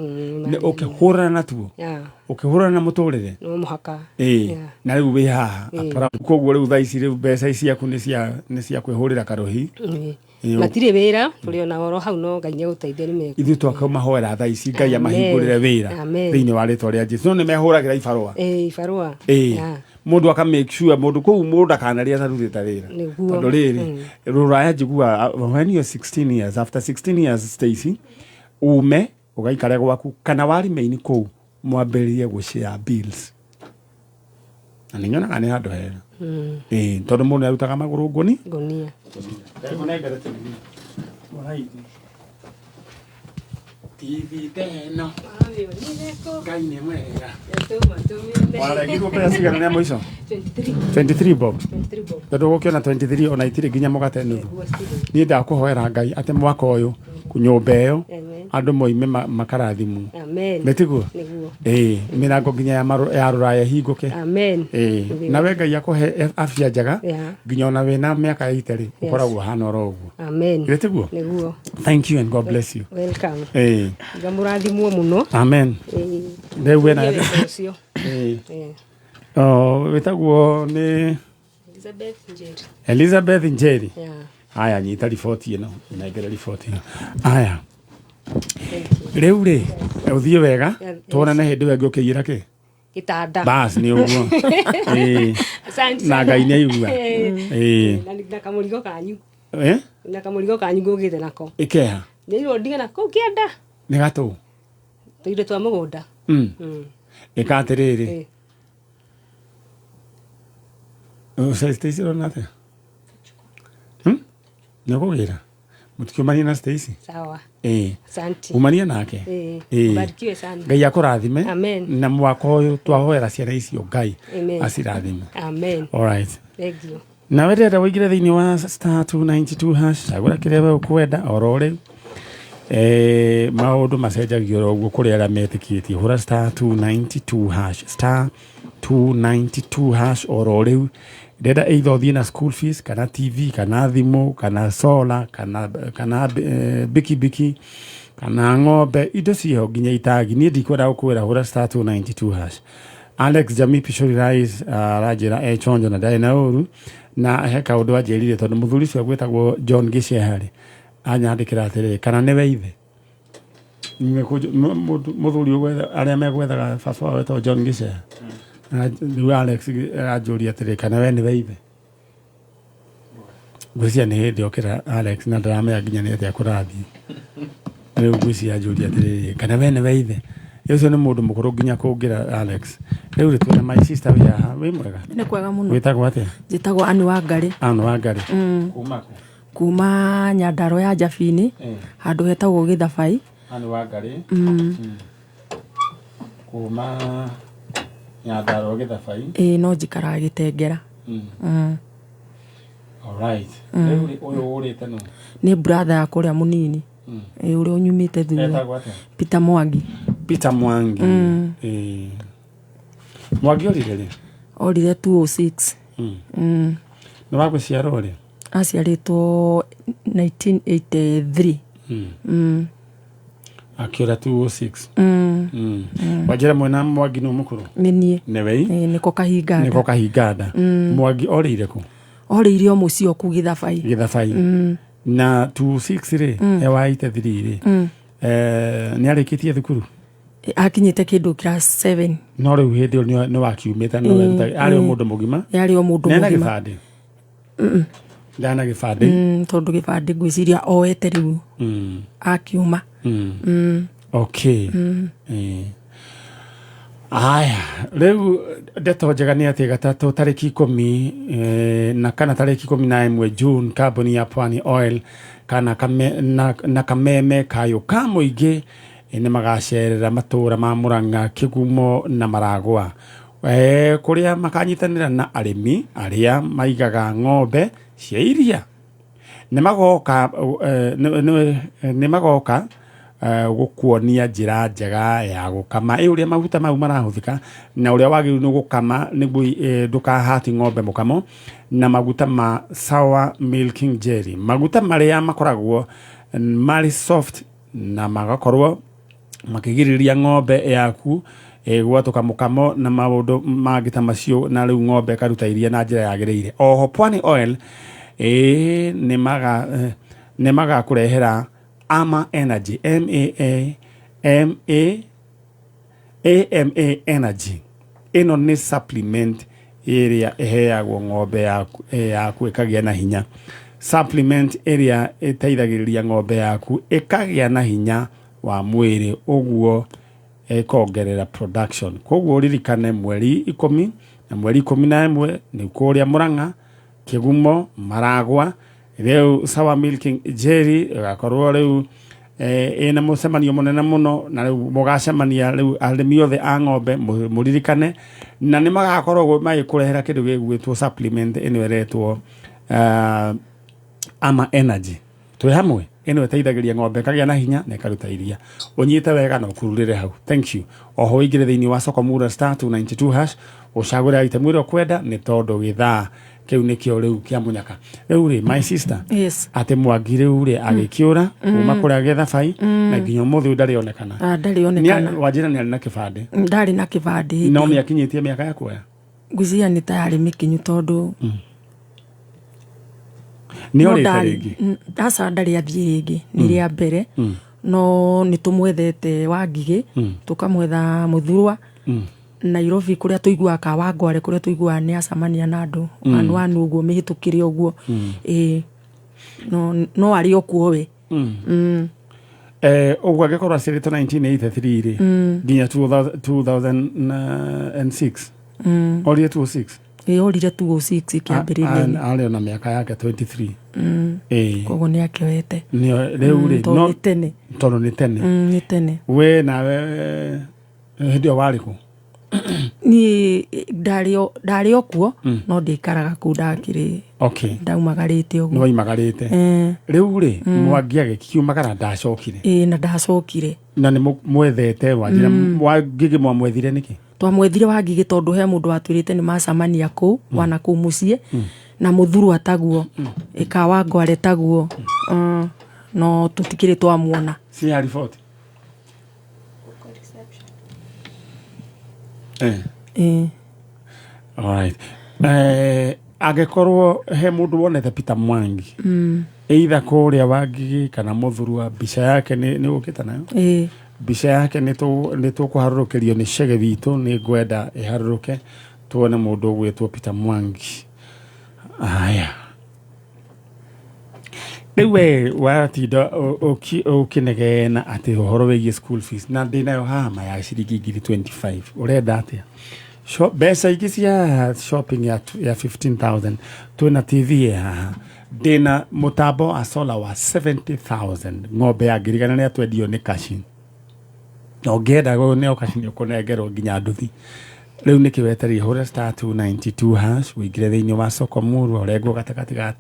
Nĩ ũkĩhũrana natuo? Yeah. Ũkĩhũrana na mũtũrĩre? No mũhaka. Yeah. Na rĩu wĩ haha. Koguo rĩu thaa ici rĩu mbeca ici ciaku nĩ cia kwĩhũrĩra karũhi. Matirĩ wĩra tũrĩ ona oro hau no Ngai nĩegũteithia nĩ mekũ. Ithuĩ twakũmahoera thaa ici Ngai amahingũrĩre wĩra thĩinĩ wa rĩtwa rĩa Jesu. No nĩ mehũragĩra ibarũa. Ibarũa. Mũndũ aka make sure mũndũ kũu mũndũ ndakanarĩe atarutĩte wĩra. Tondũ rĩrĩ, rũraya njiguaga when you are 16 years, after 16 years Stacy, ume ũgaikare gwaku kana wa remain kũu mwambĩrĩrie gũ share bills. Na nĩ nyonaga nĩ handũ hega. Tondũ mũndũ nĩarutaga magũrũ ngũni. Ngũnia. Ndekũnengere TV. Mũraithi. TV teno. Ngai nĩ mwega. Warengirwo mbeca cigana rĩa mũico? 23. 23 bob. 23 bob. Tondũ ũgũkĩona 23 ona itirĩ nginya mũgate nuthu. Niĩ ndakũhoera Ngai atĩ mwaka ũyũ nyũmba ĩyo andũ moime makarathimwo. Amen. Nĩ tiguo? Nĩguo. Mĩrango nginya ya rũraya ĩhingũke. Amen. Nawe Ngai akũhe afya njega Yeah. nginya ona wĩna mĩaka 80 rĩ ũkoragwo ũhana oro ũguo. Amen. Nĩ tiguo? Nĩguo. Thank you and God bless you. Welcome. Ngamũrathimwo mũno. Amen. Rĩu wĩna Wĩra ũcio. Oh, wĩtagwo nĩ Elizabeth Njeri. Elizabeth Njeri. Yeah. Aya nyita riboti ĩno, nengere riboti ĩno. Aya. Rĩu rĩ, ũthiĩ wega, tuonane hĩndĩ ĩyo ĩngĩ ũkĩiyĩra kĩ? Gĩtanda. Bas nĩ ũguo. Asante Na sana. Ngai nĩ aigua. Na kamũrigo kanyu. Na kamũrigo kanyu ngũgĩte nako. Ĩkeha. Nĩirwo ndige nako kĩanda. Nĩ gatũ. Tũindo twa mũgũnda. Ĩka atĩrĩrĩ. Stacy ũrona atĩa? Nĩ ũkũgĩra? Mũtikiumanie na Stacy? Sawa. Asante. Umanie nake. Ubarikiwe sana. Ngai akũrathime. Amen. Na mwaka ũyũ twahoera ciana icio Ngai Amen. acirathime. Amen. All right. Thank you. Nawe ndĩrenda ũingĩre thĩinĩ wa star 292 hash cagũra kĩrĩa we ũkwenda oro rĩu. Maũndũ macenjagio oro ũguo kũrĩ arĩa metĩkĩtie. Hũra star 292 hash, star 292 hash oro rĩu. Ndĩrenda either ũthiĩ na school fees kana TV kana thimũ kana solar kana bikibiki kana ng'ombe, indo ciĩho nginya itagi. Niĩ ndikwenda gũkwĩra hũra star 292 hash. Alex Jamii Pishori Rais aranjĩra e chonjo na ndarĩ na ũru na he kaũndũ anjĩrire tondũ mũthuri ũcio gwĩtagwo John Gĩceha rĩ anyandĩkĩra atĩrĩrĩ kana nĩwe ithe mũthuri arĩa megwethaga baba wao wetagwo John Gĩceha. Rĩu Alex aranjũria atĩrĩrĩ kana we nĩwe ithe. Ngwĩciria nĩ hĩndĩ okĩra Alex na ndaramenya nginya nĩ atĩa kũrathiĩ. Rĩu ngwĩciria anjũria atĩrĩrĩ kana we nĩwe ithe. Ũcio nĩ mũndũ mũkũrũ nginya kũngĩra Alex. Rĩu rĩ twĩna my sister wĩ haha, wĩ mwega? Nĩ kwega mũno. Wĩtagwo atĩa? Njĩtagwo Anne Wangari. Anne Wangari. Kuma kũ? Kuma Nyandarua ya Njabini, handũ hetagwo Gĩthabai. Anne Wangari. Kuma Nyandarua Gĩthabai. No njikaraga Gĩtengera. All right. Rĩu rĩ ũyũ ũrĩte nũ? Nĩ brother yakwa ũrĩa mũnini. Ũrĩa ũnyumĩte thutha. Etagwo atĩa? Peter Mwangi. Peter Mwangi. Mwangi orire rĩ? Orire 206. Nĩ wa gũciarwo rĩ? Aciarĩtwo 1983. Akĩũra 206. Wanjĩra mwena Mwangi nĩ mũkũrũ? Nĩ niĩ. Nĩwe? Nĩko Kahinganda. Nĩko Kahinganda. Mwangi orĩire kũ? Orĩire o mũciĩ o kũu Gĩthabai. Gĩthabai. Na 26 rĩ, e wa 83 rĩ. Nĩ arĩkĩtie thukuru? Akinyĩte kĩndũ class 7. No rĩu hĩndĩ ĩyo nĩ wakiumĩte no arĩ o mũndũ mũgima? Yarĩ o mũndũ Nena mũgima. gĩbandĩ? Ndarĩ na gĩbandĩ? Tondũ gĩbandĩ ngwĩciria oete rĩu akiuma. Okay. Aya, rĩu ndeto njega nĩ atĩ gatatũ tarĩki 10 na kana tarĩki 11 June kambuni ya Pwani Oil kana na kameme kayũ ka mũingĩ nĩ magacerera matũra ma Murang'a, Kĩgumo na Maragwa kũrĩa makanyitanĩra na arĩmi arĩa maigaga ng'ombe cia iria. Nĩ magoka Gũkuonia njĩra njega ya gũkama ĩ ũrĩa maguta mau marahũthĩka na ũrĩa wagĩrĩirwo nĩ gũkama nĩguo ndũkahati ng'ombe mũkamo na maguta ma sour milking jelly, maguta marĩa makoragwo marĩ soft na magakorwo makĩgirĩrĩria ng'ombe yaku gwatũka mũkamo na maũndũ mangĩ ta macio, na rĩu ng'ombe ĩkaruta iria na njĩra yagĩrĩire. Oho Pwani Oil nĩ magakũrehera Ama Energy, M A A M A AMA Energy. Ĩno nĩ supplement ĩrĩa ĩheagwo ng'ombe yaku ĩkagĩa na hinya, supplement ĩrĩa ĩteithagĩrĩria ng'ombe yaku ĩkagĩa na hinya wa mwĩrĩ, ũguo ĩkongerera production. Koguo ũririkane mweri 10 na mweri 11 nĩ kũrĩa Mũrang'a Kĩgumo Maragwa. Rĩu Sour Milking Jelly ĩgakorwo rĩu ĩna mũcemanio mũnene mũno, na rĩu mũgacemania rĩu arĩmi othe a ng'ombe, mũririkane, na nĩ magakorwo magĩkũrehera kĩndũ gĩgwĩtwo supplement ĩno ĩretwo Ama Energy. Twĩ hamwe, ĩno ĩteithagĩria ng'ombe ĩkagĩa na hinya na ĩkaruta iria. Ũnyite wega na ũkururĩre hau. Thank you. Oho ũingĩre thĩinĩ wa soko mura star 292 hash, ũcagũre item ĩrĩa ũkwenda, nĩ tondũ gĩthaa kĩu nĩkĩo rĩu kĩa mũnyaka. Rĩu rĩ, my sister, Yes. atĩ Mwangi rĩu rĩ agĩkĩũra kuma kũrĩa Gĩthabai na nginya ũmũthĩ ũyũ ndarĩ onekana. Ah, ndarĩ onekana. Wanjĩra nĩ arĩ na kĩbandĩ? Ndarĩ na kĩbandĩ. No nĩ akinyĩtie mĩaka ya kuoya? Ngwĩciria nĩ ta yarĩ mĩkinyu tondũ Nĩ no orĩte ndarĩ- rĩngĩ? Aca, ndarĩ athiĩ rĩngĩ, nĩ rĩa mbere. No nĩ tũmwethete Wangigĩ, tũkamwetha Mũthurwa, Nairobi kũrĩa tũiguaga, ka Wangware kũrĩa tũiguaga nĩ acemania na andũ anu anu ũguo mĩhĩtũkĩre ũguo. Ĩĩ, no arĩ o kuo we. Ũguo angĩkorwo aciarĩtwo 1983 rĩ, nginya 2006, orire 2006. Ĩĩ, orire 206 kĩambĩrĩria-inĩ. Arĩ ona mĩaka yake 23. Ĩĩ. Koguo nĩ akĩoete. Rĩu rĩ Tondũ nĩ tene. Tondũ nĩ tene. Nĩ tene. We nawe hĩndĩ ĩyo warĩ kũ? Niĩ ndarĩ o kuo, no ndĩikaraga kũu, ndakĩrĩ ndaumagarĩte Nĩ ũguo. Waimagarĩte. Rĩu rĩ, Mwangi agĩkiumagara, ndacokire? Ĩĩ, na ndacokire. Na nĩ mwethete Wanjĩra Wangigĩ, mwamwethire nĩkĩ? Twamwethire Wangigĩ tondũ he mũndũ watwĩrĩte nĩ macamania kũu wana kũu mũciĩ na Mũthurwa taguo, ĩka Wangware taguo, no tũtikĩrĩ twamuona. Cia riboti. Ĩĩ. Alright. Angĩkorwo he mũndũ wonete Peter Mwangi either kũrĩa Wangigĩ kana Mũthurwa, mbica yake nĩ ũkĩte nayo? Ĩĩ. Mbica yake nĩ tũkũharũrũkĩrio nĩ cege witũ, nĩ ngwenda ĩharũrũke tuone mũndũ ũgwĩtwo Peter Mwangi. Haya, rĩu we watinda ũkĩnegena atĩ ũhoro wĩgiĩ school fees, na ndĩnayo haha ma ya ciringi ngiri 25. Ũrenda atĩa? Mbeca ingĩ cia shopping ya 15,000, twĩna TV ĩ haha, ndĩna mũtambo wa solar wa 70,000, ng'ombe ya ngiri igana rĩa twendio nĩ kaci, na ũngĩenda nĩo kaci nĩ ũkũnengerwo nginya nduthi. Rĩu nĩkĩ wetereire? Hũra star 292 hash, ũingĩre thĩinĩ wa soko murwa, ũrengwo gatagatĩ ga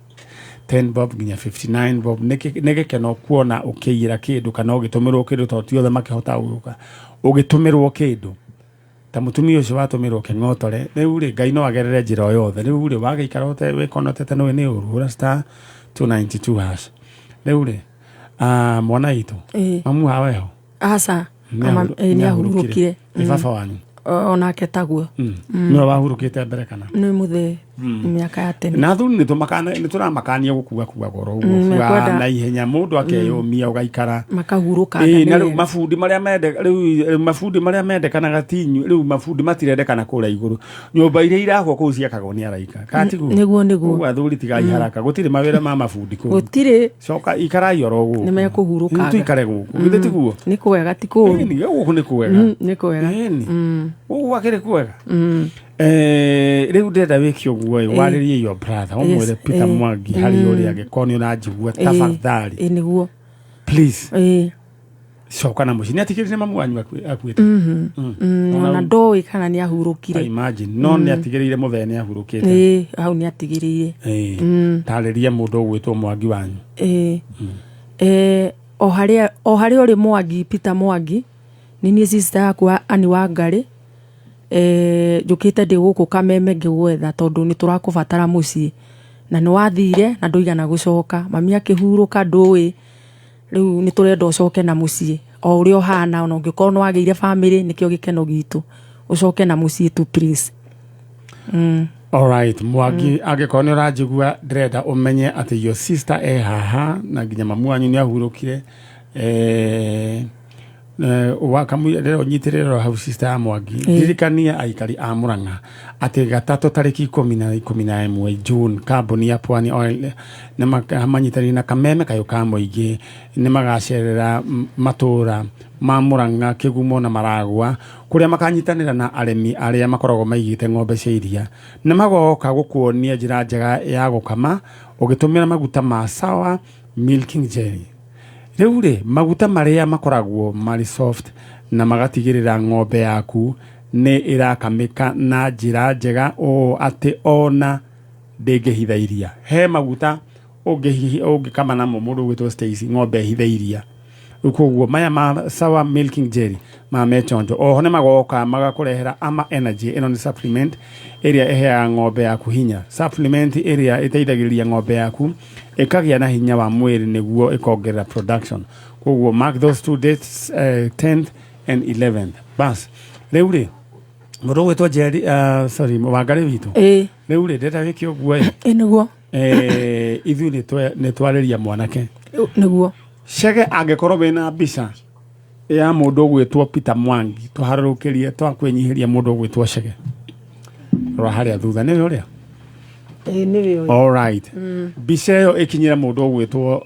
10 bob nginya 59 bob. Nĩ gĩkeno kuona ũkĩiyĩra kĩndũ kana ũgĩtũmĩrwo kĩndũ, tondũ ti othe makĩhotaga gũka ũgĩtũmĩrwo kĩndũ ta mũtumia ũcio watũmĩrwo kĩng'otore. Rĩu rĩ, Ngai no agerere njĩra o yothe. Rĩu rĩ, wagĩikara ũte wĩkonotete nĩũĩ nĩ ũru. Hũra star 292 hash. Rĩu rĩ, mwana witũ, mamu haweho? Aca. Ĩĩ, nĩ ahurũkire. Nĩ baba wanyu? Onake taguo. Nĩwe wahurũkĩte mbere kana? Nĩ mũthee, mĩaka ya tene. Na athuri nĩ tũramakania gũkua kua goro ũguo, kua mekwenda- na ihenya, mũndũ akeyũmia ũgaikara. Makahurũkanga. Ĩĩ, na Nĩ rĩu wega. mabundi marĩa mende rĩu, mabundi marĩa mendekanaga ti inyuĩ. Rĩu mabundi matirendekana kũrĩa igũrũ, nyũmba iria irakwo kũu ciakagwo nĩ araika, kana tiguo? Nĩguo, nĩguo. Ũguo athuri tigai haraka, gũtirĩ mawĩra ma mabundi kũu. Gũtirĩ. Coka ikarai oro gũkũ. Nĩ mekũhurũkanga. Tuikare gũkũ, githĩ tiguo? Nĩ kwega, ti kũũru. Ĩni, gũkũ nĩ kwega. Nĩ kwega. Ĩni, gũkũ gwakĩrĩ kwega. Rĩu ndĩrenda wĩke ũguo ĩ, warĩrie your brother, ũmwĩre Peter Mwangi harĩ ũrĩa angĩkorwo nĩ ũranjigua, tafadhali, Ĩĩ, nĩguo. Please, Ĩĩ. coka na mũciĩ. Nĩ atigĩrĩire mamu wanyu akuĩte? Ona ndoĩ kana nĩ ahurũkire. Imagine, no nĩ atigĩrĩire mũthee nĩ ahurũkĩte. Ĩĩ, hau nĩ atigĩrĩire. Ĩĩ. Tarĩria mũndũ ũgwĩtwo Mwangi wanyu. Ĩĩ. O harĩa o harĩa ũrĩ Mwangi, Peter Mwangi, nĩ niĩ sister yaku Ann Wangarĩ, eh, njũkĩte ndĩ gũkũ Kameme ngĩgwetha tondũ nĩ tũrakũbatara mũciĩ. Na nĩ wathire na ndũigana gũcoka. Mami akĩhurũka ndũĩ, rĩu nĩ tũrenda ũcoke na mũciĩ o ũrĩa ũhana, ona ũngĩkorwo nĩ wagĩire bamĩrĩ nĩkĩo gĩkeno gitũ. Ũcoke na mũciĩ tu please. Alright, Mwangi angĩkorwo nĩ ũranjigua ndĩrenda ũmenye atĩ your sister e haha na nginya mamu wanyu nĩ ahurũkire eh, eh, wakamũira ndĩrenda ũnyitĩrĩre ro hau sister ya Mwangi ndirikania aikari a Murang'a atĩ gatatũ tarĩki 11 June kambuni ya Pwani Oil nĩ manyitanĩire na kameme kayũ ka mũingĩ nĩ magacerera matũra ma Murang'a Kĩgumo na Maragwa kũrĩa makanyitanĩra na arĩmi arĩa makoragwo maigĩte ng'ombe cia iria. Nĩ magoka gũkuonia njĩra njega ya gũkama ũgĩtũmĩra maguta ma Sawa Milking Jelly. Rĩu rĩ, maguta marĩa makoragwo marĩ soft na magatigĩrĩra ng'ombe yaku nĩ ĩrakamĩka na njĩra njega ũũ atĩ ona ndĩngĩhitha iria. He maguta ũngĩkama namo mũndũ ũgwĩtwo Stacy ng'ombe ĩhithe iria. Rĩu koguo maya ma Sawa Milking Jelly ma mechonjo oho nĩ magoka magakũrehera Ama Energy. Ĩno nĩ supplement ĩrĩa ĩheaga ng'ombe yaku hinya, supplement ĩrĩa ĩteithagĩrĩria ng'ombe yaku ĩkagĩa na hinya wa mwĩrĩ nĩguo ĩkongerera production. Koguo mark those two dates, 10th and 11th. Bas rĩu rĩ mũndũ ũgwĩtwo Jerry, sorry, Wangarĩ witũ, rĩu rĩ ndĩrenda wĩke ũguo ĩ. Ĩ nĩguo. Ithuĩ nĩ twarĩria mwanake. Nĩguo. Chege angĩkorwo wĩna mbica ya mũndũ ũgwĩtwo Peter Mwangi tũharũrũkĩrie twakwĩnyihĩria mũndũ ũgwĩtwo Chege rora harĩa thutha nĩwe ũrĩa. Ĩ nĩwe ũyũ. All right. Mbica ĩyo ĩkinyĩre mũndũ ũgwĩtwo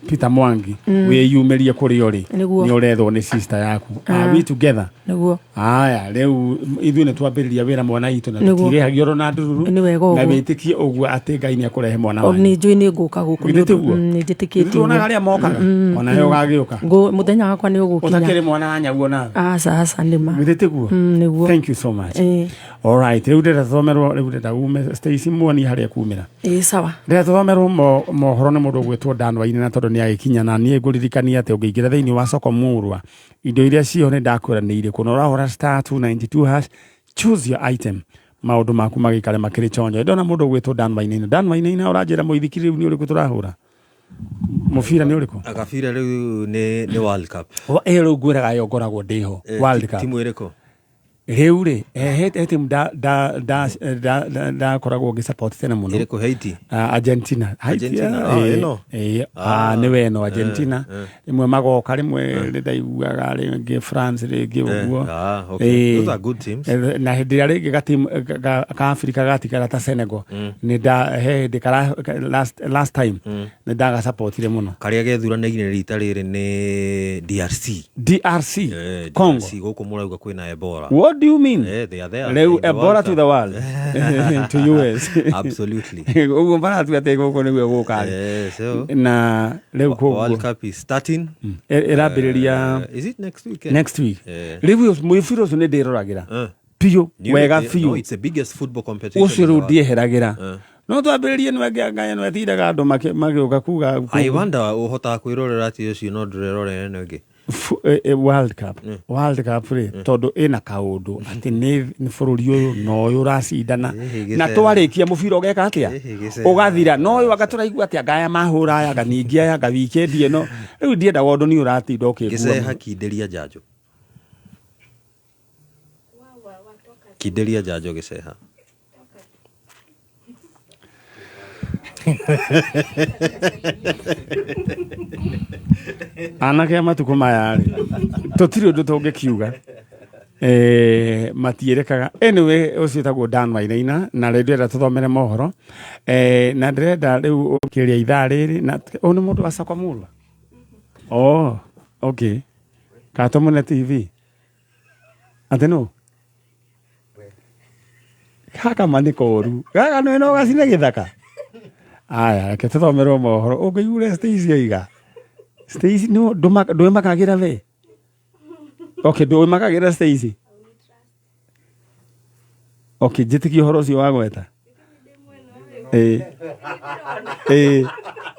Peter Mwangi wĩyumĩrie kũrĩa ũrĩ. Nĩguo. Nĩ ũrethwo nĩ sister yaku. Are we together? Nĩguo. Aya rĩu ithuĩ nĩ twambĩrĩria wĩra mwana itũ na Nĩguo. tũtirĩhagio oro na ndururu. Nĩ wega na ũguo. wĩtĩkie ũguo atĩ Ngai nĩ ekũrehe mwana O wanyu. nĩ njũĩ nĩ ngũka gũkũ. Githĩ tiguo? Nĩ njĩtĩkĩtie. Tuonaga arĩa mokaga ona we ũgagĩũka. Mũthenya wakwa nĩ ũgũkinya. Ũtakĩrĩ mwana wa nyaguo nawe. Aca aca nĩ ma. Githĩ tiguo? Nĩguo. Thank you so much. Ĩ. All right, rĩu ndĩrenda tũthomerwo, rĩu ndĩrenda ume Stacy muoni harĩa kumĩra. Ĩ sawa. Ndĩrenda tũthomerwo mohoro nĩ mũndũ ũgwĩtwo Dan Wainaina na tondũ nĩ agĩkinya na niĩ ngũririkania atĩ ũngĩingĩra thĩinĩ wa soko murwa indo iria ciho nĩ ndakwĩra nĩ irĩkũ na ũrahũra star 292 hash choose your item maũndũ maku magĩikare makĩrĩ chonjo. Ndona mũndũ ũgwĩtwo Dan Wainaina. Dan Wainaina ũranjĩra mũithikiri rĩu nĩ ũrĩkũ tũrahũra? Mũbira nĩ ũrĩkũ? Gabira rĩu nĩ World Cup. Ĩyo rĩu ngwĩraga ĩyo ngoragwo ndĩho. World Cup. Timu ĩrĩkũ? Rĩu rĩ, he timu ndakoragwo ngĩ support tene mũno. Ĩrĩkũ? Haiti? Argentina. Haiti, Argentina, ah, ĩno? Nĩ we ĩno Argentina. Rĩmwe magoka, rĩmwe nĩ ndaiguaga rĩngĩ France rĩngĩ ũguo. Okay. Those are good teams. Na hĩndĩ ĩrĩa rĩngĩ gatimu ka Africa gatigara ta Senegal, nĩ nda he hĩndĩ kara last time nĩ ndagasupportire mũno. Karĩa gethuranĩire rita rĩrĩ nĩ DRC. DRC? Congo. DRC gũkũ mũrauga kwĩna Ebola. What do you mean? They are there. Rĩu In the Ebola World to Cup. the world. To US. Absolutely. Ũguo maratua atĩ gũkũ nĩguo gũka. So, Na rĩu koguo World Cup is starting. Ĩrambĩrĩria Is it next week? Next week. Rĩu mũbira ũcio nĩ ndĩroragĩra. Biũ, wega biũ. No, it's the biggest football competition Ũcio in the rĩu world. ndieheragĩra. No twambĩrĩrie nĩ angĩ anga ĩno ĩtindaga andũ magĩũka kuga I wonder ũhotaga kwĩrorera atĩ ũcio no ndũrerorera ĩno ĩngĩ. World Cup. World Cup rĩ, tondũ ĩna kaũndũ atĩ nĩ bũrũri ũyũ na ũyũ ũracindana. Na twarĩkia mũbira ũgeka atĩa? Ũgathira. No ũyũ anga tũraigua atĩ anga aya mahũra aya, anga ningĩ aya, anga weekend ĩno. Rĩu ndiendaga ũndũ niĩ ũratinda ũkĩngua. Gĩceha kindĩria njanjo. Kindĩria njanjo gĩceha. Anake a matukũ maya rĩ, tũtirĩ ũndũ tũngĩkiuga. Matiĩrĩkaga. Anyway, ũcio wĩtagwo Dan Wainaina na rĩu ndĩrenda tũthomere mohoro. Na ndĩrenda rĩu ũkĩrĩa ithaa rĩrĩ na ũyũ nĩ mũndũ wa Soko Murwa? Oh, okay. Katũmũne TV. Atĩ nũ? Gaka ma nĩ koru. Gaka nĩ no gacine gĩthaka. Aya, reke tũthomerwo mohoro. Ũngĩiguire Stacy oiga. Stacy nĩ ndwĩmakagĩra we? Okay, ndwĩmakagĩra Stacy? Okay, njĩtĩkie ũhoro ũcio wa gweta.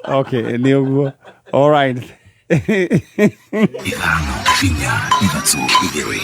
Okay, nĩ ũguo. All right. Ithano, inya, ithatũ, igĩrĩ.